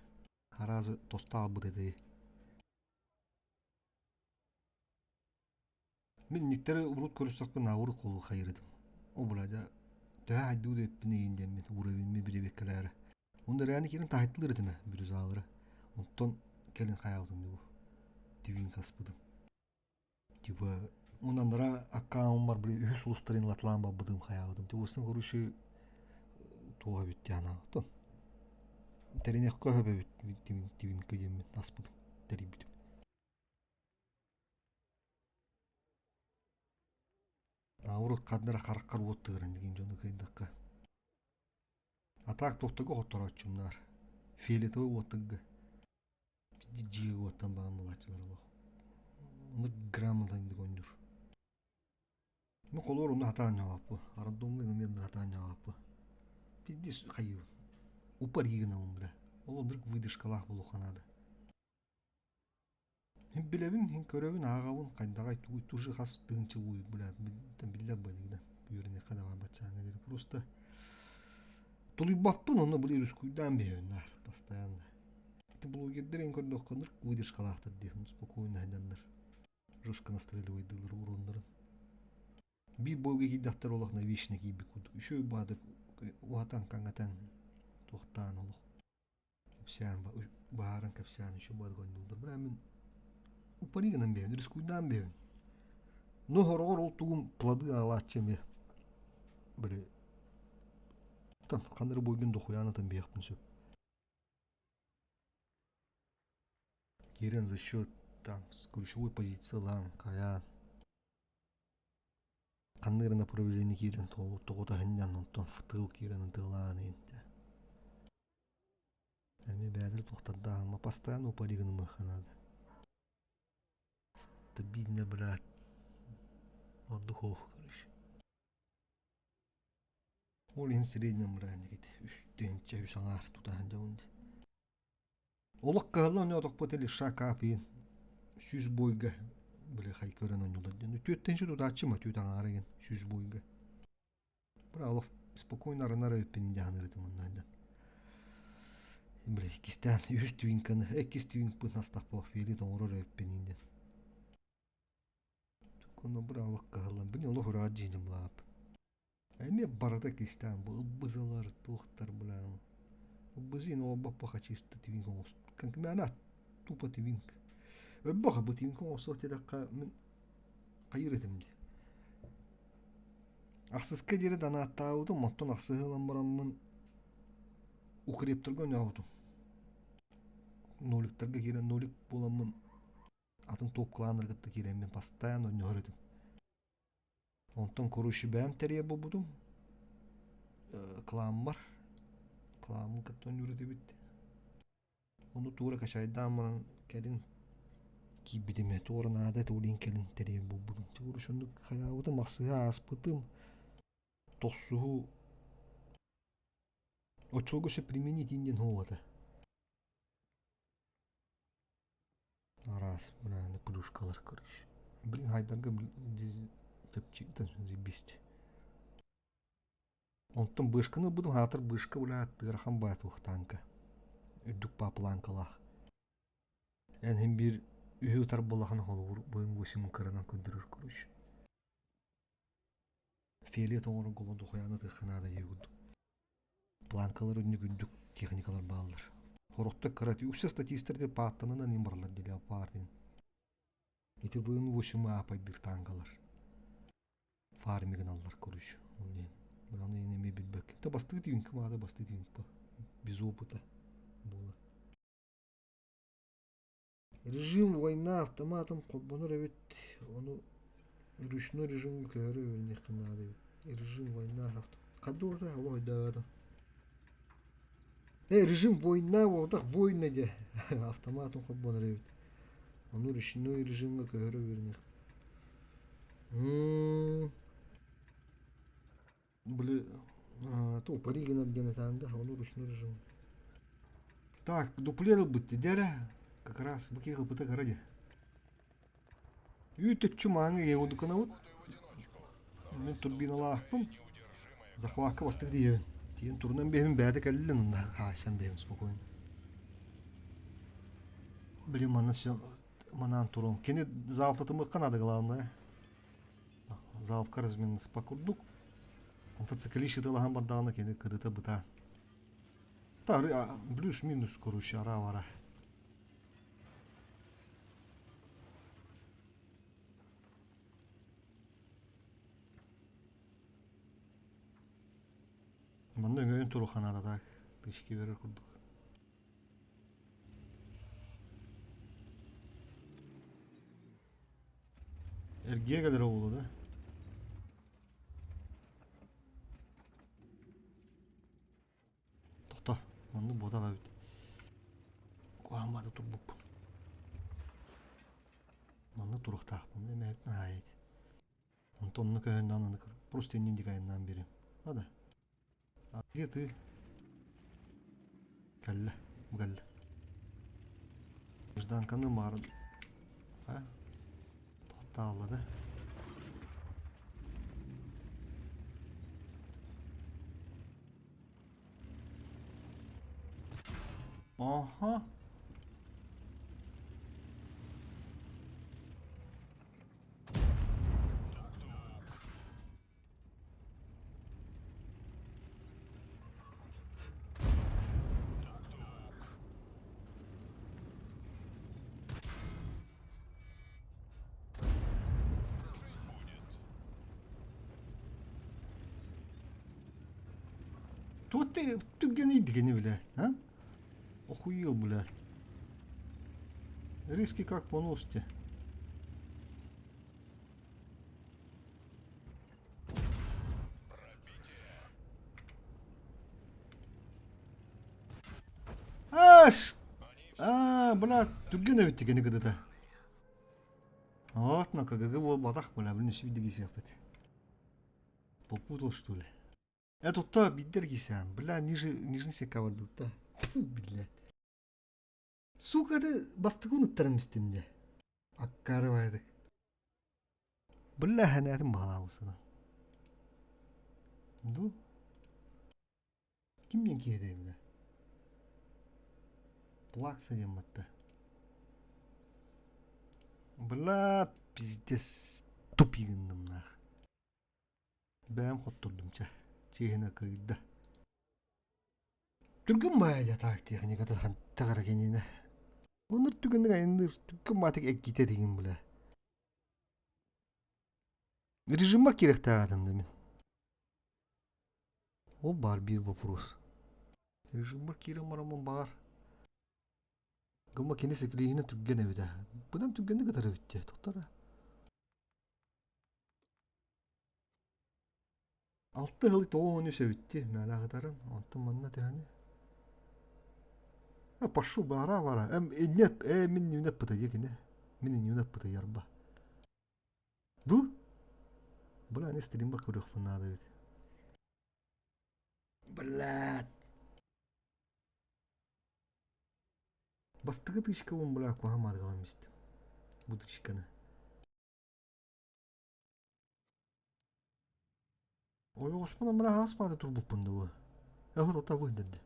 араас тостаалбыт этэ. Мин никтэри урут көрүстэхпин ауыр холу хайырыдым. О, бля, дьэ, төһө хайдыы да эппин иин диэммит уровеньми билибэккэлээрэ. Онно реально киирэн таһыттылар этим бирюзалары. Онтон кэлин хайаабытым дии бу. Тивин хаспытым. Типа онаннара аккаунмар били үһүс улустарын латлаан барбытым хайаабытым. Тубусын короче туох эбит диэн оттон тэриниэххэ сөп эбит тивинка диэммин аспытым тэрийбитим. Урут ханна хараххар уот тыгыран дигин дьону кыйдахха. А так тохтого хотторооччумнар. Фиолетовый уоттарга дьиэ уоттан баҕан булааччылар олох. Оннук грамотаннык оонньуур. Ну холуор онно хатаан ньаҕааппы. Рандомҥа эмиэ хатаан ньаҕааппы. Пиздец хайыы. Упар гынабын бля. Ол оннук выдержкалаах буолуохха наада. Мин билэбин, мин көрөбүн, ааҕабын, хайдаҕай тугуй тужи хас тыһыынча ууй бля биллэр быһыыда үөрэниэххэ да баар баччааҥҥа диэри просто тулуйбаппын онно били рискуйдаан биһэбин наар постоянно ити блогердэр эн көрдөххө выдержкалаахтар диэхин спокойно сылдьаннар жестко настреливайдыыллар уроннарын биир бойга киирдэхтэр олох навечно киирбит курдук үчүгэй баадык уһатан хаҥатан туохтаан олох Кэпсээн баһааран кэпсээн үчүгэй баҕайытык оонньууллар. Бля мин упари гынан биэрэбин, рискуйдаан биэрэбин. Но сороҕор ол тугум плоды аҕалааччы эмиэ били ханна эрэ буойгун дохуйаан ытан биэхпин сөп. Киирэн за счет там с ключевой позициялаан хайаан ханна эрэ направление киирэн тоҕута сынньан онтон в тыл киирэн ытыалаан иһинтэ. Эмиэ бэйэлэрэ туохтардаах постоянно упари гынымыахха наада. Стабильно, блядь, ордук оһох, короче. Ол иһин среднем, блядь, үс тыһыынча үс аҥаар тута сылдьабын дии. Олох кыһалла оонньоотохпут левша каапыйын сүүс буойга били хай көрөн оонньуулар диэн. Түөрт тыһыынча тутааччы ма түөрт аҥаара игин сүүс буойга. Бра олох спокойно арынар эбиппин дьаһанар этим онно да. Били иккистээн үһүс твинканы иккис твинкпын астахпа фиолет оҥорор эбиппин диэн. Ону бра олох кыһаллан бини олох ураат дьииним лаап. Эмиэ барыта кистээн бу ылбызалар туохтар бля ылбызин оҕобоппоха чисто твинк оҥост конкретно тупо твинк өлбөх бу твинк оҥостуох диэтэххэ мин хайыыр этим дии Ахсыска диэри донааттаабытым, оттон ахсыһы ылан бараммын укрепторга ойнообутум. Ноликтарга киирэн нолик буоламмын атын топ кланнары кытта киирэммин постоянно ойноһор этим. Онтон короче бэйэм тэрийэр буолбутум. Кламмар. Кламмын кытта ойнуур этибит. Ону туора качайдаан баран кэлин киирбитим ээ, туора наада этэ ол иһин кэлин тэрийэр буолбутум. Чугуруш оннук хайаабытым, ахсыһы ааспытым, тохсуһу оччолорго өссө применить диэн суох этэ. Араас мырааны плюшкалар короче. Блин, хайдарга чэпчэкитэн заебись. Онтон бышканы ылбытым аатыр бышка бля ыарахан баай туох танка үрдүк папланкалаах. Эн иһин биир үһү ытар буоллахына холобур быйыл восемь кыранан көрдөрөр короче. Фиолет оҥорон голо духуйааны ытыахха наада диир курдук. Планкалар үрдүк үрдүк техникалар бааллар. Сорохтор кыра үксэ статистар диэн пааттанан иһин бараллар диэн паар диэн. Ити быйыл восемь аапайдыыр танкалар. Фармигын аллар короче. Аны эмиэ билбэккин. Та бастыы твинка маада бастыы твинка. Без опыта буолар. Режим война автоматом холбонор эбит. Ону ручной режимҥэ көһөрө үөрэниэххэ наада эбит. Режим война Ханна орда олох өйдөөбөтүм. Режим война буолбатах война диэ автоматом холбонор эбит. Ону ручной режимҥэ көһөрө үөрэниэх. Били тупори гынар диэн этэн да ону ручной режим. Так, дуплет ылбыт дии как раз бу киһи ылбыта кыра дии. Үүт-өччү мааҥҥа егудуканабыт. Мин турбиналаахпын. Захвакка бастык диэбин. Тиийэн турунан биэһин бэйэтэ кэллин онно хаайсан биэһин спокойно. Блин, манна все манаан туруом. Кини залпатымыахха наада главное. Залпка разминныспа курдук. Онтон цикли шытылаһан бардаҕына кини кырыта быта. Та плюс-минус, короче, ара-вара. Манна өҥөйөн туруохха наада так. Тышки берер курдук. Эргиэ кэлэр оҕолу да. Тохто, маннык буотах эбит. Куһааммата турбуппун. Манна туруохтаахпын эмээбит наһаа Онтон онно көһөннөөн аны просто иннин диэки айаннаан биэриэм. Ада. А где ты? Кэллэ, бу кэллэ. Гражданканы маарын а? Тохтаалла да. Аха. Жить будет. Туох түргэн дигини бля, а? Охуел, бля. Риски как по ности. Пробитие. Аш! Они А, бля, түргэн эбит дигини кыдыта. Вот, на КГГ буолбатах, бля, блин, үсү дигисиэхпит. Попутал, что ли? Я тут та биддер кисян, бля, ниже, нижний секавар да. Бля. Сука, ты бастыгын ыттарым истим дьэ. Аккарыбайдык. Бля, хэнээтин баҕалаабысына. Ду? Ким диэн киһи бля? Плакса диэн батта. Бля, пиздец тупигынным нах. Бэйэм хоттордум чэ. Чиэһинэ кыйда. Түргэн баайа таак техниката хантаҕара кининэ. Оннур түгэнник айанныыр түргэн маатык эккитэ дигин бля. Режиммар киирэхтээх да мин. Ол баар биир вопрос. Режиммар киирэн бараммын баҕар. Гымма кини секлииһинэ түргэн эбит ээ. Быдан түргэнник ытар эбит дии. Тоқтара. Алта ыһылы 93 эбит дии. Мээлээх ытарым. Онтон манна төһөнү? А, пошу бара бара. Эм нет, мин нүүнэ пыта дии кини. Мин нүүнэ пыта ярба. Ду? Бля, не стримбар көрүөхпүн наада эбит. Блядь. Бастакы тычкабын, бля, куһаҕан маадыгалан истим. Бу тычканы. Ойоҕоспун амара ааспаата турбуппун дуо? Эһот ота быһдырды.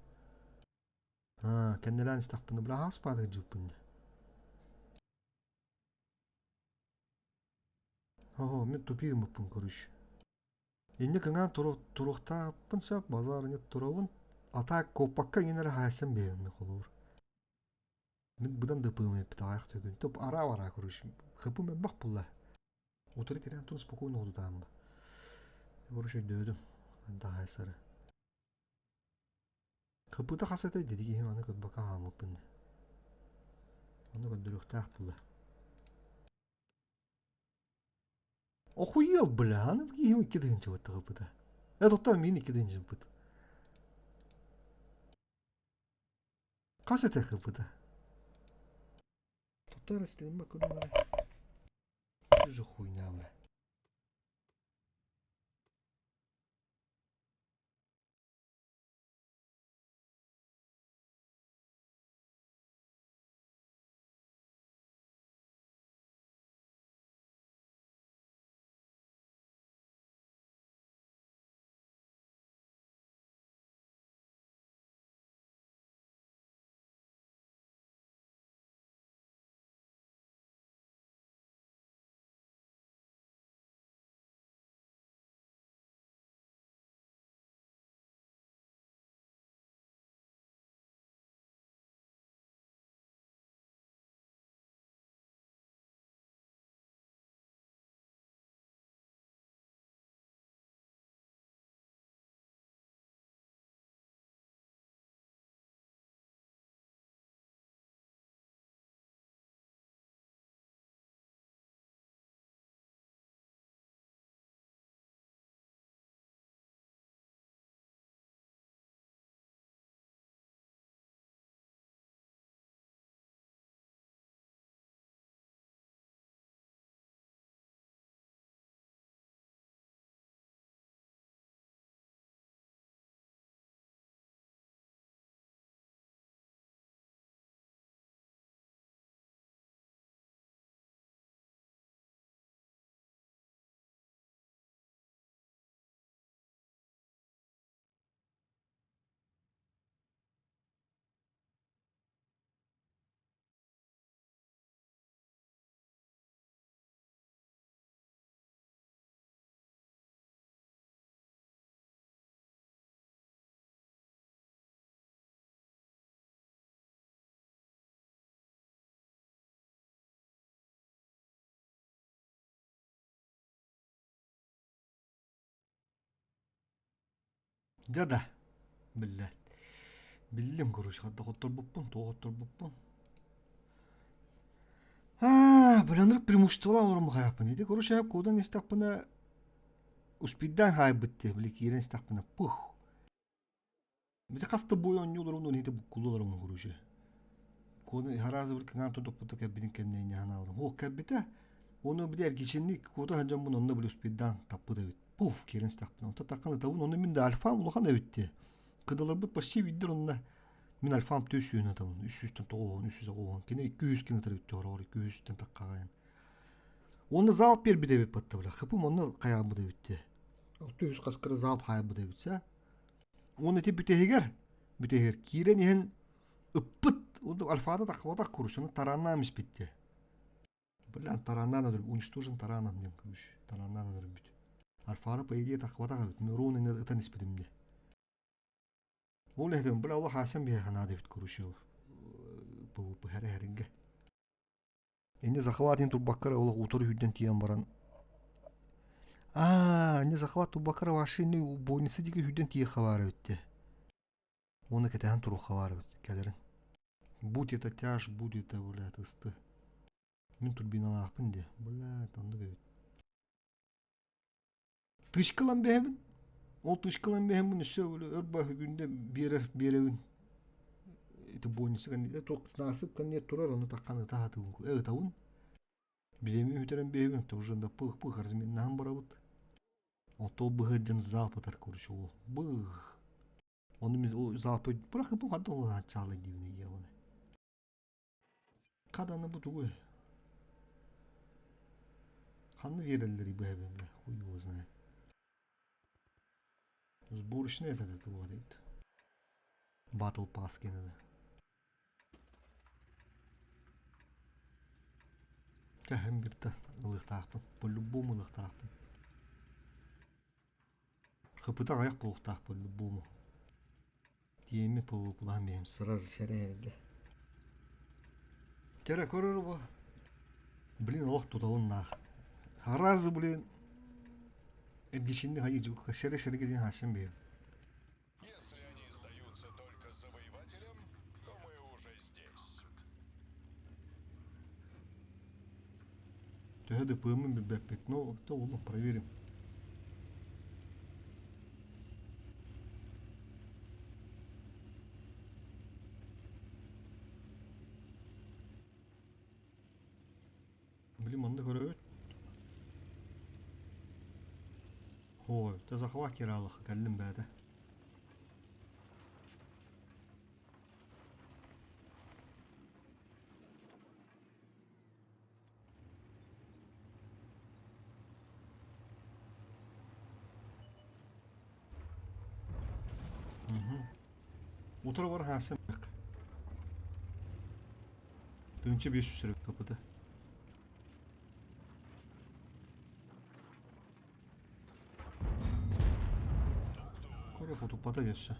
Аа, кэннилээн истэхпинэ, бля, ааспаата дьыппын дии. Оһо, мин тупик ыммыппын короче. Инньэ кыҥаан туруохтаахпын сөп, базар инньэ туруобун. А так куоппакка иҥин эрэ хаайсан биэрэбин холобур. Мин быдан да ПМ эппит аҕыйах төгүн. Топ араа-араа короче. ХП элбэх булла. Утары тирээн туран спокойно одутаамба. Короче өйдөөдүм. Анда хаайсары. ХПта хас этэй диди киһим аны көрбөккө хаалбыппын. Аны көрдөрүөхтээх булла. Охуел, бля, аны киһим икки тыһыынча быттыгыппыта. Э, тоттон мин икки тыһыынча Хас этэ кыппыта? Тоттор астыгымма көрүҥ эрэ. Что хуйня, бля? Дьэ да, биллээт. Биллим, короче, хатта хотторбуппун, туох хотторбуппун. Аа, блин, преимуществолаах олорон хайаппын. Ити, короче, куодан истэхпинэ, успейдаан хаайбыт дии, били киирэн истэхпинэ, пух. Бити хас да бой оонньуулар уонна ити буккуллалар оҥо короче. Куодан хараазы били кыҥаан тутуппута кэлбитин кэннэ инньэ санаабытым. Һуох кэлбитэ. Уонна били эргичинник куота сылдьаммын онно били успейдаан таппыт эбит. Пуф киирэн истэхпинэ. Онтон таххан ытабын, онно мин да альфам улахан эбит дии. Кыдаларбыт почти биирдэр онно мин альфам түс сүүһүн ытабын. Үс сүүстэн тоҕуһун, үс сүүс оҕуһун. Кини икки үс кин ытар эбит дии, икки үстэн таххаҕайан. Уонна залп биэрбит эбит батта бля. Хыпым онно хайаабыт эбит дии. Алты үс хаскара залп хаайбыт эбит сэ. Уонна ити бүтэһигэр, бүтэһигэр киирэн иһэн ыппыт. Уонна альфата таххыбатах курушаны тарааннаан испит дии. Блин, тарааннаан өлөр, уничтожен тараном диэн короче, тарааннаан өлөрбүт. Альфата по идее таххыбатах эбит, мен ровно ытан испитим дии. Ол иһитим, бля, олох аасан биһиэхэ наада эбит, короче, ПВП хэрэ-хэрингэ. Инне захват иһин турбакка эрэ олох утары сүүрдэн тиийэн баран аа инне захват турбакка эрэ вообще инне бойница диэки сүүрдэн тиийиэххэ баар эбит дии. Уонна кэтэһэн туруохха баар эбит кэлэрин. Будь это тяж, будь это, блядь, ысты. Мин турбиналаахпын дии. Блядь, оннук эбит. Тычка ылан биэһэбин. Ол тычка ылан биэһэммин өссө өр күндэ биэрэр биэрэбин. Ити бойница кэнниттэн туох насып кэнниэ турар, ону таххан ыта сатыыбын. Э ытабын. Бириэмэ бүтэрэн биэһэбин, то уже да пых-пых разминнаһан барабыт. Оттон быһырдьан залп ытар короче ол. Бых. Ону мин ол залпы бырахы бу ханна ол чаалай диибин ийэ Хаданы бу тугуй? Ханна биэрэллэрий бу эбэммэ? Хуй его знает. Сборочный этот это вот это. Battle Pass кэннэ. Кэһэн биртэ ылыахтаахпын. По-любому ылыахтаахпын. Хыпыта аҕыйах буолуохтаах по-любому. Тиэмэ ПВП-лаан бэйэм сразу сэрээргэ. Кэрэ көрөр бу. Блин, олох тутабын наах. Сразу, блин, эргичинни хайыы сэрэ-сэргэ диэн хаасан бэйэм. Если они сдаются только завоевателям, то мы уже здесь. Төһө да пыамын билбэппит, но то ону проверим. Блин, манна көрөбүт. Ой, ты захват киралых, кэллим бээтэ. Утары бар хаасымык. Тыынча 500 сөрөк капыты. Коро потуппата өссө.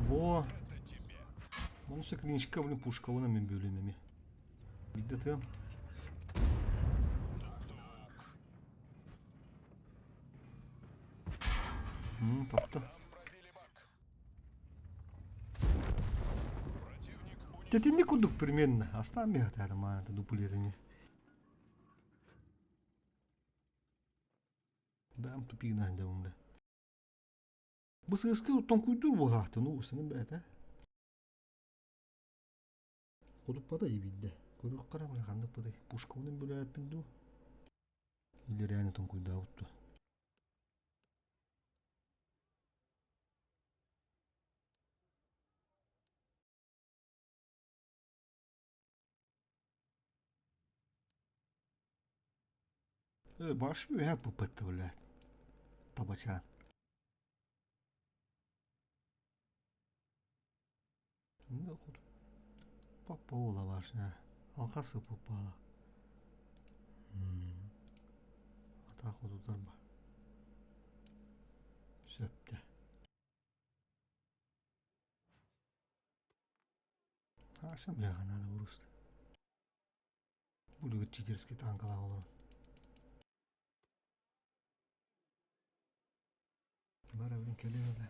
Во! Онуса клиничка, блин, пушка, вон мен бөлүм эми. Бидде тыам. Тапты. Тетинни курдук примерно. Астан бихатаары маата дуплетами. Бэм тупигнаан дьабымда. Бу сыыскы тоҥкуйдуур буолаахтын уу сынын бэйэтэ. Кутуппата ибидде. Көрүөх хара бile ханнык быдай. Пушкабынан бүлээппин дуу. Или реально тоҥкуйдаабыт дуо. Э, баш үөһэ пыппатта бля. Табачаан. Папа уола башня. Алҕас ыппыппаала. Атаах отутар ба. Сөптө. Аша бляха надо просто. Буду читерский танкалаах олорон. Кэлин эрэ.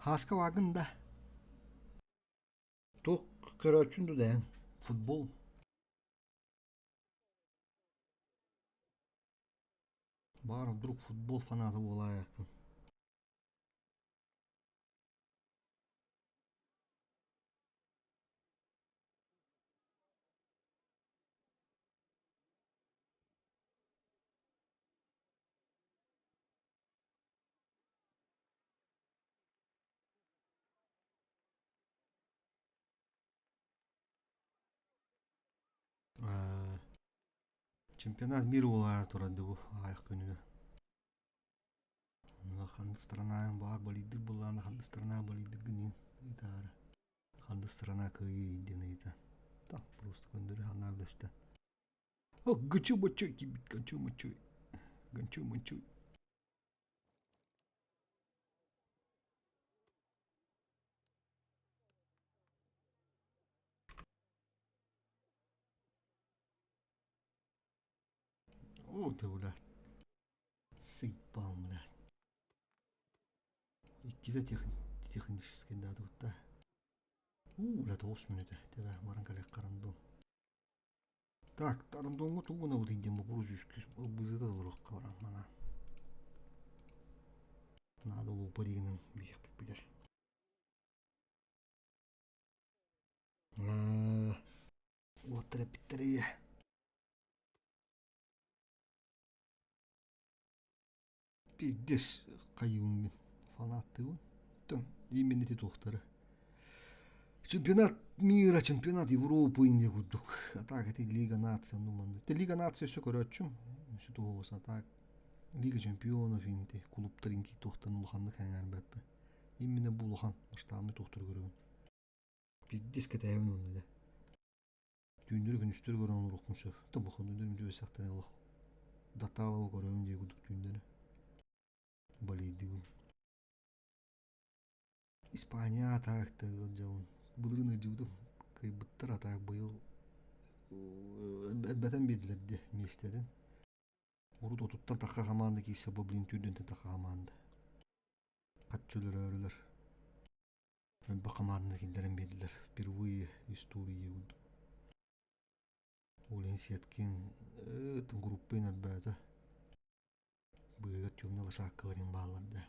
Һааска бааргын да? Туох көрөөччүн дуу дээн? Футбол? Баар вдруг футбол фаната буолаайаххын. Чемпионат мира буолаары турар бу аҕыйах күнүнэн. Онно ханнык страна баар балыйдыр буоллаҕына ханнык страна балыйдыргын ыйытаары. Ханнык страна кыайыы диэн ыйыта. Так просто көннөрү санаа үлэстэ. О, гачу-мачуй киирбит, гачу-мачуй. Гачу-мачуй. О, ты, бля. Сыйпал, бля. Иккитэ технический да Уу, бля, 9 мүнүүтэ. Тэбэ, баран кэлиэх рандом. Так, рандомҥа тугу гынабытый диэн боппуруос үскүс бызыта толоруохха баран манаа. Наада лупа дигинэн биһиэхпит билэр. Уоттар эппиттэр ийэ. Пиздец хайыыбын мин фанаттыыбын. Тон именно ити туохтары. Чемпионат мира, чемпионат Европы инде курдук. А так это Лига наций, ну манна. Те Лига наций өссө көрөөччүм. Өссө туһугус, а так Лига чемпионов инти клубтар инки туохтан улаханнык эҥээрбэппин. Именно бу улахан масштабный туохтары көрөбүн. Пиздец кэтэһэбин онно да. Түүннэри күнүстэри көрөн олоруохпун сөп. Тобохонунан үтүө олох датаалаба көрөбүн диye курдук түүннэри балыйдыбын. Испания атаакта ыалдьабын. Былырыын ыалдьыбытым. Кыайбыттар атаак быйыл элбэтэн биэрдилэр диэ миэстэтин. Урут отуттан тахха хамаанда киирсэ бу блин түүрдүнтэн тахха хамаанда. Хаччы өлөрөөрүлэр. Элбэх хамаанданы киллэрэн биэрдилэр. Впервые в истории курдук. Ол иһин Сеткин группа элбээтэ. Быыһыгар темнай лошадкалар иһин бааллар да.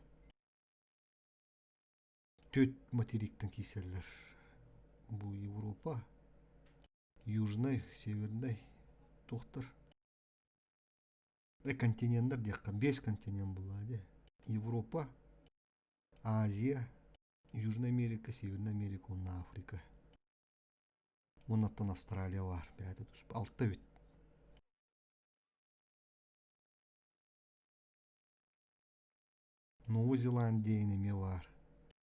Түөрт материктан киирсэллэр. Бу Европа, Южнай, Севернай туохтар. Континеннар диэххэ, биэс континент буоллаҕа дии. Европа, Азия, Южная Америка, Северная Америка уонна Африка. Уоннаттан Австралия баар, бэйэтэ туспа. Алта эбит. Новая Зеландия эмиэ баар.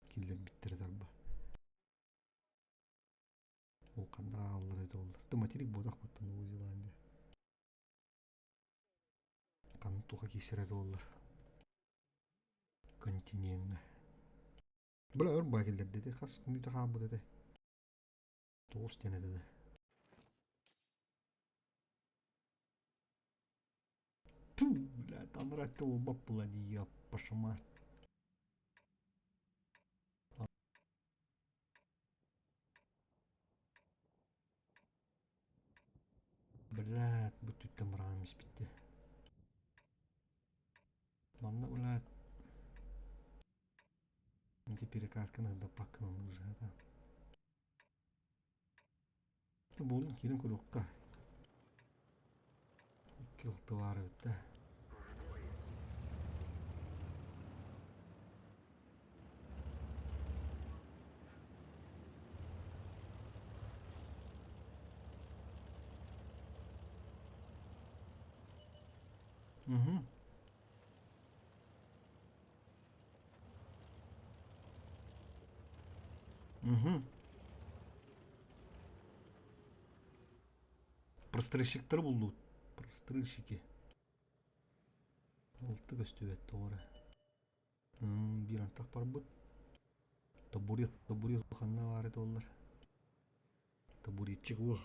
Киллэрбиттэрэ тарба. Ол ханна ааллар этэ оллар. Ты материк буотах баттан Новая Зеландия. Ханна туха киирсэрэ буоллар. Континеҥҥа. Бля өр баа киллэрдэ хас мүнүүтэ хаалбыт этэ. 9 диэн этэ да. Ту, бля, танрать буолбат була дии аппашыма. Блядь, бу түттэн быраҕан испиттэ. Манна, блядь, ити перекатканы ыдаппаккын уже да. Буолун киирэн көрүөххэ. Икки алты баар эбит да. Угу. Угу. Прострельщиктары буллубут. Прострельщики. Алты көстүбэт тоҕо эрэ. Биир антах барбыт. Табурет, табурет ханна баар этэ буоллар. Табуретчик уол.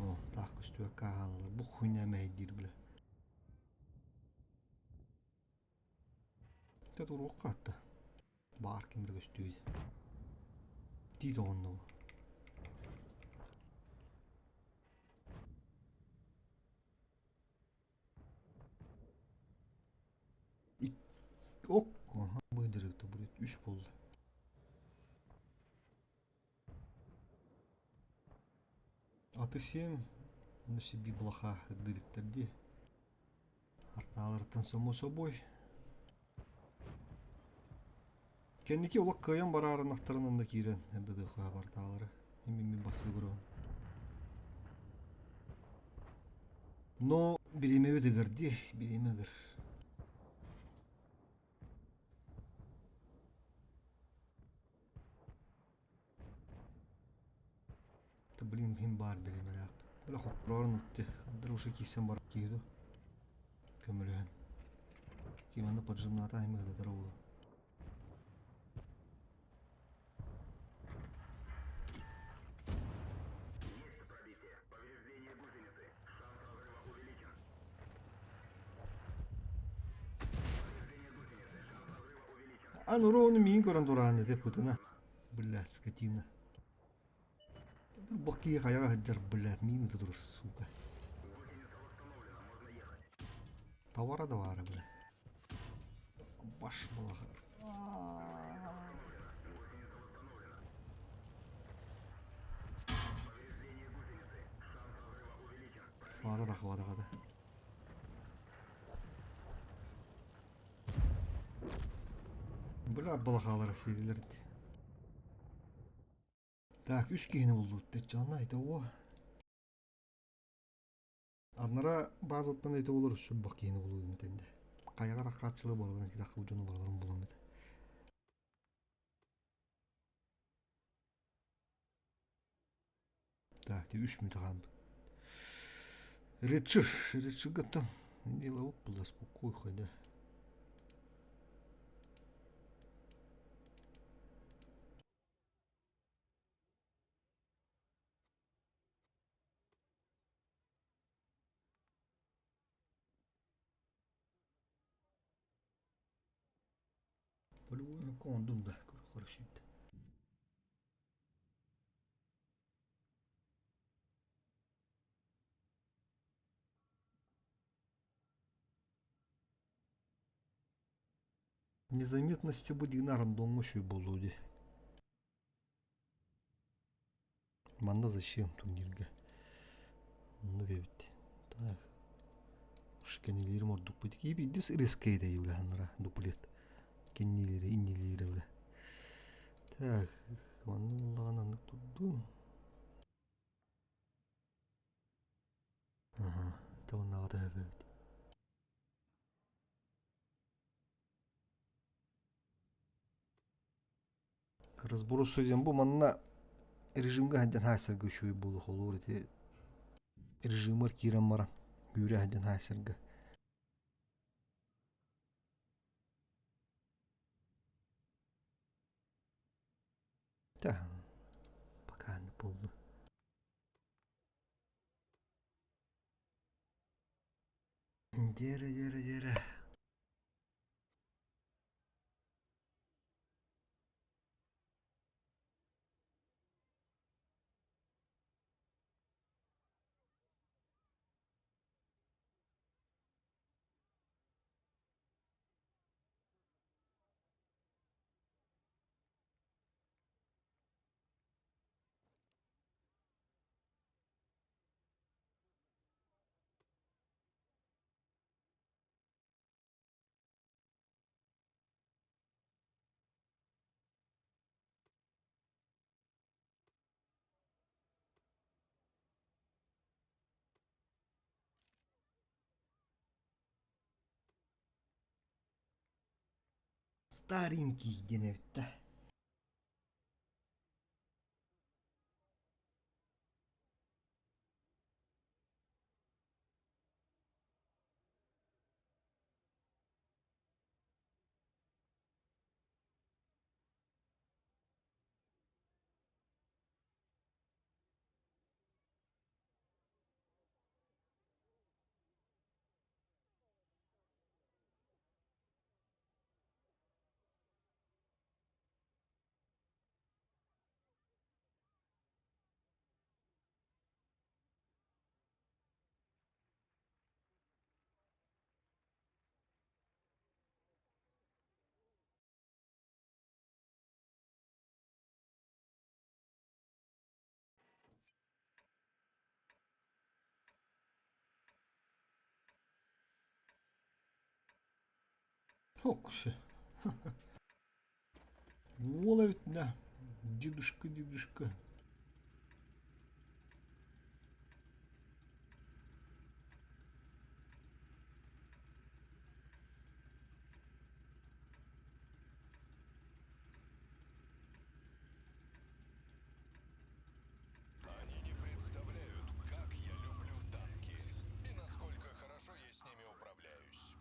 О, таах көстүбэккэ хаалаллар. Бу хуйня мэһэйдиир бile. Дьэ туруохха атта. Баар ким эрэ көстүүй. Тиит оҕонно бу. Ок, быдырыгта будет үс буолла. Аты сиэм, ону сиби блаха дырыктар дии. Артааларыттан само собой. Кэнники олох кыайан бараарынахтарын онно киирэн МДДХ бартаалары. Мин бассыгырым. Но бириэмэбит ыгар дии, бириэмэ ыгар. Да блин, иһин баар бириэмэлээх. Бля хотторон утти. Хандар уже киирсэн барар киһи ду. Көмөлөһөн. Киманы поджимната аймыгдатар буолу. Ан уруону миин көрөн тураан этэ пытына. Блядь, скотина. Бу киһи хайаҕа сылдьар, блядь, миин ыта турар, сука. Товара да баара, бля. Баш балаха. Фара да хвата хата. Бля, балахалара сиэлилэр Так, үс киһини буллубут дьонно это о. Аннара базаттан это олор сүрбах киһини булуум этэнде. Хайаҕар ахааччылы бараларын китахы дьону бараларын булам этэ. Так, ти үс мүнүүтэ хаалбыт. Речир, Речиргаттан дело было спокойно, да. Полигон кондум да, хорошо. Незаметности бу дигин рандомҥа үчүгэй буолуо дии. Манна зачем турнирга? Оннук эбит. Так. Кэннилиирим ордукпут. Киһи рискейде үлэһаннара дуплет. Кэннилиирэ, иннилиирэ үлэ. Так, манна буллаҕына аннык турдум. Аха, это оннааҕыта эбит. Разбору судьям бу манна режимгэ сылдьан хаайсарга үчүгэй буолуо холуур ити режимэр киирэн баран үүрэ сылдьан хаайсарга. Да, пока не буолла. Дьэрэ, дьэрэ, дьэрэ. Старенький диэн эбит да. Ок, Уол эбит да. Дедушка, дедушка. Они не представляют, как я люблю танки и насколько хорошо я с ними управляюсь.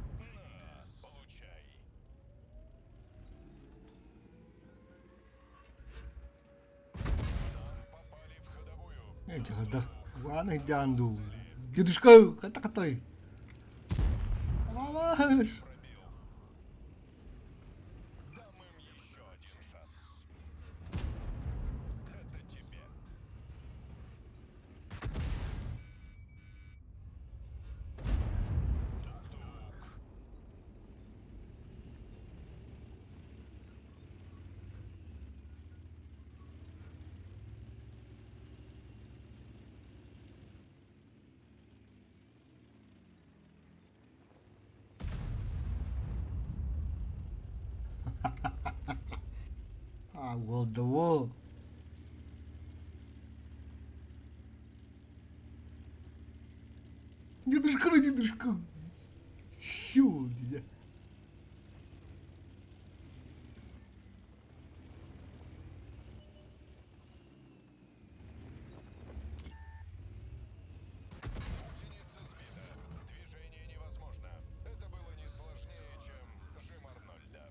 На, получай. Нам попали в ходовую. Дьаһалда. Аны дьаан дуу. Дедушка, хата хатай. Алаш. Пробил. Дам им еще один шанс. Это тебе. Тук-тук. А, уолдаво. Дедушка, ну дедушка. Щу, дедя. Гусеница сбита. Движение невозможно. Это было не сложнее, чем жим Арнольда.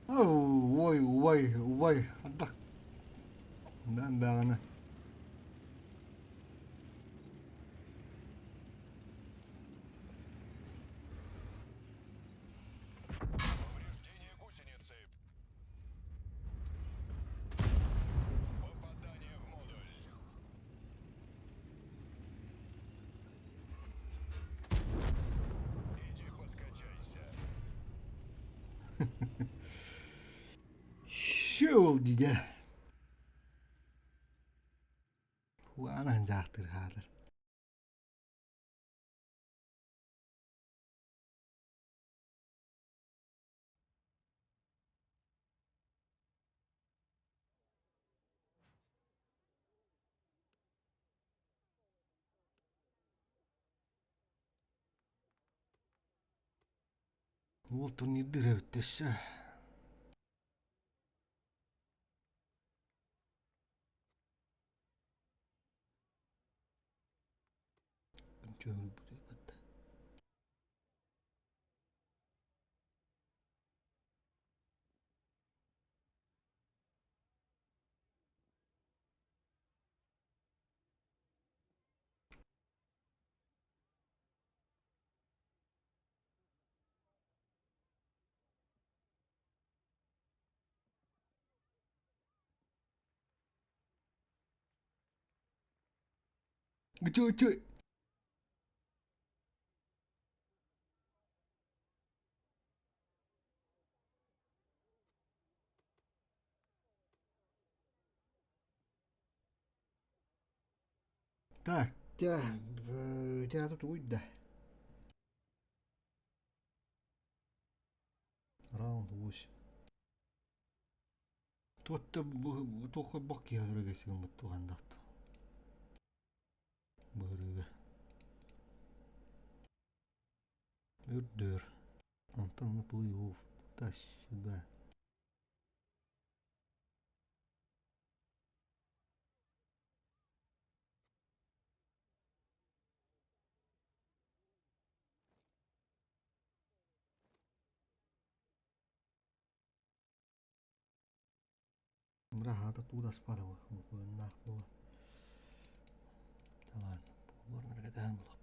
Ой, ой, ой, ардах. Бэм бэҕэни. Повреждение гусеницы. Попадание в модуль. Иди подкачайся. Шөөл дидэ. Уанан дьаахтыр хаалар. Уол турнирдыыр эбит өссө. Үчү Так, тя тут уйда. Раунд 8. Туотта туохха бох киһи сигыммыт туһандахту. Быһырыыга. Үрдүөр. Онтон наплыву туда-сюда. Быраһаата туудаспата быһыннаах буола. Талаан буолуорнар кэтэһэн булахпыт.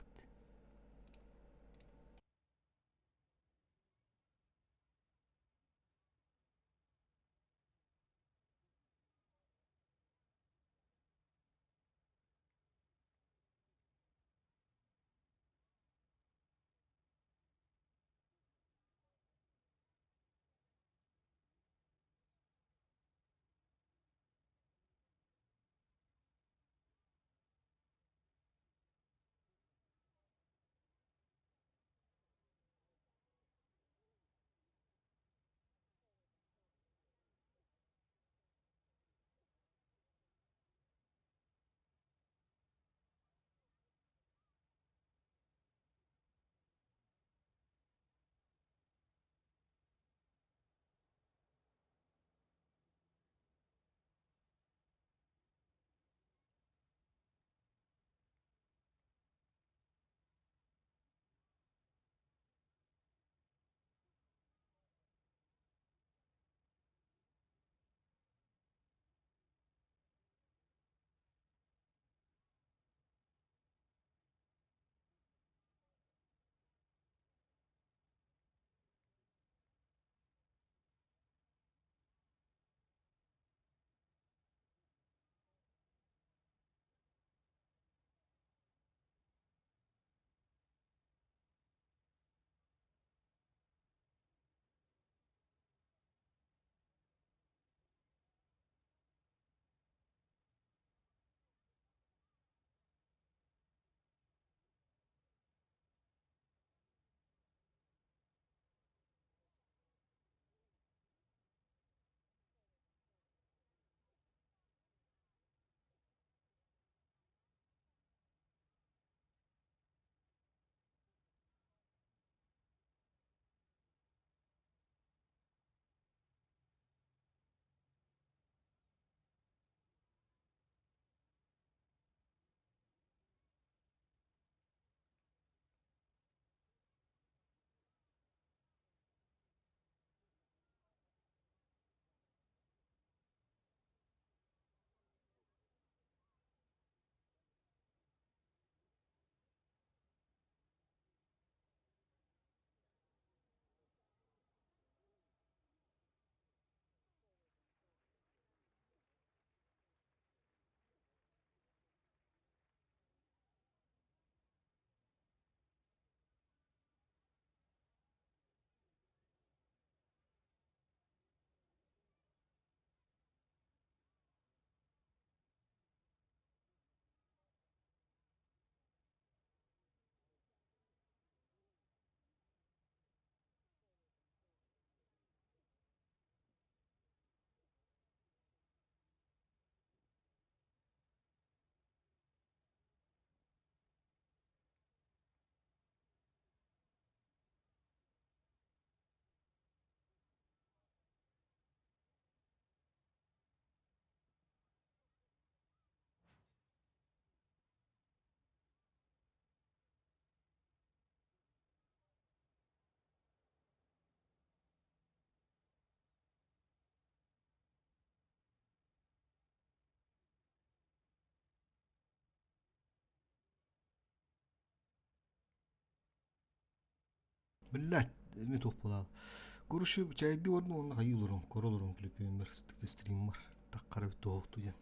Биллээт, эмиэ туох буолаал. Короче, чайдыы бардым уонна хайыы олорон, көрө олорон клиппиммэр стриммар таххара туохту диэн.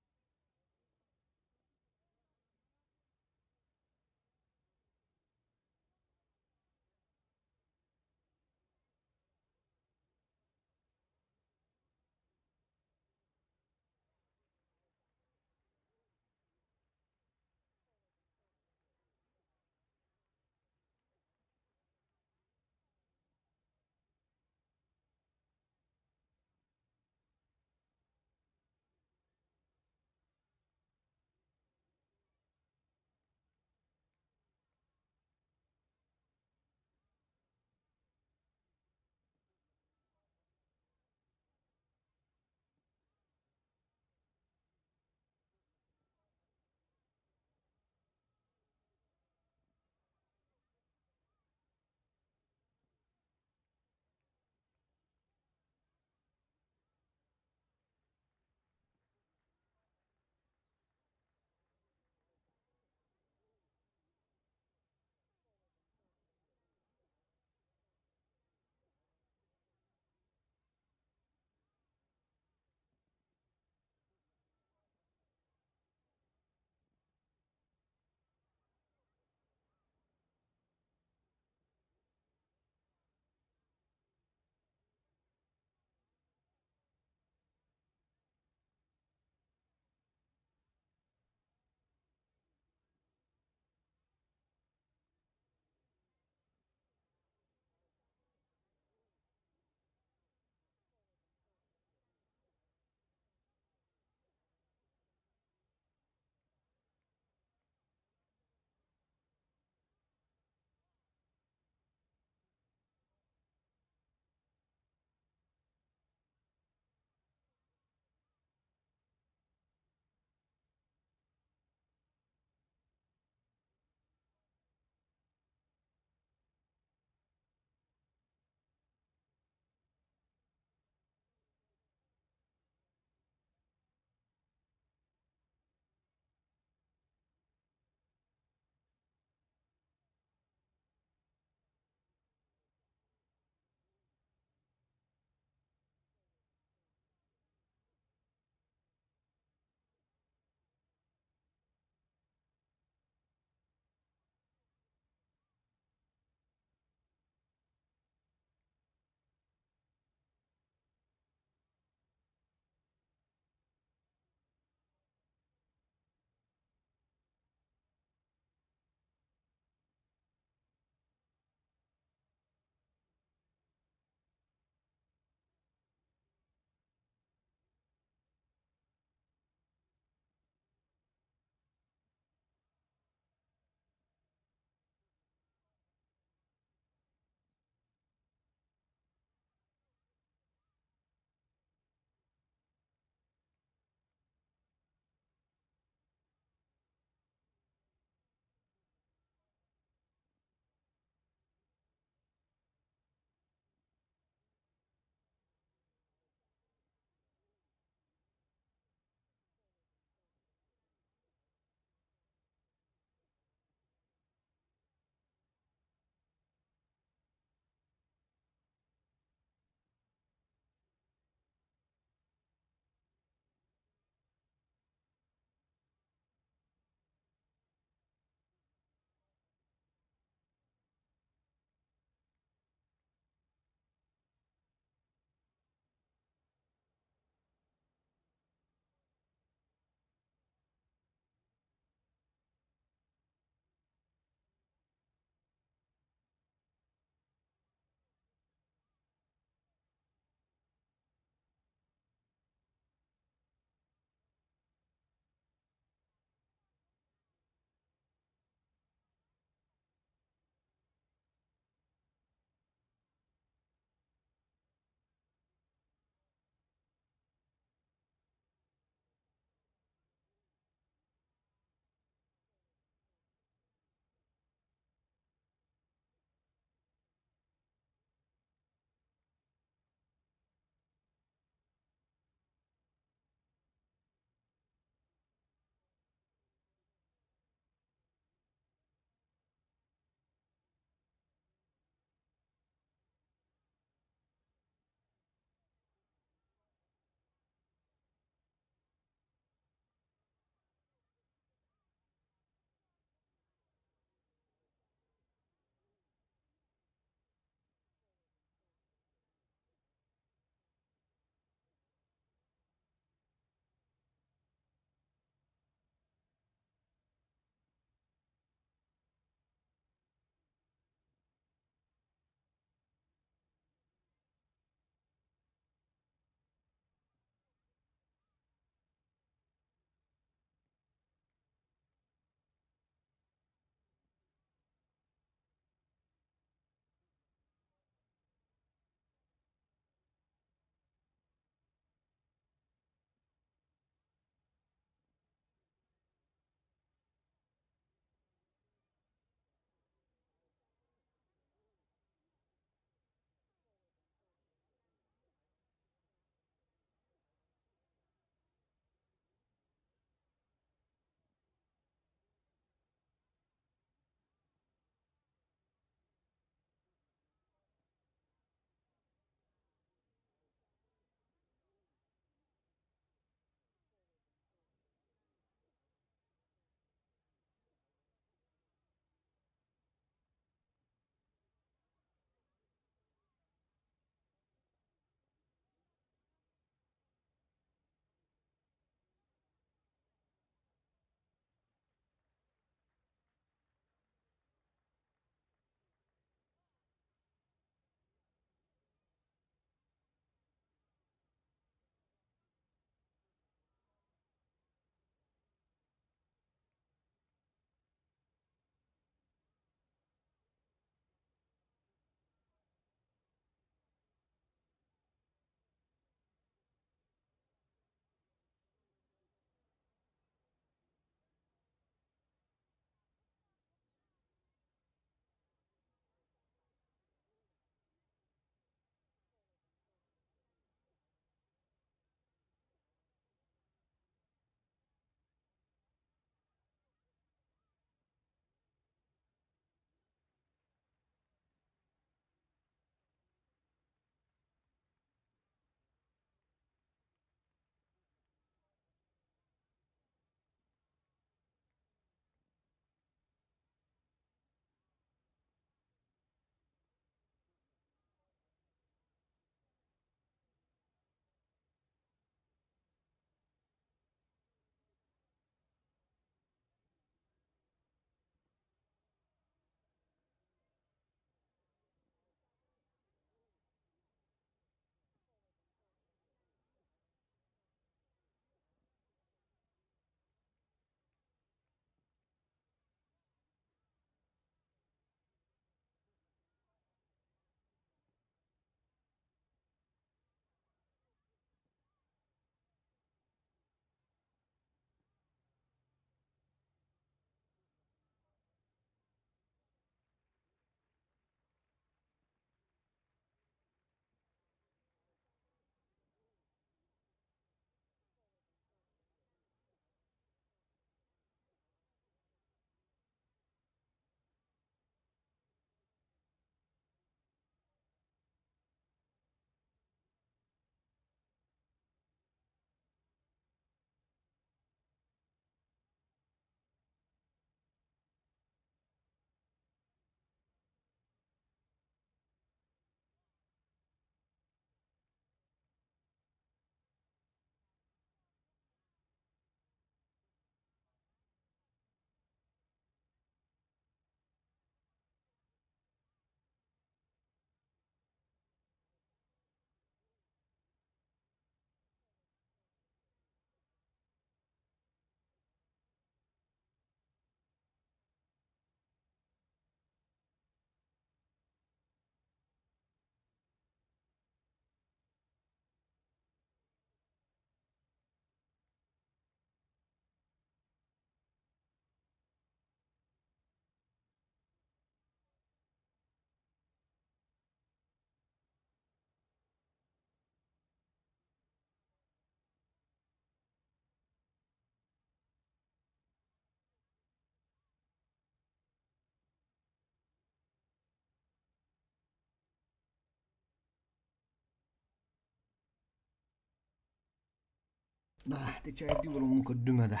Да, ти чайдыы олороммун көрдүм да.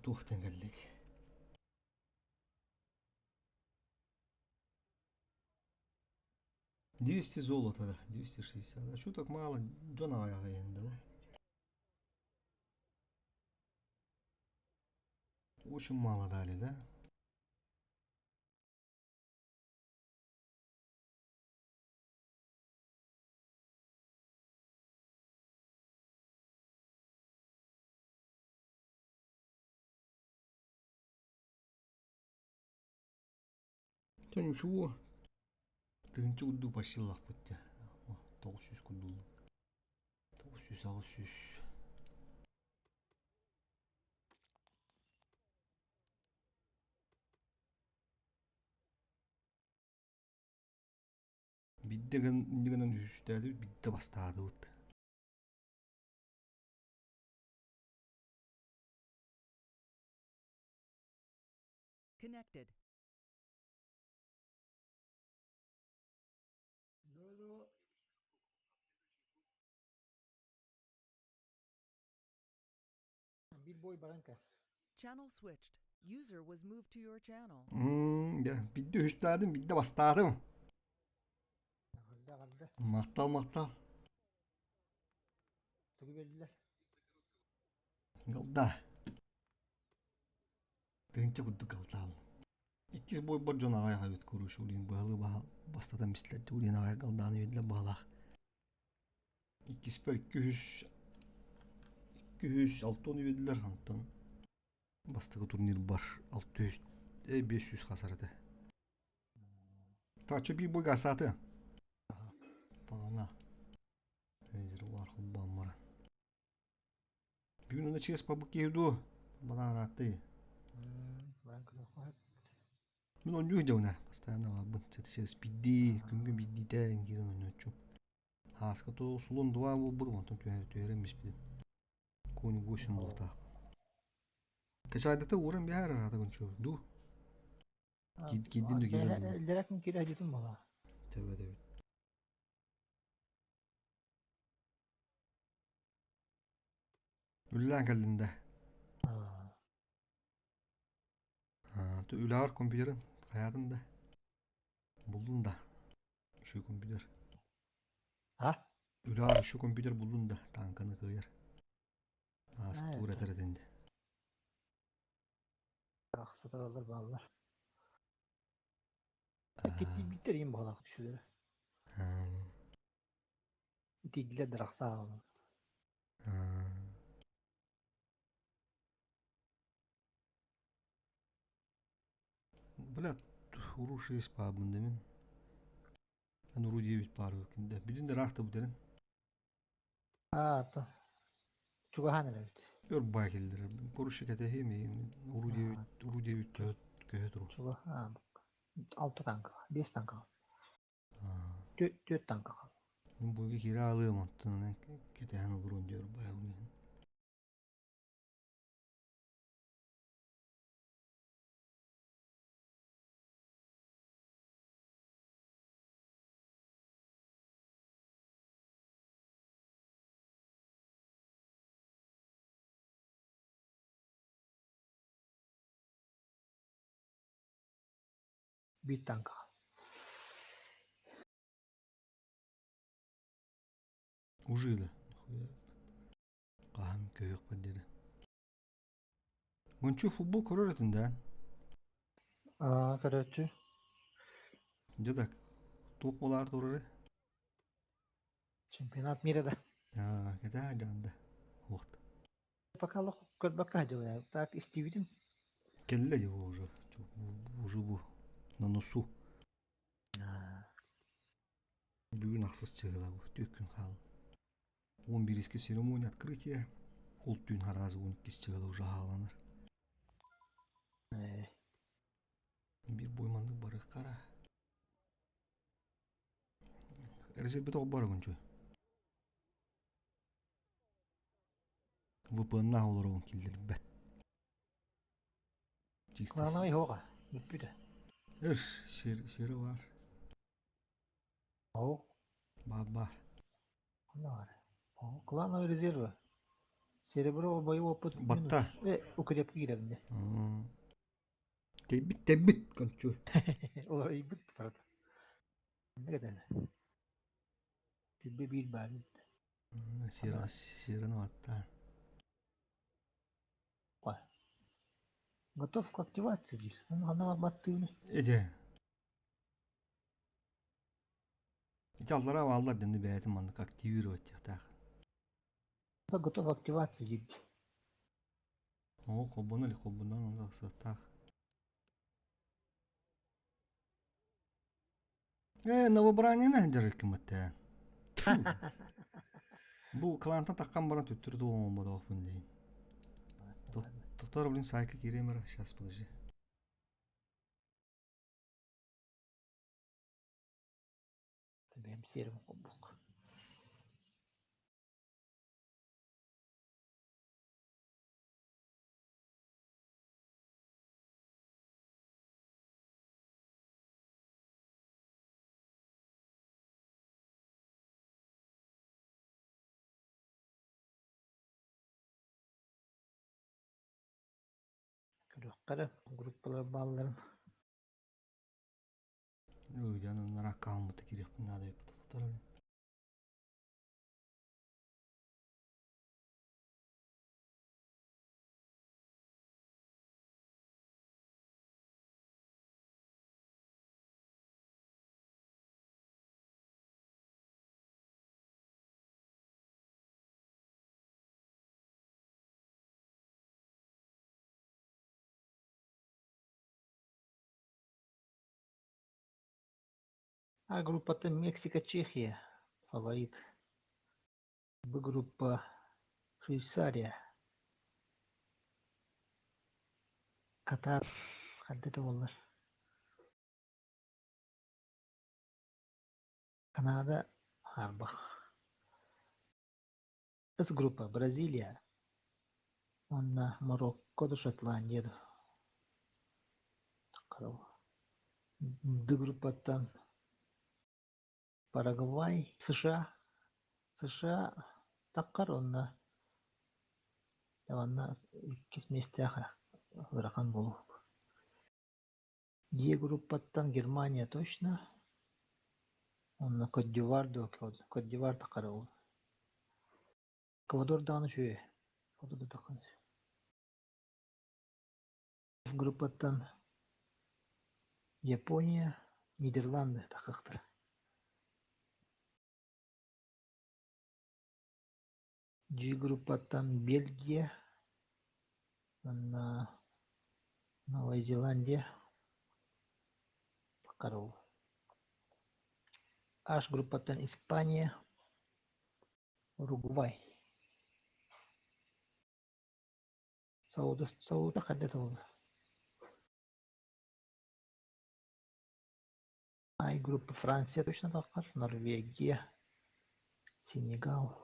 Туохтан кэллик? 200 золота, да, 260. А что так мало? Дьон аҕай да? Очень мало дали, да? Чэ ничего, тыһыынча курдук почти ыллахпыт дьэ. 900 курдук. 900 800. Биирдэ гынан үһүстээтибит, биирдэ бастаатыбыт. Connected. Биир бой баран кэл. Channel switched. User was moved to your channel. Дьэ, биирдэ үһүстээтим, биирдэ бастаатым. Аҕырда, аҕырда. Махтал, махтал. Тугу биэрдилэр? Голда. Тыһыынча курдук голдаал. Иккис бойбор дьон аҕай аҕай короче улин быһалыы бастатан бистилэр улин аҕай голдааны биэрдилэр баһалаах. Иккиспэр 200 260 биэрдилэр, онтон бастакы турнирбар 600 500 хасар этэ. Тачы биир бойга астааты. Паҕана. Резервуар холбоон баран. Бүгүн уна чиэс бабык киһи дуо? Банаарааттый. Баран көрүөххэ. Мин онньуу дьабына постоянно баабын. Чиэс бидди, күнгү биддиитэ киирэн онньооччу. Ааска то сулун два буолбут, онтон түһэр түһэрэн биспитим. Конь 8 буолтаах. Качаайдата ууран биһаар араата күнчү дуу. Киирдин да киирэн дуу. Эллэрэ күн киирэ дьитин буола. Тэбэ тэбит. Үллээн кэллин да. Үлэҕэр компьютерын хайаатын да буллун да. Үчүгэй компьютер. А? Үлэҕэр үчүгэй компьютер буллун да тааҥканы кыайар. Ааска туура этэр этинди. Сатаралар бааллар. Киттийбиттэр иин баҕалаах түсүлэрэ. Итийдилэр дарахсаан. Бля, уру 6 паабын да мин. Эн уру 9 паары кинде. Бүтүн ыраах да бүтэрин. Аа, то. Чугаһаан эрэбит. Өр бай келдер. Короче кэтэһи ми уру 9 уру 9 көһө туру. Чугаһаан. Алта танка, биэс танка. Түөрт танка. Мин буга киирэ алыам онтон кэтэһэн олорун диэр бай улуһун. Биир танка. Уже да. Хаһан көһүөхпүн диэри. Гончу футбол көрөр этин да. Аа, көрөөччү. Дьэ так, туох буолаар турары? Чемпионат мира да. Аа, кэтээ дьаанда. Уохт. Пока олох көрбөккө сылдьыбыта. Так истибитим. Кэллэ дии уже. Уже бу на носу. Бүгүн ахсыс чыһыла бу. Түөрт күн хаалла. 11 церемония открытия. Ол түүн хараазы 12 чыһыла уже хааланар. Биир буйманнык барыахтара. Резервбит оҕо күнчү. VPN-наах олоробун киллэрбэт. Главное хоға. Бүппүтэ. Өр сир сири бар. Оо. Бар бар. Онно бар. О, клановые резервы. Серебро боевой опыт минус. Батта. Укрепки киирэринэ. Тэйбит тэйбит кончу. Уларыйбыт барыта. Кэтэн. Түбэ биир баар. Сера сераны атта. Готов к активации диир. Ханна баттыыны. Эде. Ити аллара бааллар дэнни бэйэтин маннык активировать диэхтээх. Готов к активации диир. Оо, холбоно или холбонон онно тахсыахтаах. Ээ, новобранияны сылдьар киммэттээ. Бу клантан таххан баран төттөрү туоҕун диин. Тохтор, блин, сайка киириэм эрэ. Сейчас, подожди. Бэйэм сиэрим курдук. Көрүөххэ эрэ группалар баалларын. Ыйдан ыннар аккаунмута киириэхпин наада эбит тохтор. А группата Мексика, Чехия фаворит. Б группа Швейцария. Катар ханна буоллар. Канада Арбах. С группа Бразилия. Уонна Марокко да Шотландия да. Д группаттан Парагвай, США. США таххар уонна манна иккис миэстээх ыарахан буолуо. Е группаттан Германия точно. Уонна Кот-д'Ивуар дуо, Кот-д'Ивуар таххара ол. Эквадор даҕаны үчүгэй. Эквадор да таххан Группаттан Япония, Нидерланды таххахтара. G группаттан Бельгия уонна Новая Зеландия таххара H группаттан Испания, Уругвай. Сауд Сауд хайда буолла. I группа Франция точно таххар, Норвегия, Сенегал.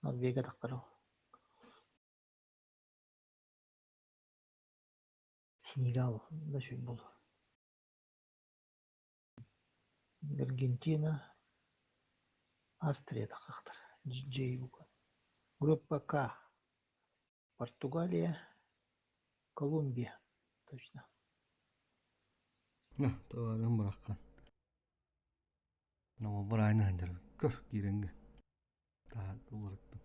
Норвегия таххар. Сенегал да үчүгэй буолуо. Аргентина, Австрия таххахтар. J Группа К. Португалия, Колумбия. Точно. На, товарым быраххан. Новобрайны сылдьар. Көр киирэнгэ. Таһа уларыттым.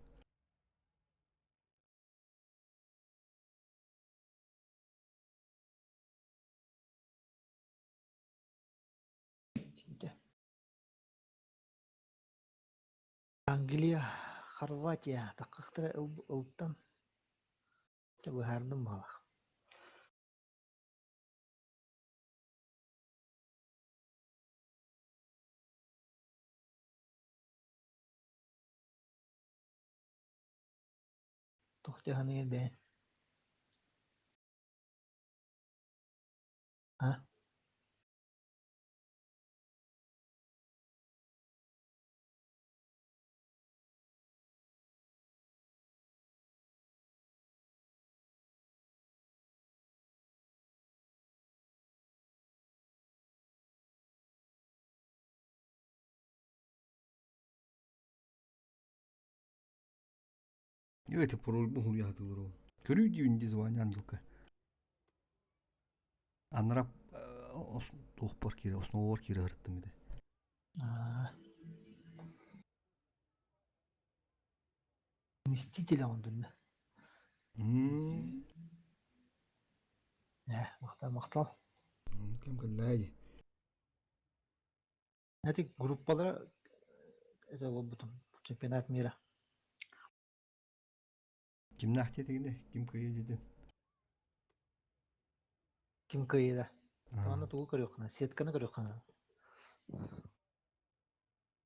Англия, Хорватия таххахтара ылтан быһаардым баҕалаах. Туох дьаһаныйар бэйэҥ? А? Это пароль хуя туру. Көрүү диюн ди звание ангелка. Анара туохпар кире, основор кире ырыттым иде. Мститель ондун. Махтал, махтал. Кем кэллээди. Эти группалара это болбутум. Чемпионат мира. Кимнээх диэтигинэ, ким кыайа диэтин? Ким кыайда? Аны тугу көрүөххүнэ? Сетканы көрүөххүнэ.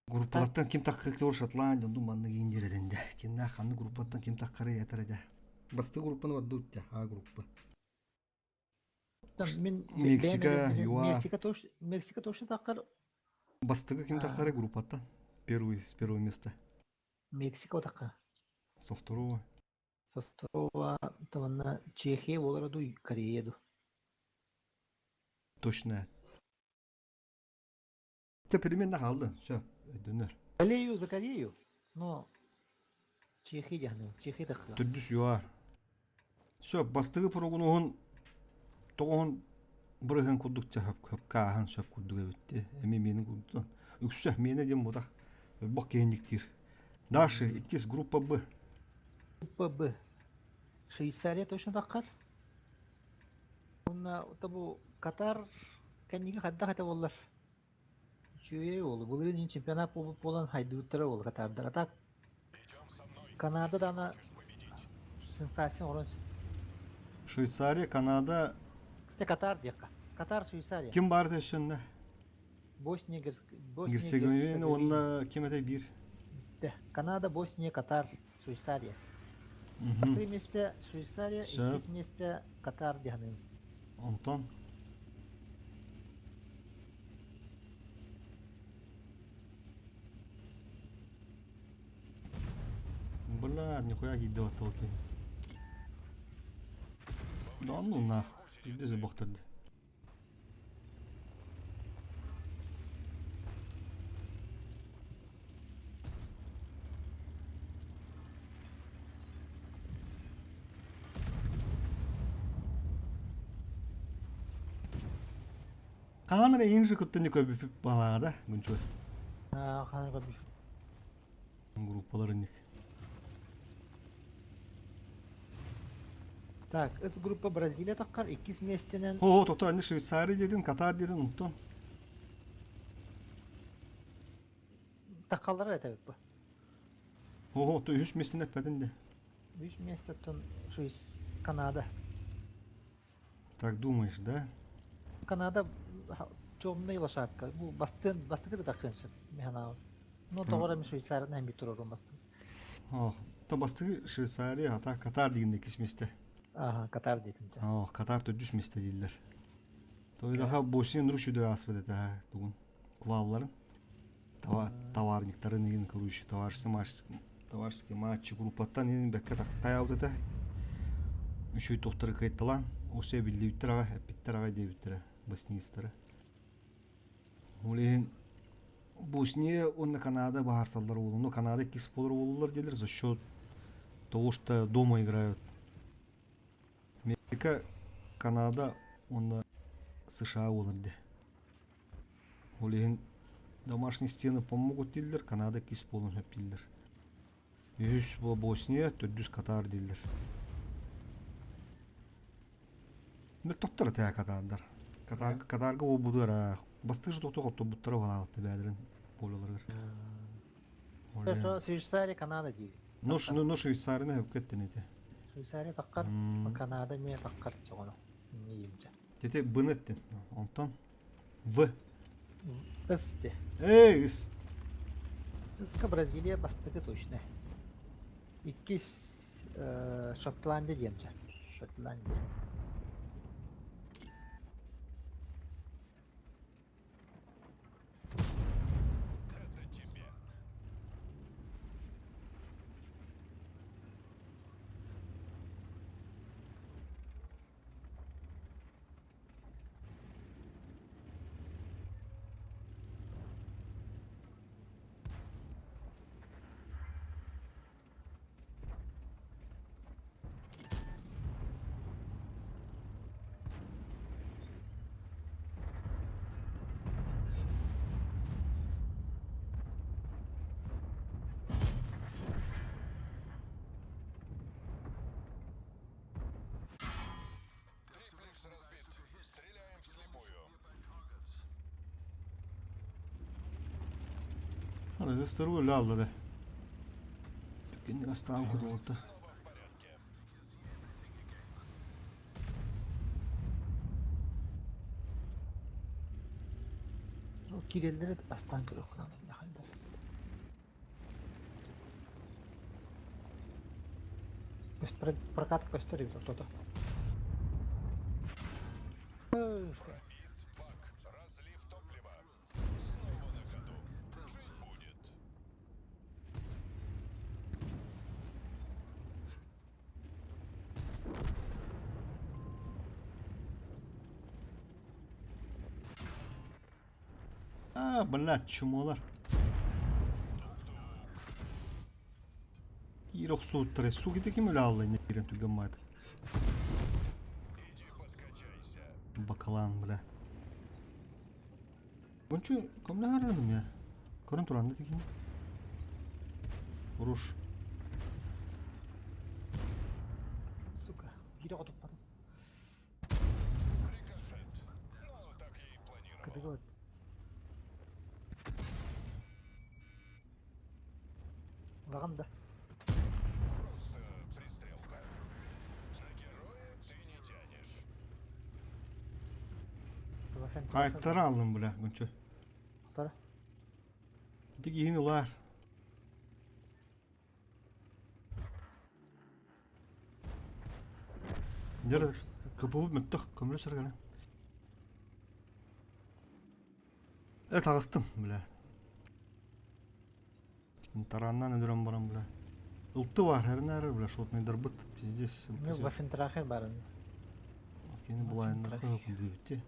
Группалартан ким таххыктыыр Шотландия, онтун маннык индиэрэтин дэ. Кимнээх ханнык группаттан ким таххарый этэр этэ. Бастакы группаны барда үттэ, А группа. Мин Мексика, ЮАР. Мексика тоже, Мексика тоже таххар. Бастакы ким таххары группаттан? Первый с первого места. Мексика тахха. Со второго. Со второго там Чехия болар ду, Корея ду. Точно. Те переменно қалды. Все, өйдөнөр. Корею за Корею. Но Чехия дьаһаны, Чехия тахха. Төрдүс ЮАР. Все, бастыгы прогноһун тоҕоһун бырыһын курдук хөп кааһан сөп курдук эбитти. Эми мени курдук. Үксэ миэнэ диэн бутах бох киһинниктиир. Дальше иккис группа Б. Группа Б. Швейцария точно таххар. Уонна бу Катар кэнниги хайдах этэ буоллар. Үчүгэй уолу. Былырыын чемпионат буолан хайдыбыттара уол Катардар. А так Идем со мной, Канада если даҕаны хочешь победить. сенсация оҥорон Швейцария, Канада. Те Катар диэххэ. Катар, Швейцария. Ким баар өссөннө? Босния, Босния, Герцеговина уонна ким этэй биир? Канада, Босния, Катар, Швейцария. Три места Швейцария, Сөп. икки места Катар диһанын. Онтон Бля, нихуя киирдэ баттал киһи. Да ну нах. Пиздец бохторду. Хаан эрэ иҥ кыттыны көбүпүп балаада гүнчү Хаан көбү. группаларын Так, С группа Бразилия таххар иккис миэстэнэн Хо, тото аны Швейцария дедин, Катар дедин, онтон. таххаллара этэбит бу. Хо, то үс мессин эппэтин де. Үс миэстэттэн Швейц Канада. Так думаешь, да? Канада темная лошадка. Бу бастын бастыкы да таххын сөп. Механа. Ну тоҕор эми Швейцария эми турорун бастын. О, то бастыгы Швейцария, ата Катар дегенде иккис месте. Ага, Катар диэтим. О, Катар төрдүс месте дииллэр. Тойраха Босния Нурчуда аспыт этэ тугун. Квалларын. Товарниктарын игин, короче, товарищеский матч, товарищеский матч группаттан инин бэккэ тахтаябыт этэ. Үчүй тохтары кыайталаан, осе биллибиттэр аҕа, эппиттэр аҕай диэбиттэрэ, боснийцтары. Ол иһин Босния уонна Канада баһарсаллар буолуо. Но Канада иккис буолар буолаллар дииллэр за счет того, что дома играют. Америка, Канада уонна США буолар дии. Ол иһин домашние стены помогут дииллэр, Канада иккис буолуон сөп дииллэр. Үһүс буо Босния, төрдүс Катар дииллэр. Тоттор этэ Катардар. Катар, Катарга буолбутугар бастыыр тохто хотторбуттара балаабытта бэйэлэрин поляларыгар. Ол Швейцария, Канада диир. Ну, ну, Швейцарияны хөпкөттен ити. Швейцария таххар, Канада эмиэ таххар чоҕоно. Иимчэ. Тете быны эттин. Онтон В. С те. Эй, ыс. Ыска Бразилия бастакы точно. Иккис Шотландия диэмчэ. Шотландия. Это тебе. Ыстыру өлө аллары. Түккенник астаан кутулта. Снова в порядке. Ол киирэллэрэ бастаан көрүөххүн хайдар. Прокат көстөр эбит ортото. Пробит бак. Разлив топлива. Снова на ходу. Жить будет. А, блядь, чумолар. Киир охсууттара суу ким өлө алла инне киирэн түргэн маат. Иди подкачайся. Бакалаан, бля. Гончу көмлө харыным я. Көрөн туран да тикин. Уруш. Сука, биири хотуппатым. Рикошет. Ну, так я и планировал. Кытыгы Улахан да. Просто пристрелка. На героя ты не тянешь. Кайттара аллым, бля, гончу. Тара. Тигин улар. Дер кыбыл мөттөх көмөлө сыргана. Э тагыстым, бля. Тараннан өлөрөн баран, бля. Ылты бар, хэрнэр, бля, шотный дарбыт, пиздец. Мен Вафентрахер барын. Кени булайыннар көкүндү битти.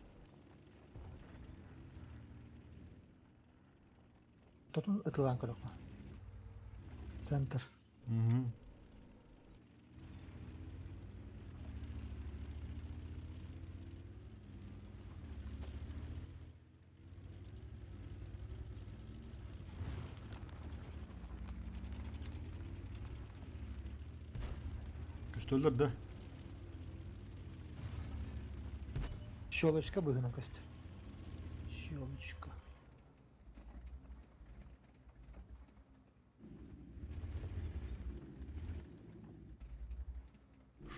Тотун ытылан көрөккө. Центр. Угу. Көстөлдөр да. Щелочка быгынан көстөр. Щелочка.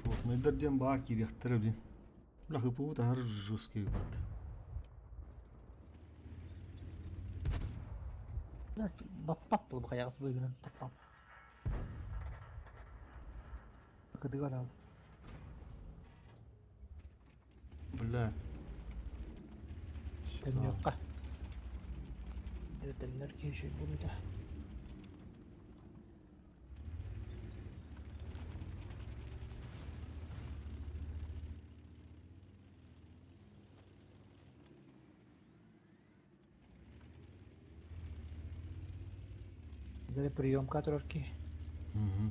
Шотныйдар диэн баа киириэхтэрэ блин. Бля хыппыбыт аһар жесткий бат. Баппап был хайагас быгынан таппам. Кыдыгар ал. Бля. Төннүөккө. Төннөр киһи булута. Дere приемка турар ки. Угу.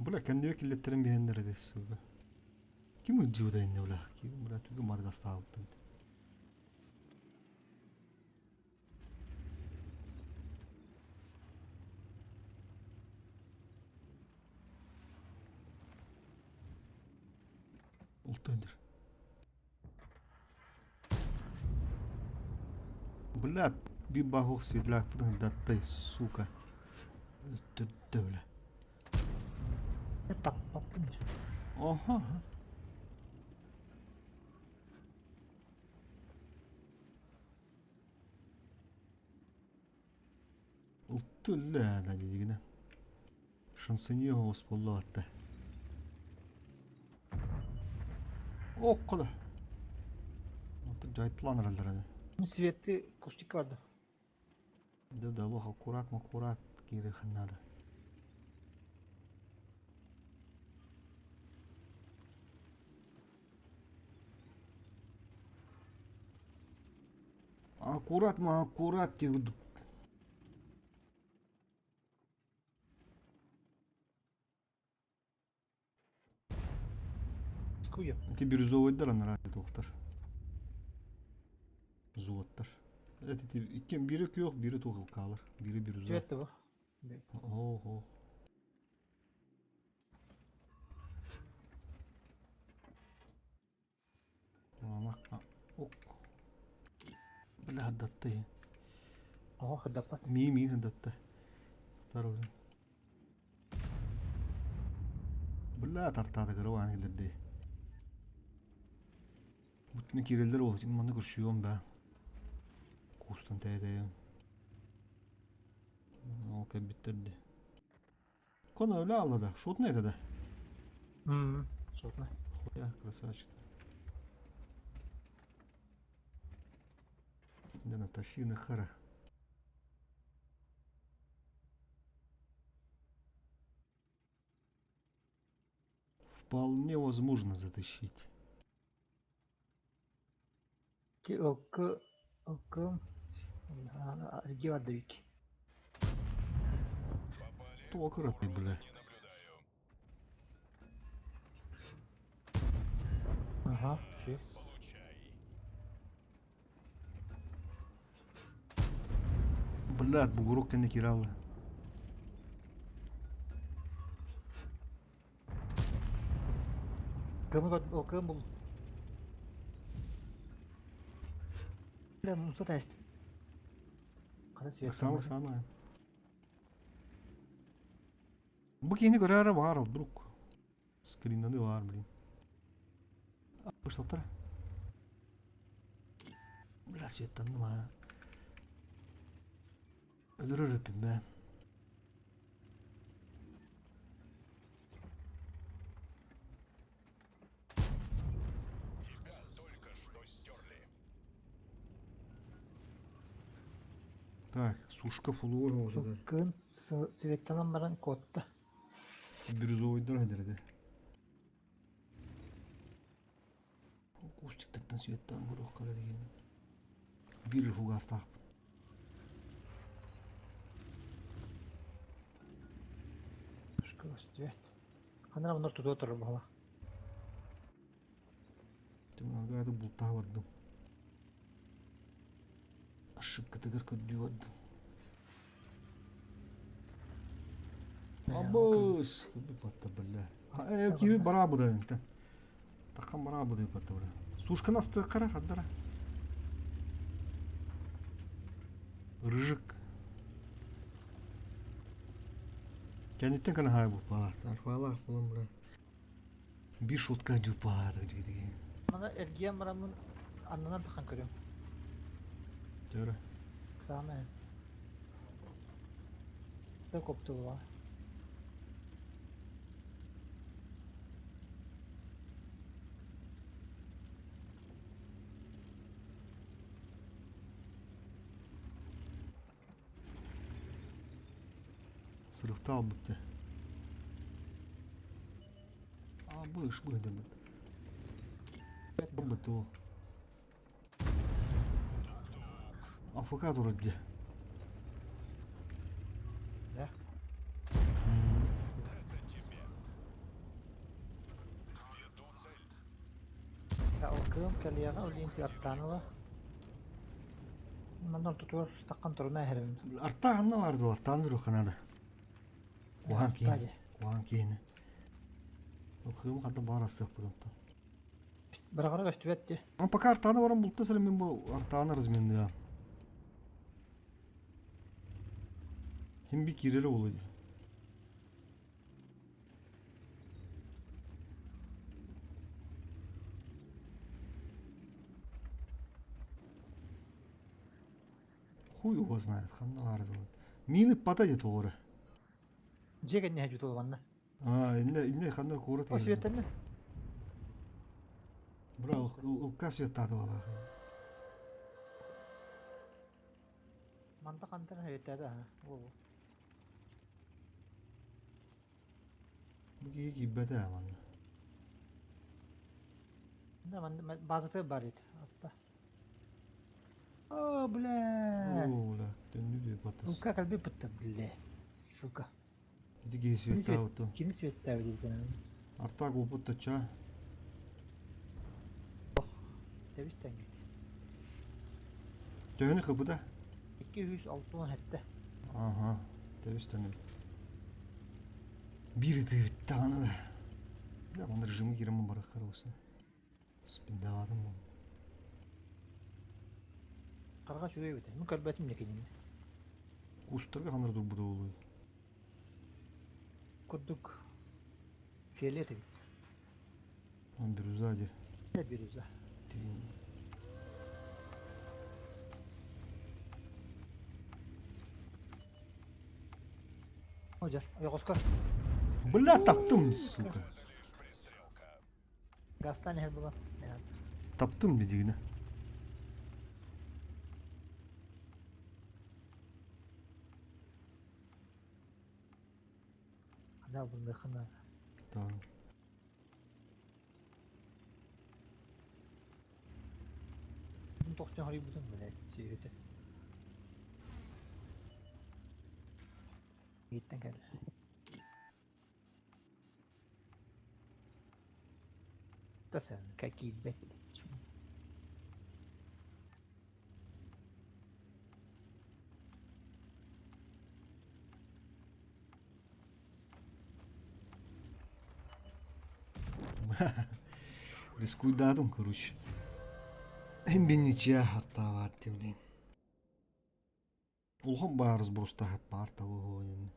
Бля, кәндебе киллеттерин биһэннэр эдес суга. Ким ыджыбыта инне бля? Ким бля түгү мадгастаабыттан. Ултөндүр. Бля, бибахух светляк даттай, сука. Төттө, бля. Таппаппын. Оха. Ултулла да дигинэ. Шансонье осполло атта. Оккола. Отыр жайтлан аралар. Светти кустик барды. Да да лох аккурат маккурат кире ханнада. Аккурат ма аккурат ти Скуя. Ти бирюзовойдар анара доктор. Зуоттар. Это ти иккен бири күйөх, бири туғылқалар, бири бирюза. Светти бу. Ого. хардатта. Оҕо хардаппат. Мии мии хардатта. Татар Бля тартаата кыра кэлэрдэй. Бутуна киирэллэр ол манна көрсүөм баа. Куустан тэйэ-тэйэ. Ол кэлбиттэр дии. Коно өлө алла да, шотный это да. Шотный. Хуя, красавчик. Да натащи на хара. Вполне возможно затащить. Ылкы ылкым где бардыбик. Туокыраты, бля. Ага, все. Блядь, бугурок кэннэ киирэ Кымы ол кым бул. Бля, муса таст. Хата свет. Самых самое. Бу киһини көрөөрө баар вдруг. Скриннаны баар, блин. Быштаттар. Бля, светтанным а. Өлөрөр өппүн бээ. Тебя только что стерли. Так, сушка фулуор оҕусата. Кыын светтанан баран куотта. Бирюзовойдар хадерде. Кустиктартан светтаан көрүөх деген. Биир фугастаахпын. Сушка свет. Ханара онор тутуа турар буола. Тымнарга бултаа бардым. Ошибкатыгар көрдүү бардым. Абыс! Батта бля. Киви барабыда энте. Таккан барабыда батта бля. Сушканы асты кара хаддара. Рыжик. Кәниттен кана хай бу палар. Тарфалар булам бля. Бир шутка жупа дигиги. Мана эргиэн бараммын аннынан тахан көрүм. Төрө. Самое. Та коптула. Сырыхта албытты. А быш быдыр быт. Быт ол. АФК турар дии. Да? Это тебе. Веду цель. Та ылкыым кэлиэҕэ олин аттааныла. Манна ортотугар таххан туруна эһэрин. Арта ханна баар дуо? Артааны туруохха наада. Куһаан киһини. Куһаан киһини. Хыым ханна баар астыахпыт онтон. Быраҕара көстүбэт дии. А пока артааны баран булта сырым мин бу артааны разменныа. Хим би киирэрэ буолуо дии. Хуй его знает, ханна баар дуо. Мины пата дии тоҕо эрэ. Дьиэ кэннэ дьутул манна. А, инне инне ханна куорат О светэннэ. Бра, ылка светтааты балаах. Манта хантан светтээтэ аха. Ол. Бу киһи киирбэтэ ээ манна. Да, манна базата бар ит. Атта. О, бля. О, бля, төннүү дии батас. Ылка кэлби бытта, бля. Сука. Ити киһи светтаабыт. Кини светтэбит диэн. Артаак уопут точа. Тэбис тэҥҥит. Төһөнү кыбыта? 267. Ага, тэбис тэҥҥит. Биир ытыыбыт даҕаны да. Бля, манна режимы киирэн бараххар уусна. Спиндаватым. Хараҕа үчүгэй эбит. Мин көрбөтүм да кинини. Кустарга ханна турбута буолуой? Курдук фиолет эбит. Он бирюза дии. Бирюза. Тиин. Одьар, ойоҕоско. Бля, таптым, сука. Это лишь пристрелка. Газтан иһэр буолан. Таптым бидигинэ. Хана булныхына. Tamam. Тохтон хоруйбутун блядь, сүөһүтэ. Ииттэн кэллэ. Тасан, киирбэт. Рискуйдаатым, короче. Бинничья хаттаабаар диэн. Улахан баарыс бурустаһап баар табы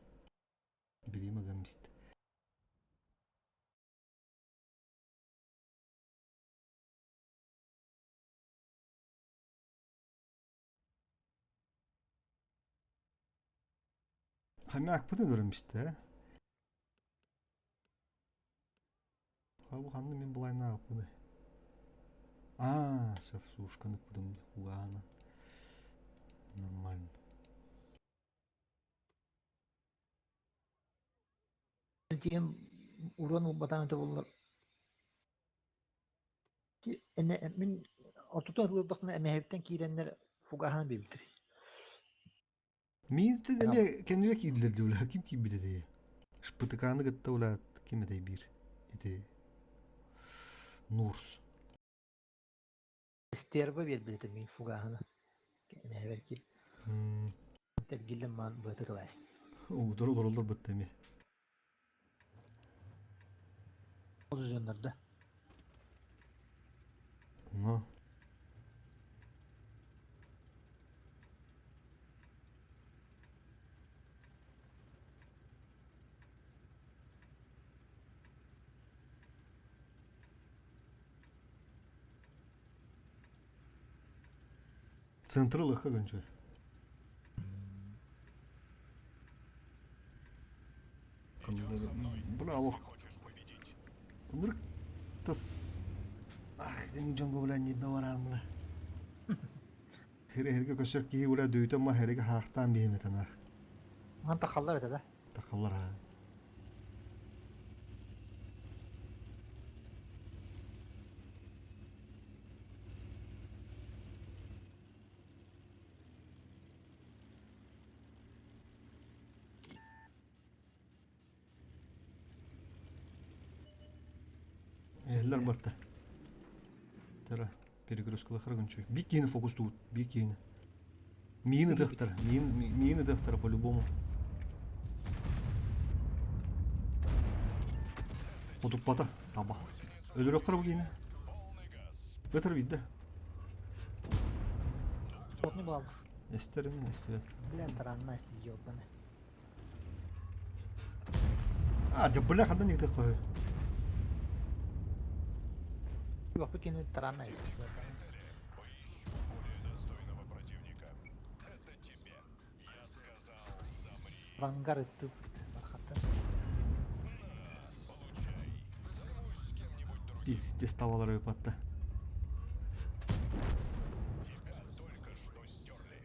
Бириэмэ гаммист. Хомяк пытын өрөмүстэ. Бу ханна мин былайнаабыппыный? Аа, сөп сушканы кудум угаана. Нормально. Тиэн уран ылбатаан этэ буоллар мин ортотун ылырдахпына эмэһэбиттэн киирэннэр фугаһынан биэрбиттэр. Миинтэн эмиэ кэннибэ киирдилэр дии бля ким киирбит этэй? Шпытыкааны кытта бля ким этэй биир ити Нурс. Стерва биэрбит этэ миин фугаһына. Эмэһэбэр киир. Тэлгиллэн маан быата тылаас. Удары олороллор бытта эмиэ. Ол дьоннордо. Но. Центры лыха гынчы. Идем за мной, Бля, если алох. хочешь победить. Ынырык тас. Ах, ини дьоҥҥо бля ньиэбэ бараан бля. Хире-хиргэ көсөр киһи бля дөйтөн ма хиригэ хаахтаан биһимэтэн ах. Ман тахаллар этэ да. Тахаллар аа. Эллэр барта. Тара перегрузкалахара гынчу. Бик киһини фокустуут, бик киһини. Миин ытыахтара, миин миин ытыахтара по-любому. Хотуппата, таба. Өлөрөххөр бу киһини. Полный газ. Ытыр биирдэ. Плотный буолабыт. Эстер эстибэт. Бля, таранна эстер ёбаный. А, дьэ, бля, ханна нигде хойу. Уоппут кини таранна Противник эстер. в прицеле. Поищу более достойного противника. Это тебе. Я сказал, замри. Вангар ыттып бархаттан. На, получай. Займусь кем-нибудь другим. Пиздец табалар ыпатта. Тебя только что стерли.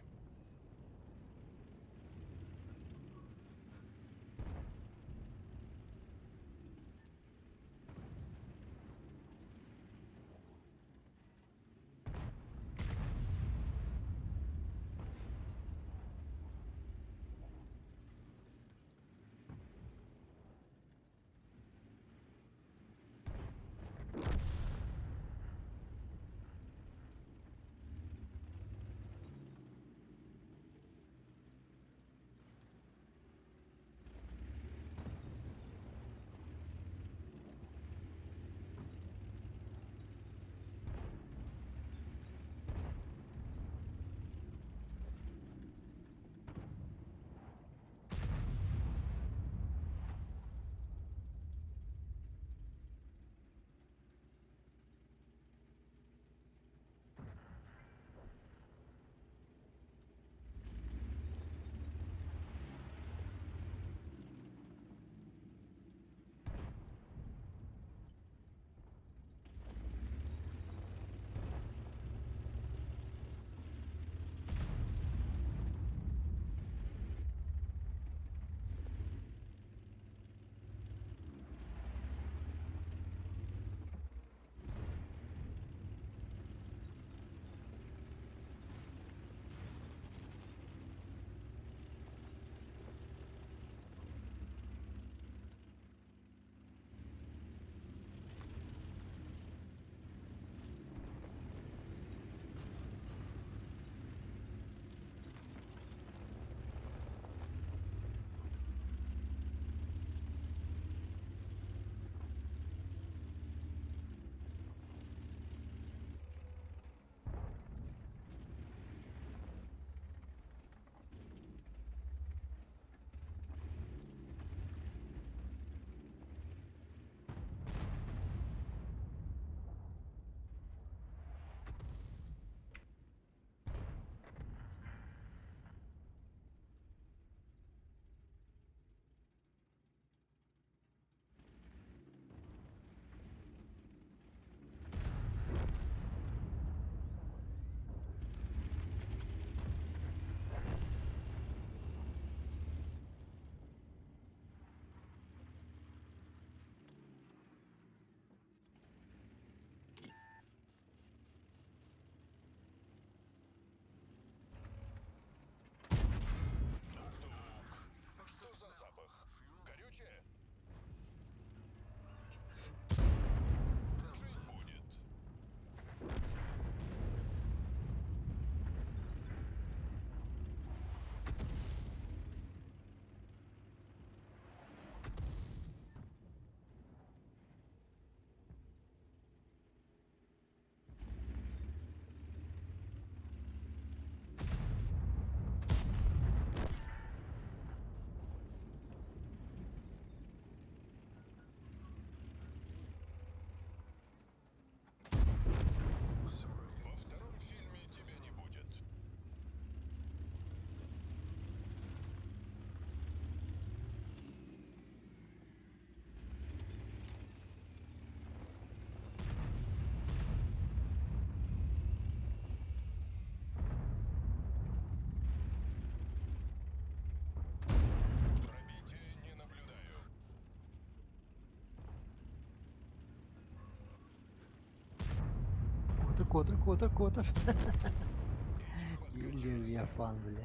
Куотар, куотар, куотар, куотар. Иди подкачайся. Левиафан, бля.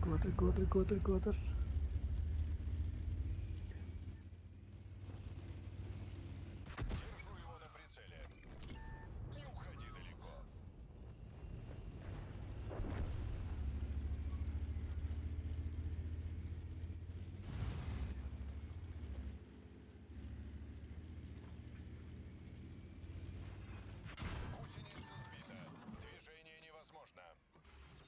Куотар, куотар, куотар, куотар. Держу его на прицеле. Не уходи далеко. Гусеница сбита. Движение невозможно.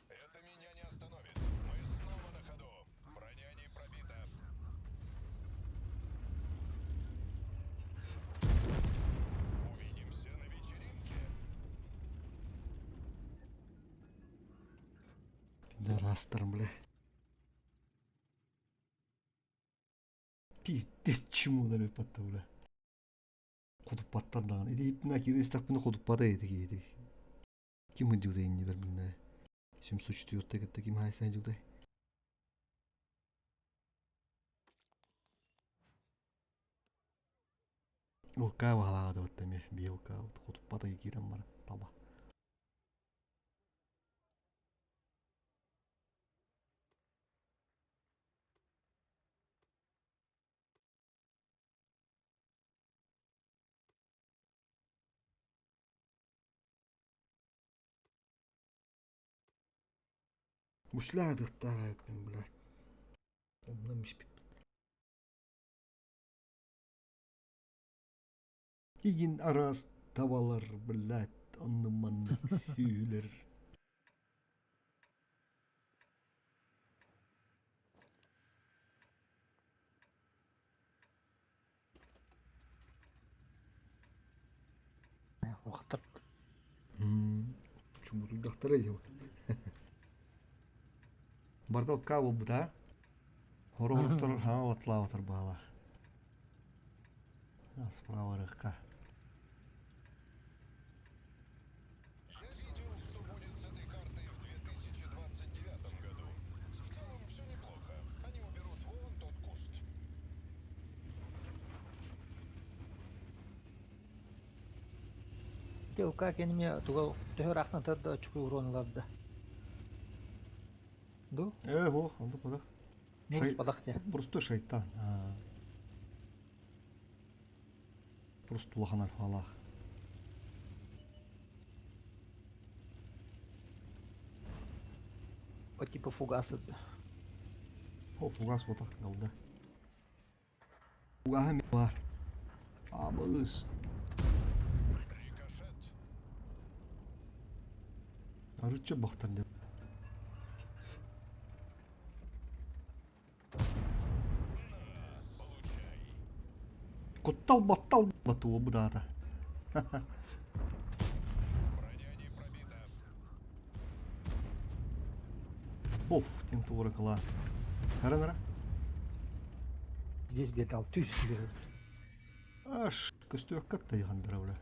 Это меня не остановит. Мы снова на ходу. Броня не пробита. Увидимся на вечеринке. Пидорастер, бля. Пиздец чему патта, бля. Хотуппаттар даҕаны. Ити мына киирэн истэхпинэ хотуппата этэ киһи. Ким сылдьыбытай иннибэр билинэ. 704 кытта ким хаайсан сылдьыбытай? Ылкаа баһалаҕа да эмиэ биир ылкаа хотуппата киирэн баран таба. Гусляадыктаах эбиппин, блядь. Умнан испиппин. Игин араас табалар, блядь, оннун-маннык сүүлэр. Уохтар. Чумутуйдахтара дии. Барда ыкка буолбута. Хороҕуттар хаҥа баала. Справа рыкка. Я видел, что будет с этой картой в 2029 году. В целом все неплохо. Они уберут вон тот куст. Ылка кэнниме туга төһө ыраахтан да чугуй уруон ылар да. Ду? Э, ох, онто падах. Ну, Шай... падах дии. Просто шайтан. Просто улахан альфалаах. По типу фугаса. О, фугас ботах галда. Фугаһа бар. Абыс. Рикошет. Арычча бахтар деп. На, получай. Куттал баттал батуо будаата. Броня не пробита. Оф, тем туора кыла. Харанара. Здесь бетал түс берет. Аш, көстүөккэ тайхандара бля.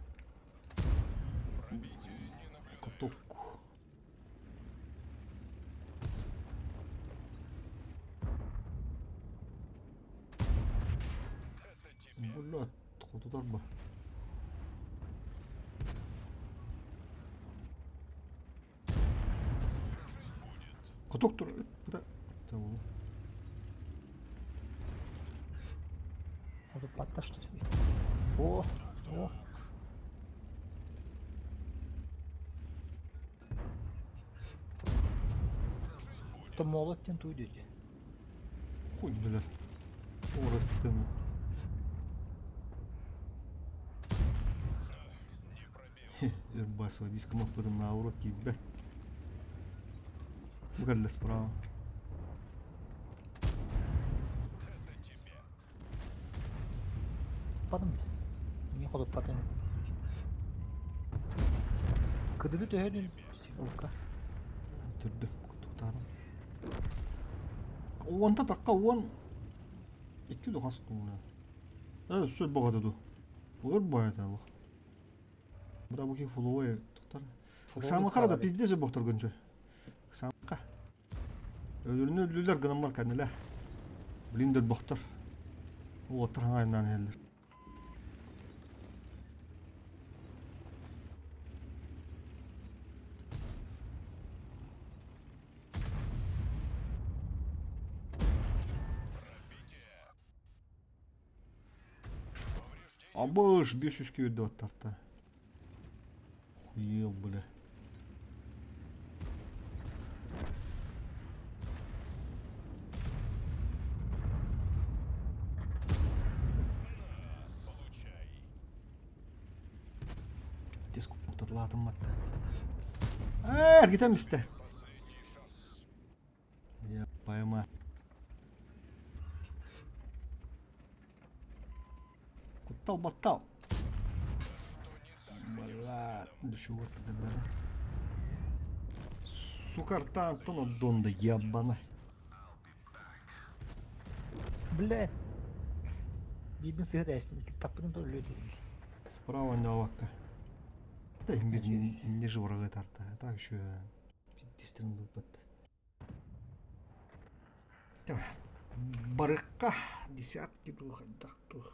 Пробитие не наблюдаю. Каток. Это тебе. Бля, хотутар ба. Жить будет. Каток тур. Буда. Tamam. Вот патта что тебе. О, о. Жить будет. То молот тен туйдете. Хуй, бля. Орастыны. Не пробил. Эрбасова диск маппытым на урод киирбэт. Бу справа. Это тебе. Падым. Не ходят потом. Кыдыды төһөдүн. Ылка. Түрдү. Кутуктарым. Уонта такка уон. Икки духас туна. Э, сөп бағады ду. Өр баяды алых. Бұда бұки фуловой туктар. Самақара да пиздец боқтыр күнчө. Самақа. Өлөрүнү өлүлөр гынаммар кәниле. Блиндер боқтыр. Оттыр хаңайынан хеллер. Абыш 500 күүрдэ оттарта. Хуел, бля. Получай. Тез куттатылаатым матта. Ээ, эргитэн бистэ. Последний шанс. Я пойма. Куттал баттал. Бля, душевой подобрали. Сука, рта Антона Донда ебана. Бля. Биирбин сыһа тээстим. Таппытын то өлүө диир. Справа нявакка. Да, не, не же врага тарта. Так еще дистрин был под. Барыкка десятки дуу хайдах дуу.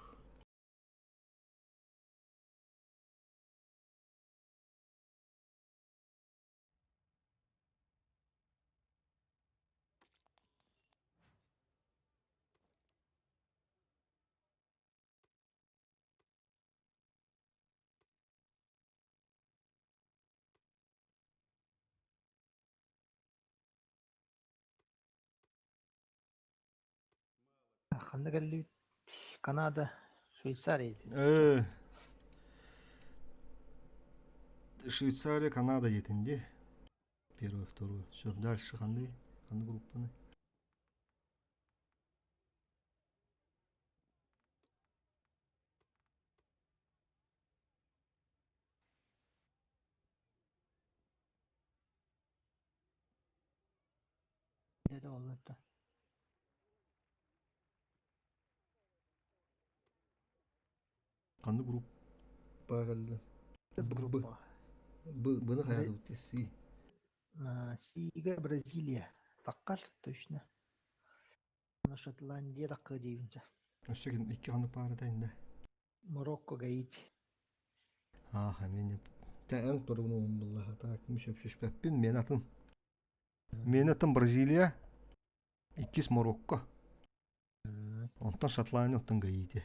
Ханна кэллибит? Канада, Швейцария ити. Э, Швейцария, Канада диэтин дии. Первую, вторую. Все, дальше ханды, ханды группаны. Деді олларда. Ханды группа кэллэ. Б, Группа. Б, Б-ны хайа С. Сига Бразилия. Таккар точно. Шотландия такка диибинчэ. Өссө икки ханды паарата инде. Марокко, Гаити. Ааха, мен эн туругун буллаха так мүшөпшүшпэппин мен атын. Мен атын Бразилия, иккис Марокко. Онтон Шотландия, онтон Гаити.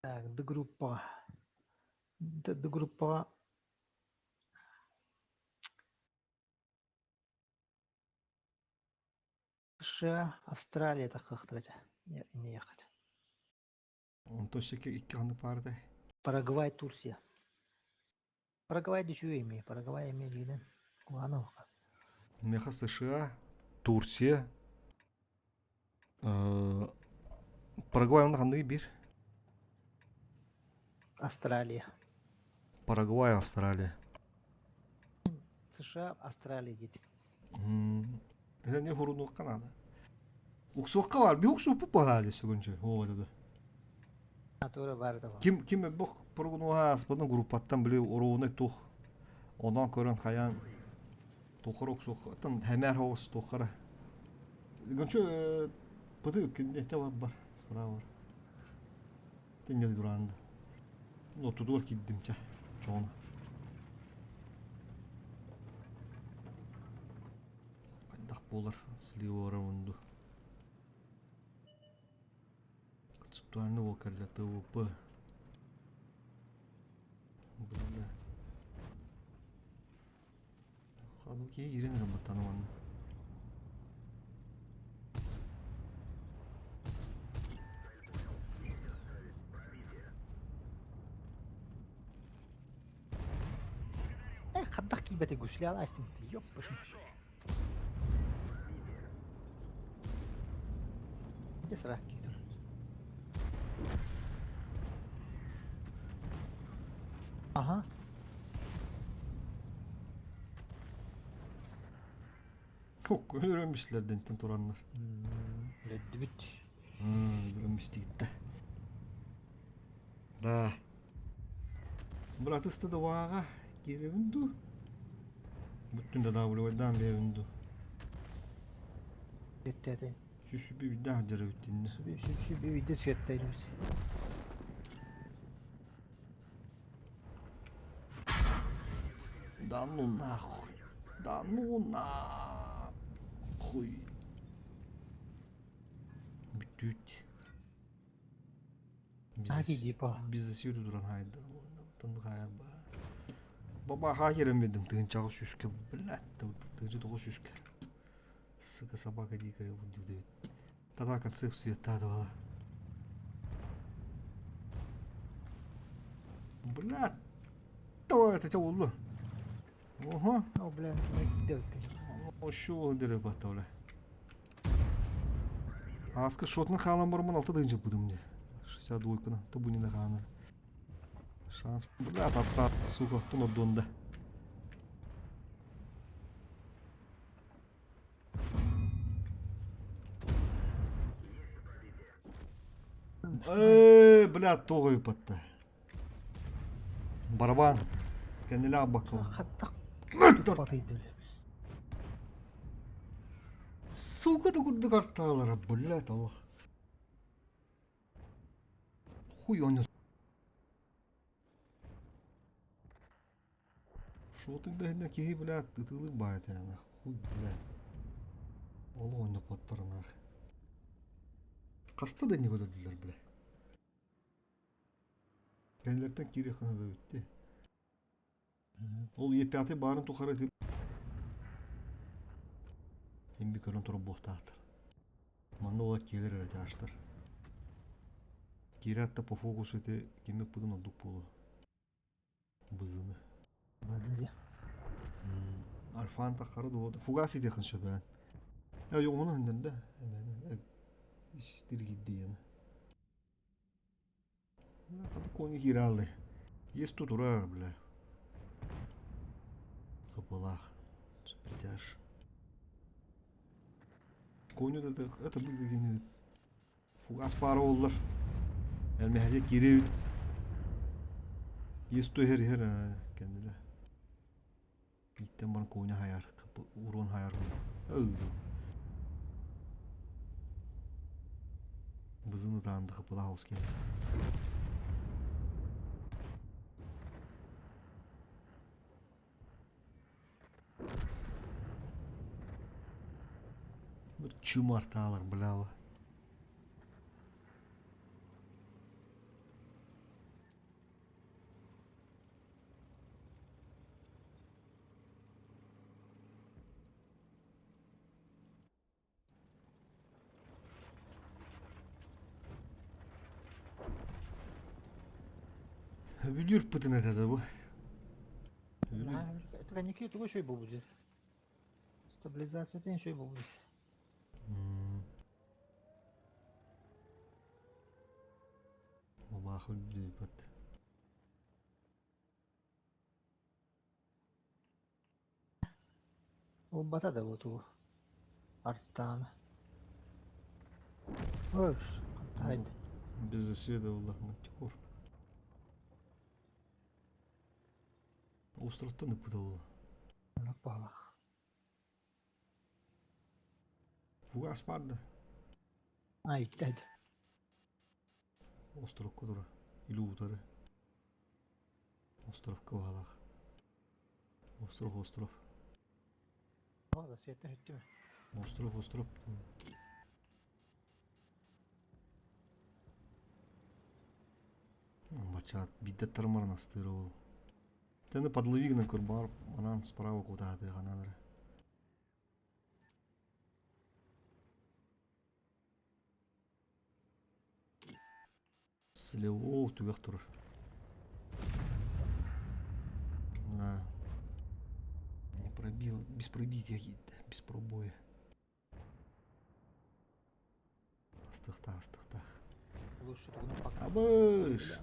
Так, Д группаҕа. Д группаҕа США, Австралия таххахтара иннияхат. Онтон секе икки ханды паарата. Парагвай, Турция. Парагвай дичүү эми, Парагвай эми дигинен куана Меха США, Турция, Парагвай онно ханныгы бир? Австралия. Парагвай, Австралия. США, Австралия диэти. Это не хурунуохха наада. Уксуохха бар, би уксууппут буолаа сүгүнчү оҕото. Натура бар да. Ким ким бох прогнуха аспытын группаттан били оруунай тух. Онон көрөн хайаан тухара уксуохтан хэмээр хоҕус тухара. Гүнчү пыты күннете бар бар справа бар. Тиннел дураанда. Ну тудуар киддим ча. Чоона. Хайдах буолар сливора мунду. Концептуальный вокал для ТВП. Бля. Хану ки ирин работануан. Э, хайдах киибэтэ гусли алаастым. Ёппашым. Де сара киитер. Ага. Çok öğrenmişler dentin тураннар. Лөддүбүт. Öğrenmiştik Да. Братыста да ваға киребинду. Бүттүн да дабылойдан бебинду. Өттәте. Сүсүбү бидда жыры бүттүннө. Сүбү бидде сүөттәйбит. Да ну нахуй. Да ну нахуй. Бүттүт. Бизнес туран хайда. Тонну хайар ба. Баба хахерем бердим тыһынчаҕа сүүскэ, блядь, тыһынча тоҕус сүүскэ. Сука, собака дикая вот Тогда концепция та давала. Блядь, давай это oldu. Oha. О, бля, Ошо дere батта бля. Аска шотны хаалан бармын алты дыгынча быдым де. 62-кына табунина хаана. Шанс. Бля, тапта, сука, тунордонда. Э, бля, тоҕой батта. Барабан. Кэннилээх бакка. Сука да курдук артаалара, блядь, аллах. Хуй он. Шотуҥ да иһинэ киһи, блядь, ытыылык баайа тээнэ. Хуй, блядь. Ол оонньоппотторунаах. Хаста да инник өлөрдүлэр, бля. Кинилэртэн киириэххэ сөбүттэ. Ол Е5 баарын тухары ытыр Имби көрөн турар буолтаахтар. Манна уола киэлэр эрэ этажтар. Киирээт да по фокусу ити кими ыппытын ордук буолуо. Бызыны. Базыри. Альфан таххара дуо фугас идиэхин сөбөөн. Э йоҕуна хыннарда эмээнэ истиргиддиэна. Хата кони киираллы. Есть тут урар, бля. Капылах. Притяж. Коню да это был Фугас баара буоллар. Элмэһэри киирэбит. Есть түһэр иһэр кэннилэ. Ииттэн баран коня хайар, урон хайар. Бызын ытаанды хапылаах оскиэн. Чумартаалар бляла. Бүлүүр пытын этэ да бу. Коньяки тугу шөй буолбут. Стабилизациятын шөй буолбут. Мабаах үрдүүбэт. Ылбата да бу тугу. Артаана. Ой, хантайд. Без засвета булла мантикор. Островтан ыппыта буолла. Палах. Фугас баар да? Ай, иттэд. Островка тура. Или утары. Островка баҕалаах. Остров, остров. Засвета хүттүмэ. Остров, остров. Бачаат биирдэ тармаран астыыра ол. Тэни подлови гынан көр баар манаан справа кутаатыаҕа эрэ. Слева түгэх турар. На. Не пробил, без пробития какие-то, без пробоя. Астыхтах, астыхтах. Лучше тугуну пока. Абыш!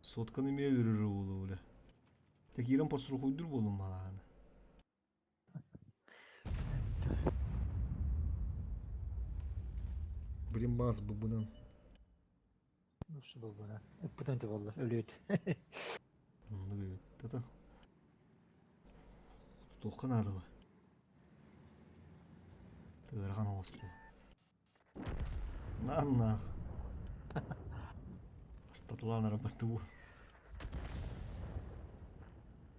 Сотканы эмиэ өрөр буолуо бля. Такиран подстрахуйдур буолум малааны. Блин, баас быбынан. Лучше был бы, да. Ыппытын те боллар, өлүөт. Тата. Туохха наада Ыарахан оҕус буол. Нааннаах. Астатылаан арабаттыбы.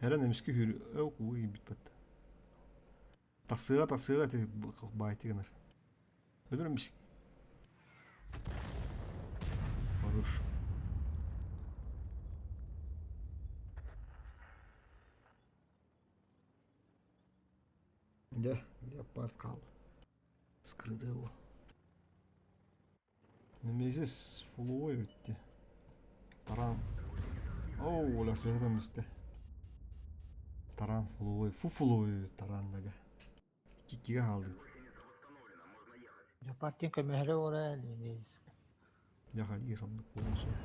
Эрэн эмискэ хүр өө киирбит батта. Тахсыга тахсыга ти баайты гынар. Өлөр эмис. Хорош. Дьэ, леопард хаалла. Скрыты его. Немезис фуловой бүттэ. Таран. Оу, оля сыһытан бистэ. Таран фуловой, фу фуловой таран да дьэ. Иккигэ хаалдыбыт. Леопард диэн көмөһөрө уора Немезис. Дьэ хайыыр оннук буолуон сөп.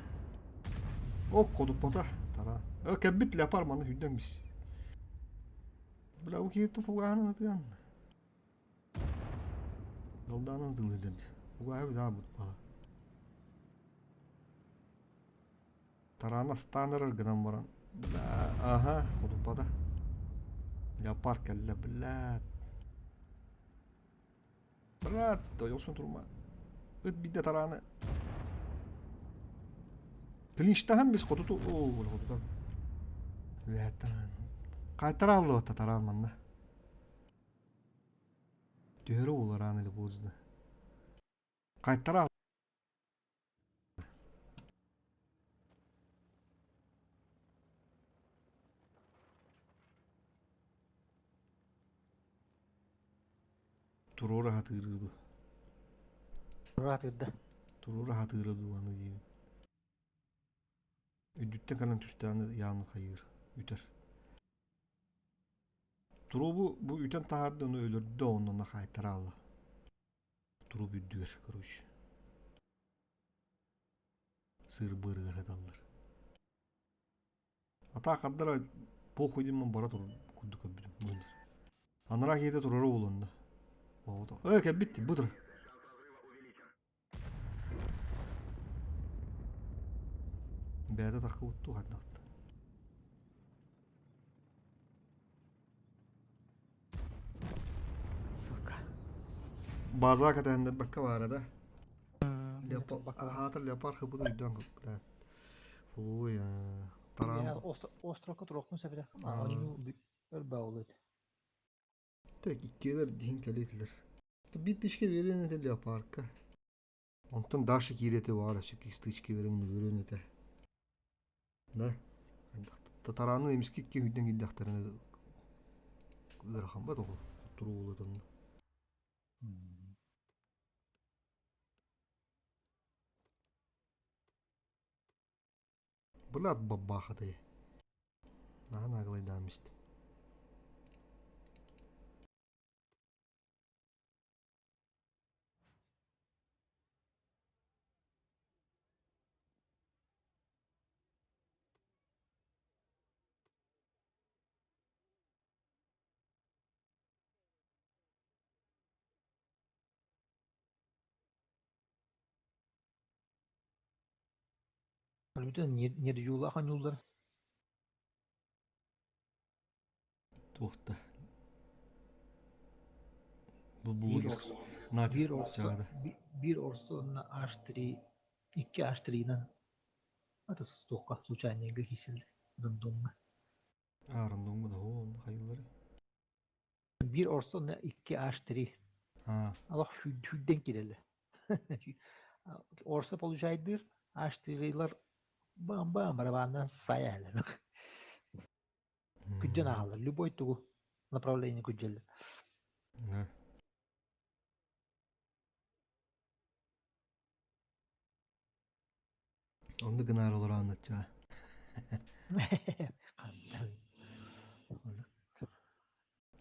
О, ходуппата таран. Ö, кэлбит леопард маны хүрдэн бис. Бля, бу киһи тупугаанын атыан. Долдаанын тылыдын. Угаһы бит аабыт баҕа. Тараана астаан эрэр гынан баран, бля, аха, ходуппата. Леопард кэллэ, блядь. Брат, тойоқсон турма. Ыт биирдэ тарааны. Клинчтаһан бис хотуту, оо, хотутан. Үөһэттэн. Кайтара аллыбатта тараан манна. Түһэрэ уол рано или поздно. Кайтара Туруора сатыыры дуу? Туруора Туруора сатыыра дуу аны диибин. Үрдүттэн кэлэн түстэҕинэ яаны хайыыр, үтэр. Туруобу бу үтэн таһаарда ону өлөрдө онно хаайтара аалла. Туруоп үрдүгэр, короче. Сыыр быарыгар сыталлар. Атаа хардара похуй диэммин бара тур курдук көрбүтүм. Анараа киһитэ турара уолунна. Э, кэлбит бу тур. Бэйэтэ таххыбыт дуу хайдахта. Сука. База кэтэһиннэрбэккэ баара да. Аһаатар леопард хыбыт өйдөөн блядь. Фулуй тараан. Островка туруохпун сөп этэ. Оонньуу өр баҕалыы этэ. Так иккиэлэр диһин кэлиэтилэр. Биир тысяча биэриэн этэ леопардка. Онтон Даша киириэтэ баҕар өссө стычка биэрэн өлөрүөн этэ. Да? Татарааны эмискэ икки күнтэн киирдэхтэринэ ыарахан ба тоҕо хотторуу буолуо онно. Былаат баббаахатай. Наһаа наглайдаан истим. Бүтүн нердьуулаах оонньууллар. Туох да Бу блогер натиск чаада. Биир орсу уонна H3 икки H3-нан аты туохха случайныйга киирсэллэр рандомҥа. А рандомҥа да онно хайыылларый? Биир орсу уонна икки H3. А. Олох сүүрдэн киирэллэр. Орсу получайдыыр, H3-лар бам-бам барабанынан сайа иһэллэр. Күддьэн ааһаллар. Любой тугу направление күддьэллэр. Онно гынаары олороонноччу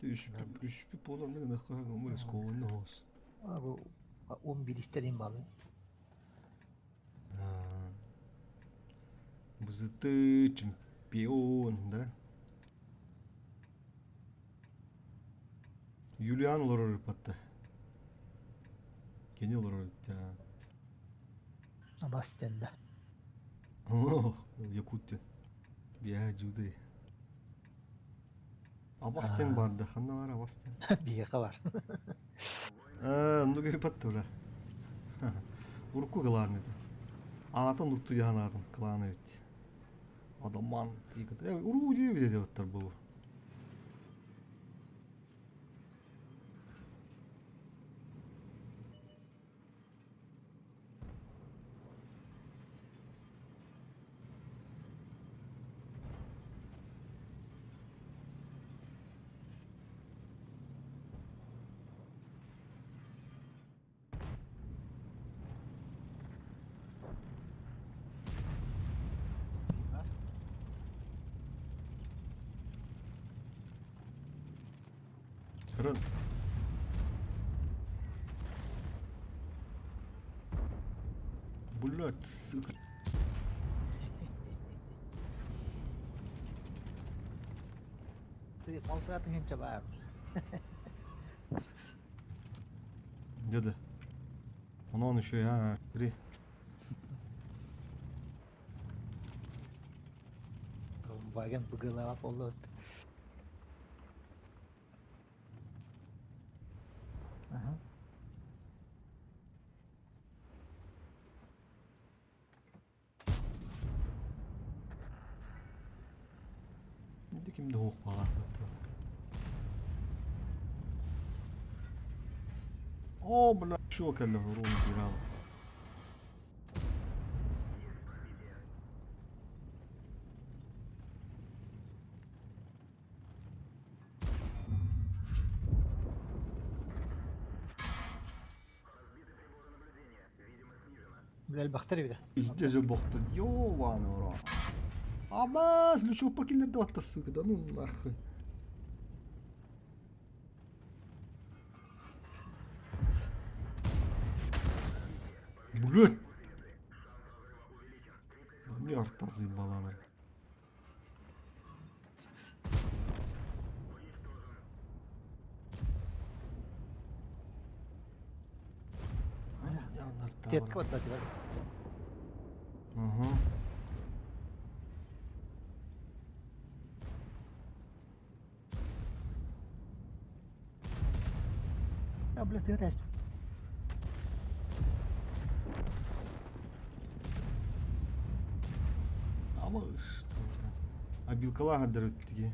Үспүт буолар онно гыныахха гыммыр рискованно хоос. Бу он биристерин балы. Бызыты чемпион, да? Юлиан олорор ыппатта. Кини олорор ыттаа. Абас дэннэ. Ох, Якут диэн. Биэһэ дьуудай. Абас диэн баар да, ханна баар абас диэн? Биһиэхэ бар. Ээ, оннук ыыппат бля. Урукку кылаан этэ. Аатын уттуйаһан аатын кылаан эбит. Адаман тиикат. Э, уруу диэбит этэ бу. Кырын. Блядь, сука. Ты 6 тысяча бар. Где ты? Вон он еще, а, три. Комбайн ПГЛА полот. Ага. Где ким да бала. О, бля, что кэллэ урун киирал. Бля, элбэхтэр эбит. Пиздец, бохтар. Ёбаный в рот. Абас, ну чё, покиллер дата, сука, да ну нахуй. Блядь! Мне арта заебала, нахуй. Тетка вот дать. Угу. А, бля, ты раз. Ама что у тебя? А билкалага дырыт таки.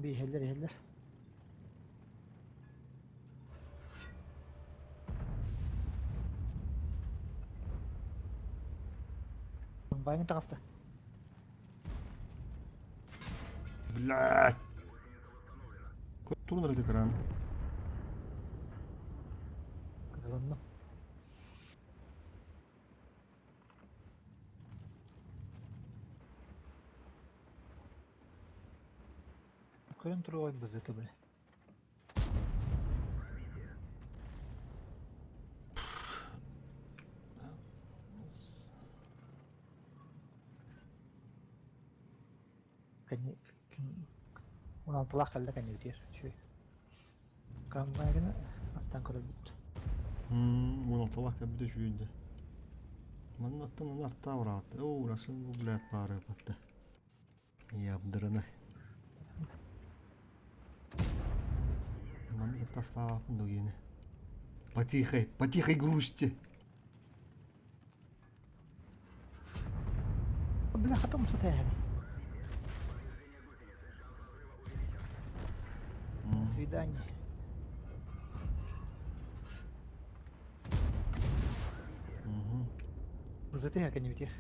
Биһэллэр, иһэллэр. Комбайн таҕыста. Блядь. Турнар экран. Кызылынным. Көрөн туруой бызыты, бля. Кэнни 16-лаах кэллэ кэннибитигэр. Үчүгэй. Комбайны астан көрөрбүт. 16-лаах кэлбитэ үчүгэй Маннаттан артаа бараат. Оо, расын бу, блядь, пары батта. Ябдыраны. Манна тастаабаппын дугиэни. Потихой, потихой грусти. Бля, хатым сытайын. До свидания. Угу. Бызыты кэннибитигэр.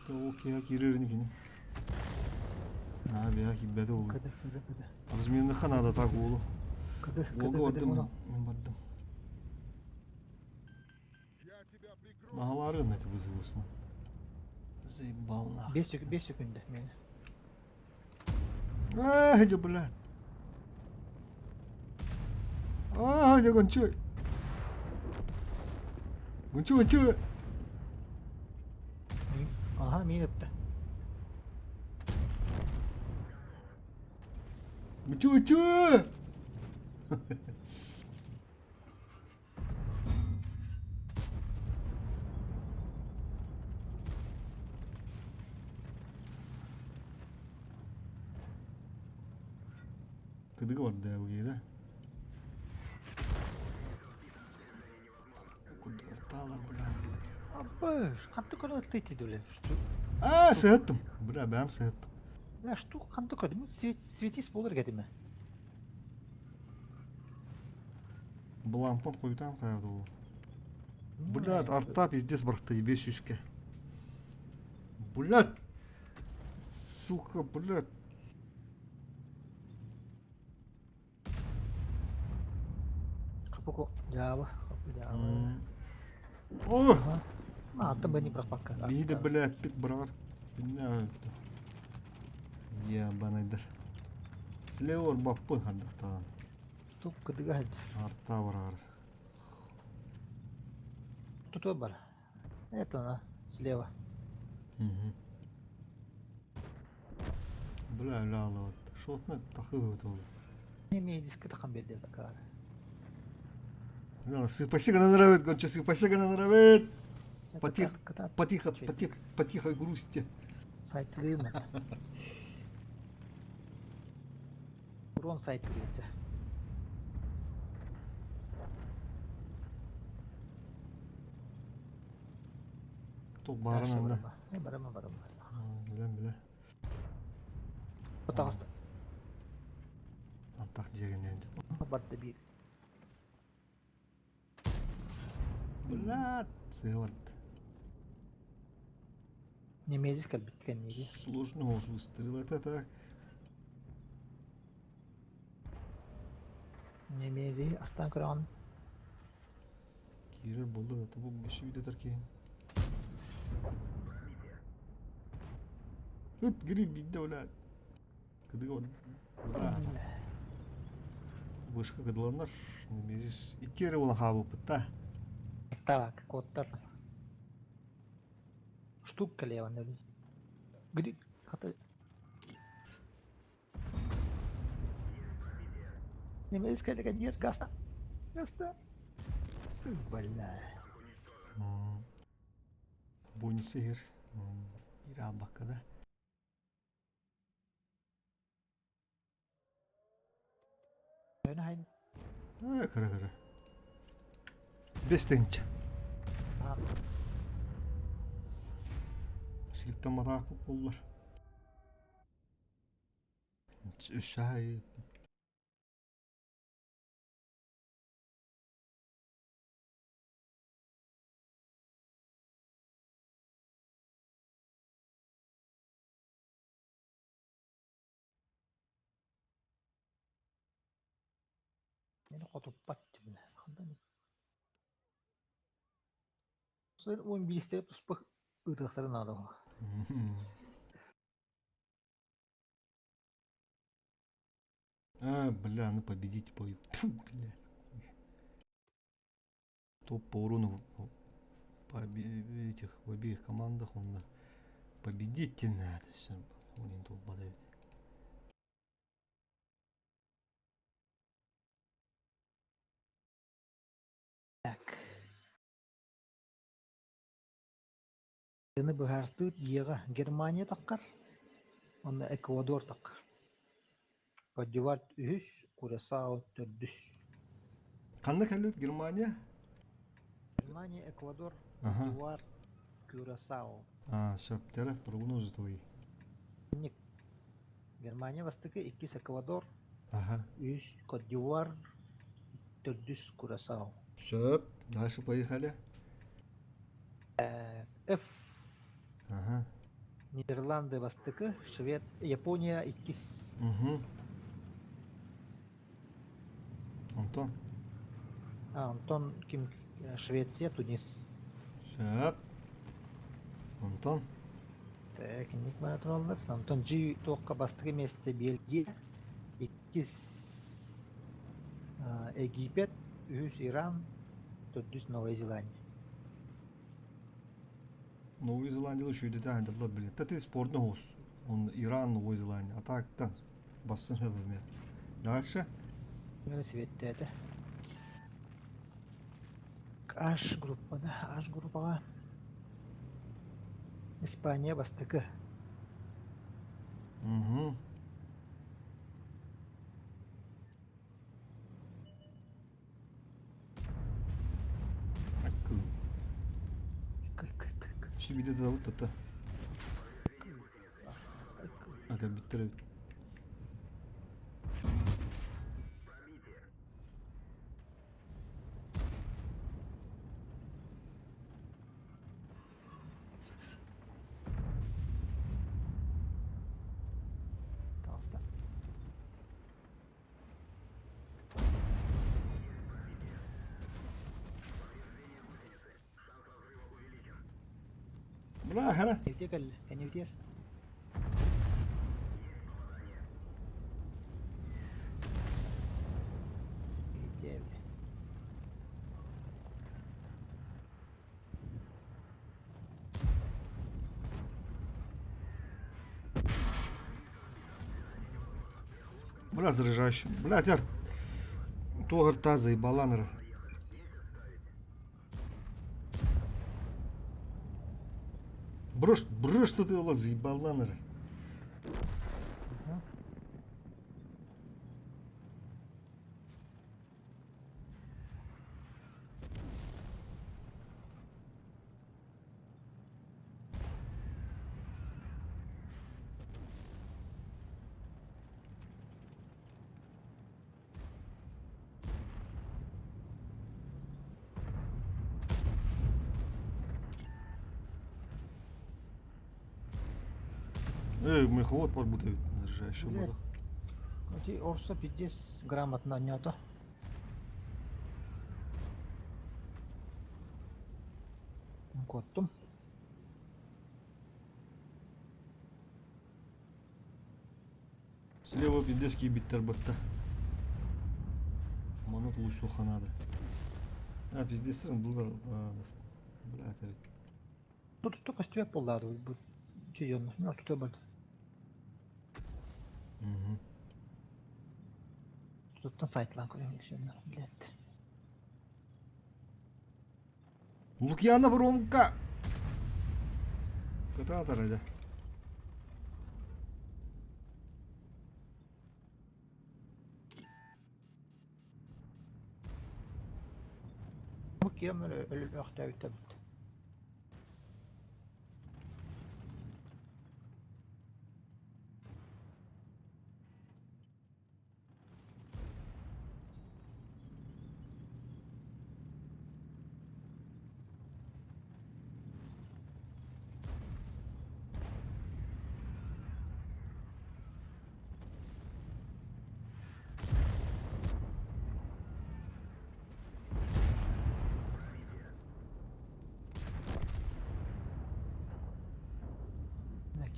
Ол киһи киирэр кини. Аа, бия киирбэтэ ол. Кыды, кыды, кыды. Разменныхха надо так уолу. Кыды, кыды, Уолга кыды, бардым, муну. мен бардым. Я тебя прикрою. Магаларын это вызовусно. Заебал нахуй. 5 секунда мені. Аа, иди, блядь. Аа, я гончу. Гончу, гончу. Ага, мин ытта. Гончу, гончу. Кыдыгы бар да буге да. Курдук бля. Абыш, ханты көрө ытты бля. Что? Аа, сыһыттым. Бля, бэм сыһыттым. Бля, что ханты көрдүм? Светис болар кедиме. Булампан койутан каярды ол. Блядь, арта пиздец барахта тебе сүүскэ. Блядь. Сука, блядь. Капоко, жаба, жаба. О, Ага. Ма, аттым бени бирок бакка. биһиде, блядь, пит брар. Күннээх Ебанайдар. Слева орбаппын хардахтаҕын. Тук кытыга сылдьар. Артаа бараар. Тутуо бар. Это она, слева. Угу. Бля, ляла. Шотна тахы ол. Немедиски тахан берди такаар. Да, сыпасига нравит, гонча сыпасига нравит. Потих, потихо, потихо, потихо грусти. Сайтылыым. Урон сайтылыым. Тук баарынан да. Барама, барама. Билэн билэ. Отаҕыста. Антах дьиэгинэн. Барда биир. Блядь, сыат. Немезис кэлбит кэнниги. Сложно голос выстрел это так. Немези астан көрөҕүн. Киирэр буолла да тобу биши видетер киһи. Ыт гриб бидде блядь. Кыдыга Вышка кыдыланар. Немезис икки эрэ буолан хаалбыппыт да. Так, кодтар. Штук кэлиэҕин эбит. Гри хата Немезис кэллэ нет, гаста. Гаста. Бля. Бонусы иһэр. Ире албакка да. Ön Кыра кыра. Бес тыһынча. Силиктен матааппыт буоллар. Өссө аайы Мени хотуппат дибин. Хандан Сын он биистереп туспах ыытыахтарын наада. А, бля, ну победить по Тьфу, бля. Топ по урону по этих в обеих командах он на победить надо. Все, он тут подавит. Так. Тыны быһаарстыыт дьиэҕэ Германия таххар, уонна Эквадор таххар. Кот-д'Ивуар үһүс, Курасао төрдүс. Ханна кэллибит Германия? Германия, Эквадор, Ага. Кот-д'Ивуар, Кюрасао. А, сөптөрө, прогнозы твои. Ник. Германия бастакы, иккис Эквадор, Ага. үһүс Кот-д'Ивуар, төрдүс Курасао. Сөп. Дальше поехали. F. Ага. Нидерланды бастакы, Швед, Япония иккис. Угу. Антон. А, Антон ким Швеция, Тунис. Сөп. Антон. Так, инник бара тураллар. Антон G туохха бастакы миэстэ Бельгия, иккис Египет, үһүс Иран, төрдүс Новая Зеландия. Новая Зеландия үчүгэйдэ дылла блин. Та ты спортный хос. Он Иран, Новая Зеландия. А так там бассын сөбөмө. Дальше. Светтээтэ. H группада, H группаҕа Испания бастакы. Угу. Акку. Şu bir de davut tata. Aga bitti. Таҕыста. Бля, хара. Кэннибитигэр кэллэ. Кэннибитигэр. Бля, заряжающий. Бля, тяр. Тугар заебала, наверное. Брось, брось, что ты его заебала, наверное. Эй, меховод подбутают, заряжающий Блядь. буду. Ити орса пиздец грамотно анньоото. Куоттум. Слева пиздец киирбиттэр батта. Маны тулуйсуохха наада. А, пиздецтэрин булар. Бля, это ведь. Тут только көстүбэт буоллаары бу чүйүөн. Мен ортото барды. Угу. Туттан сайтлаан көрөм иксеннер. Блядь. Лукьянов Ромка! Кытаатар эдэ. Бу киэм өлүөхтөөбүт.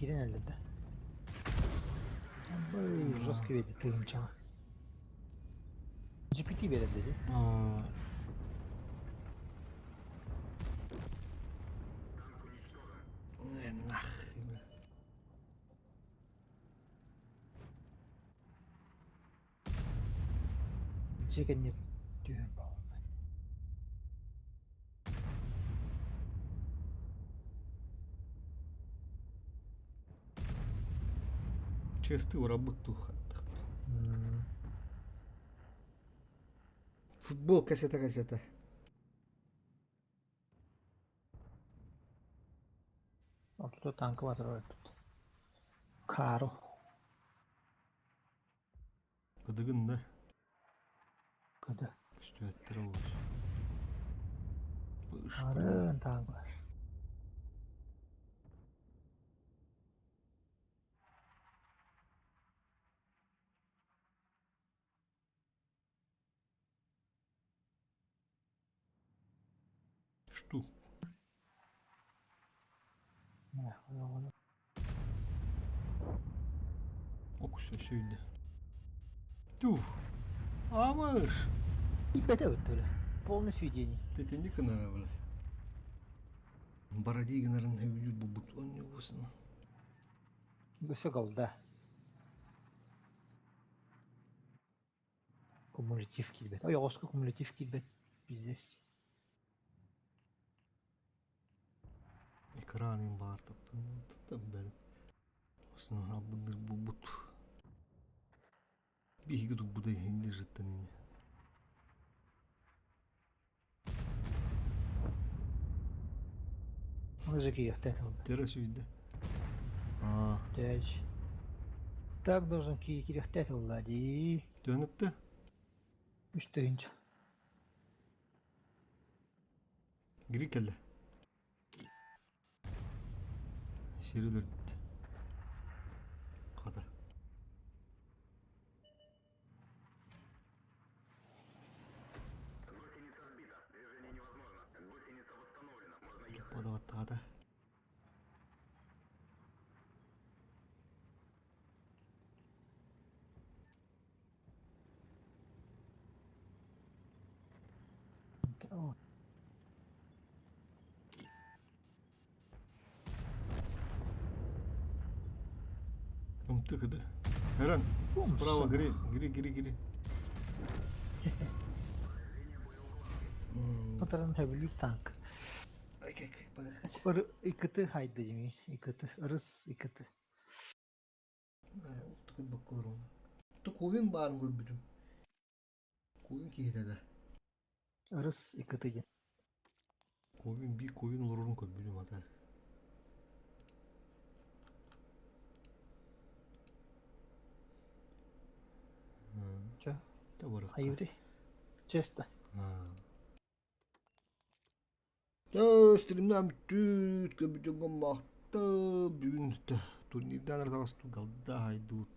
Киирэн эллэрдэ. Бай, жестко видит тыгынчаҕа. GPT биэрэр дии. А, нахуй, бля. Дьиэ кэннигэр түһэн баҕалла. Честный работу. Футбол кассета кассета. Ортото танка бар тут. Каро. Кыдыгын да. Кыды. Көстүбэттэр олус. Пыш. Арын танк бар. Штук. Ок, все, все иди. Тух. Амыш. Ипете өттөлө. Полное сведение. Ты тебе не канара, блядь. Бороди, наверное, уйдут бубут. Он не усно. Все голда. Кумулятив килбет. Ой, оска кумулятив килбет. Пиздец. Экран им бар тап. Осна албындыр бубут. Биһиги туппута иһин жыттан Мужики, это Терра сүйдэ. А, Тэж. Так должен киирихтет дии. Төнөттө. Үс тыһыынча. Грикелле. Сири өлөрбүт. Хата. Подаваттаҕата. Ымтык ыды. Эрен, справа гри, гри, гри, гри. Отаран хөбүлүүр танк. Икыты хайды дими, икыты, ырыс икыты. Тукувин баарын көрбүтүм. Кувин киһитэ да. Ырыс икыты диэн. Ковин би ковин олорорун көрбүтүм ата. Чэ. Хайыты. Честно. Дөө, стримнам бүттүт, көбүтүҥҥэ махта бүгүн турнирдаан таҕыстым галда хайдыбыт.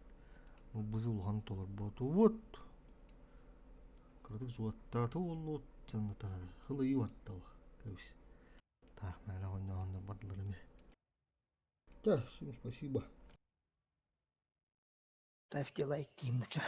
Бызы улахан толорботубут. Кыратык суоттаата буоллут, санната хылыйы баттал. Кэбис. Таах мээнэ оонньооннор бардылар эми. Да, всем спасибо. Ставьте лайки, иначе.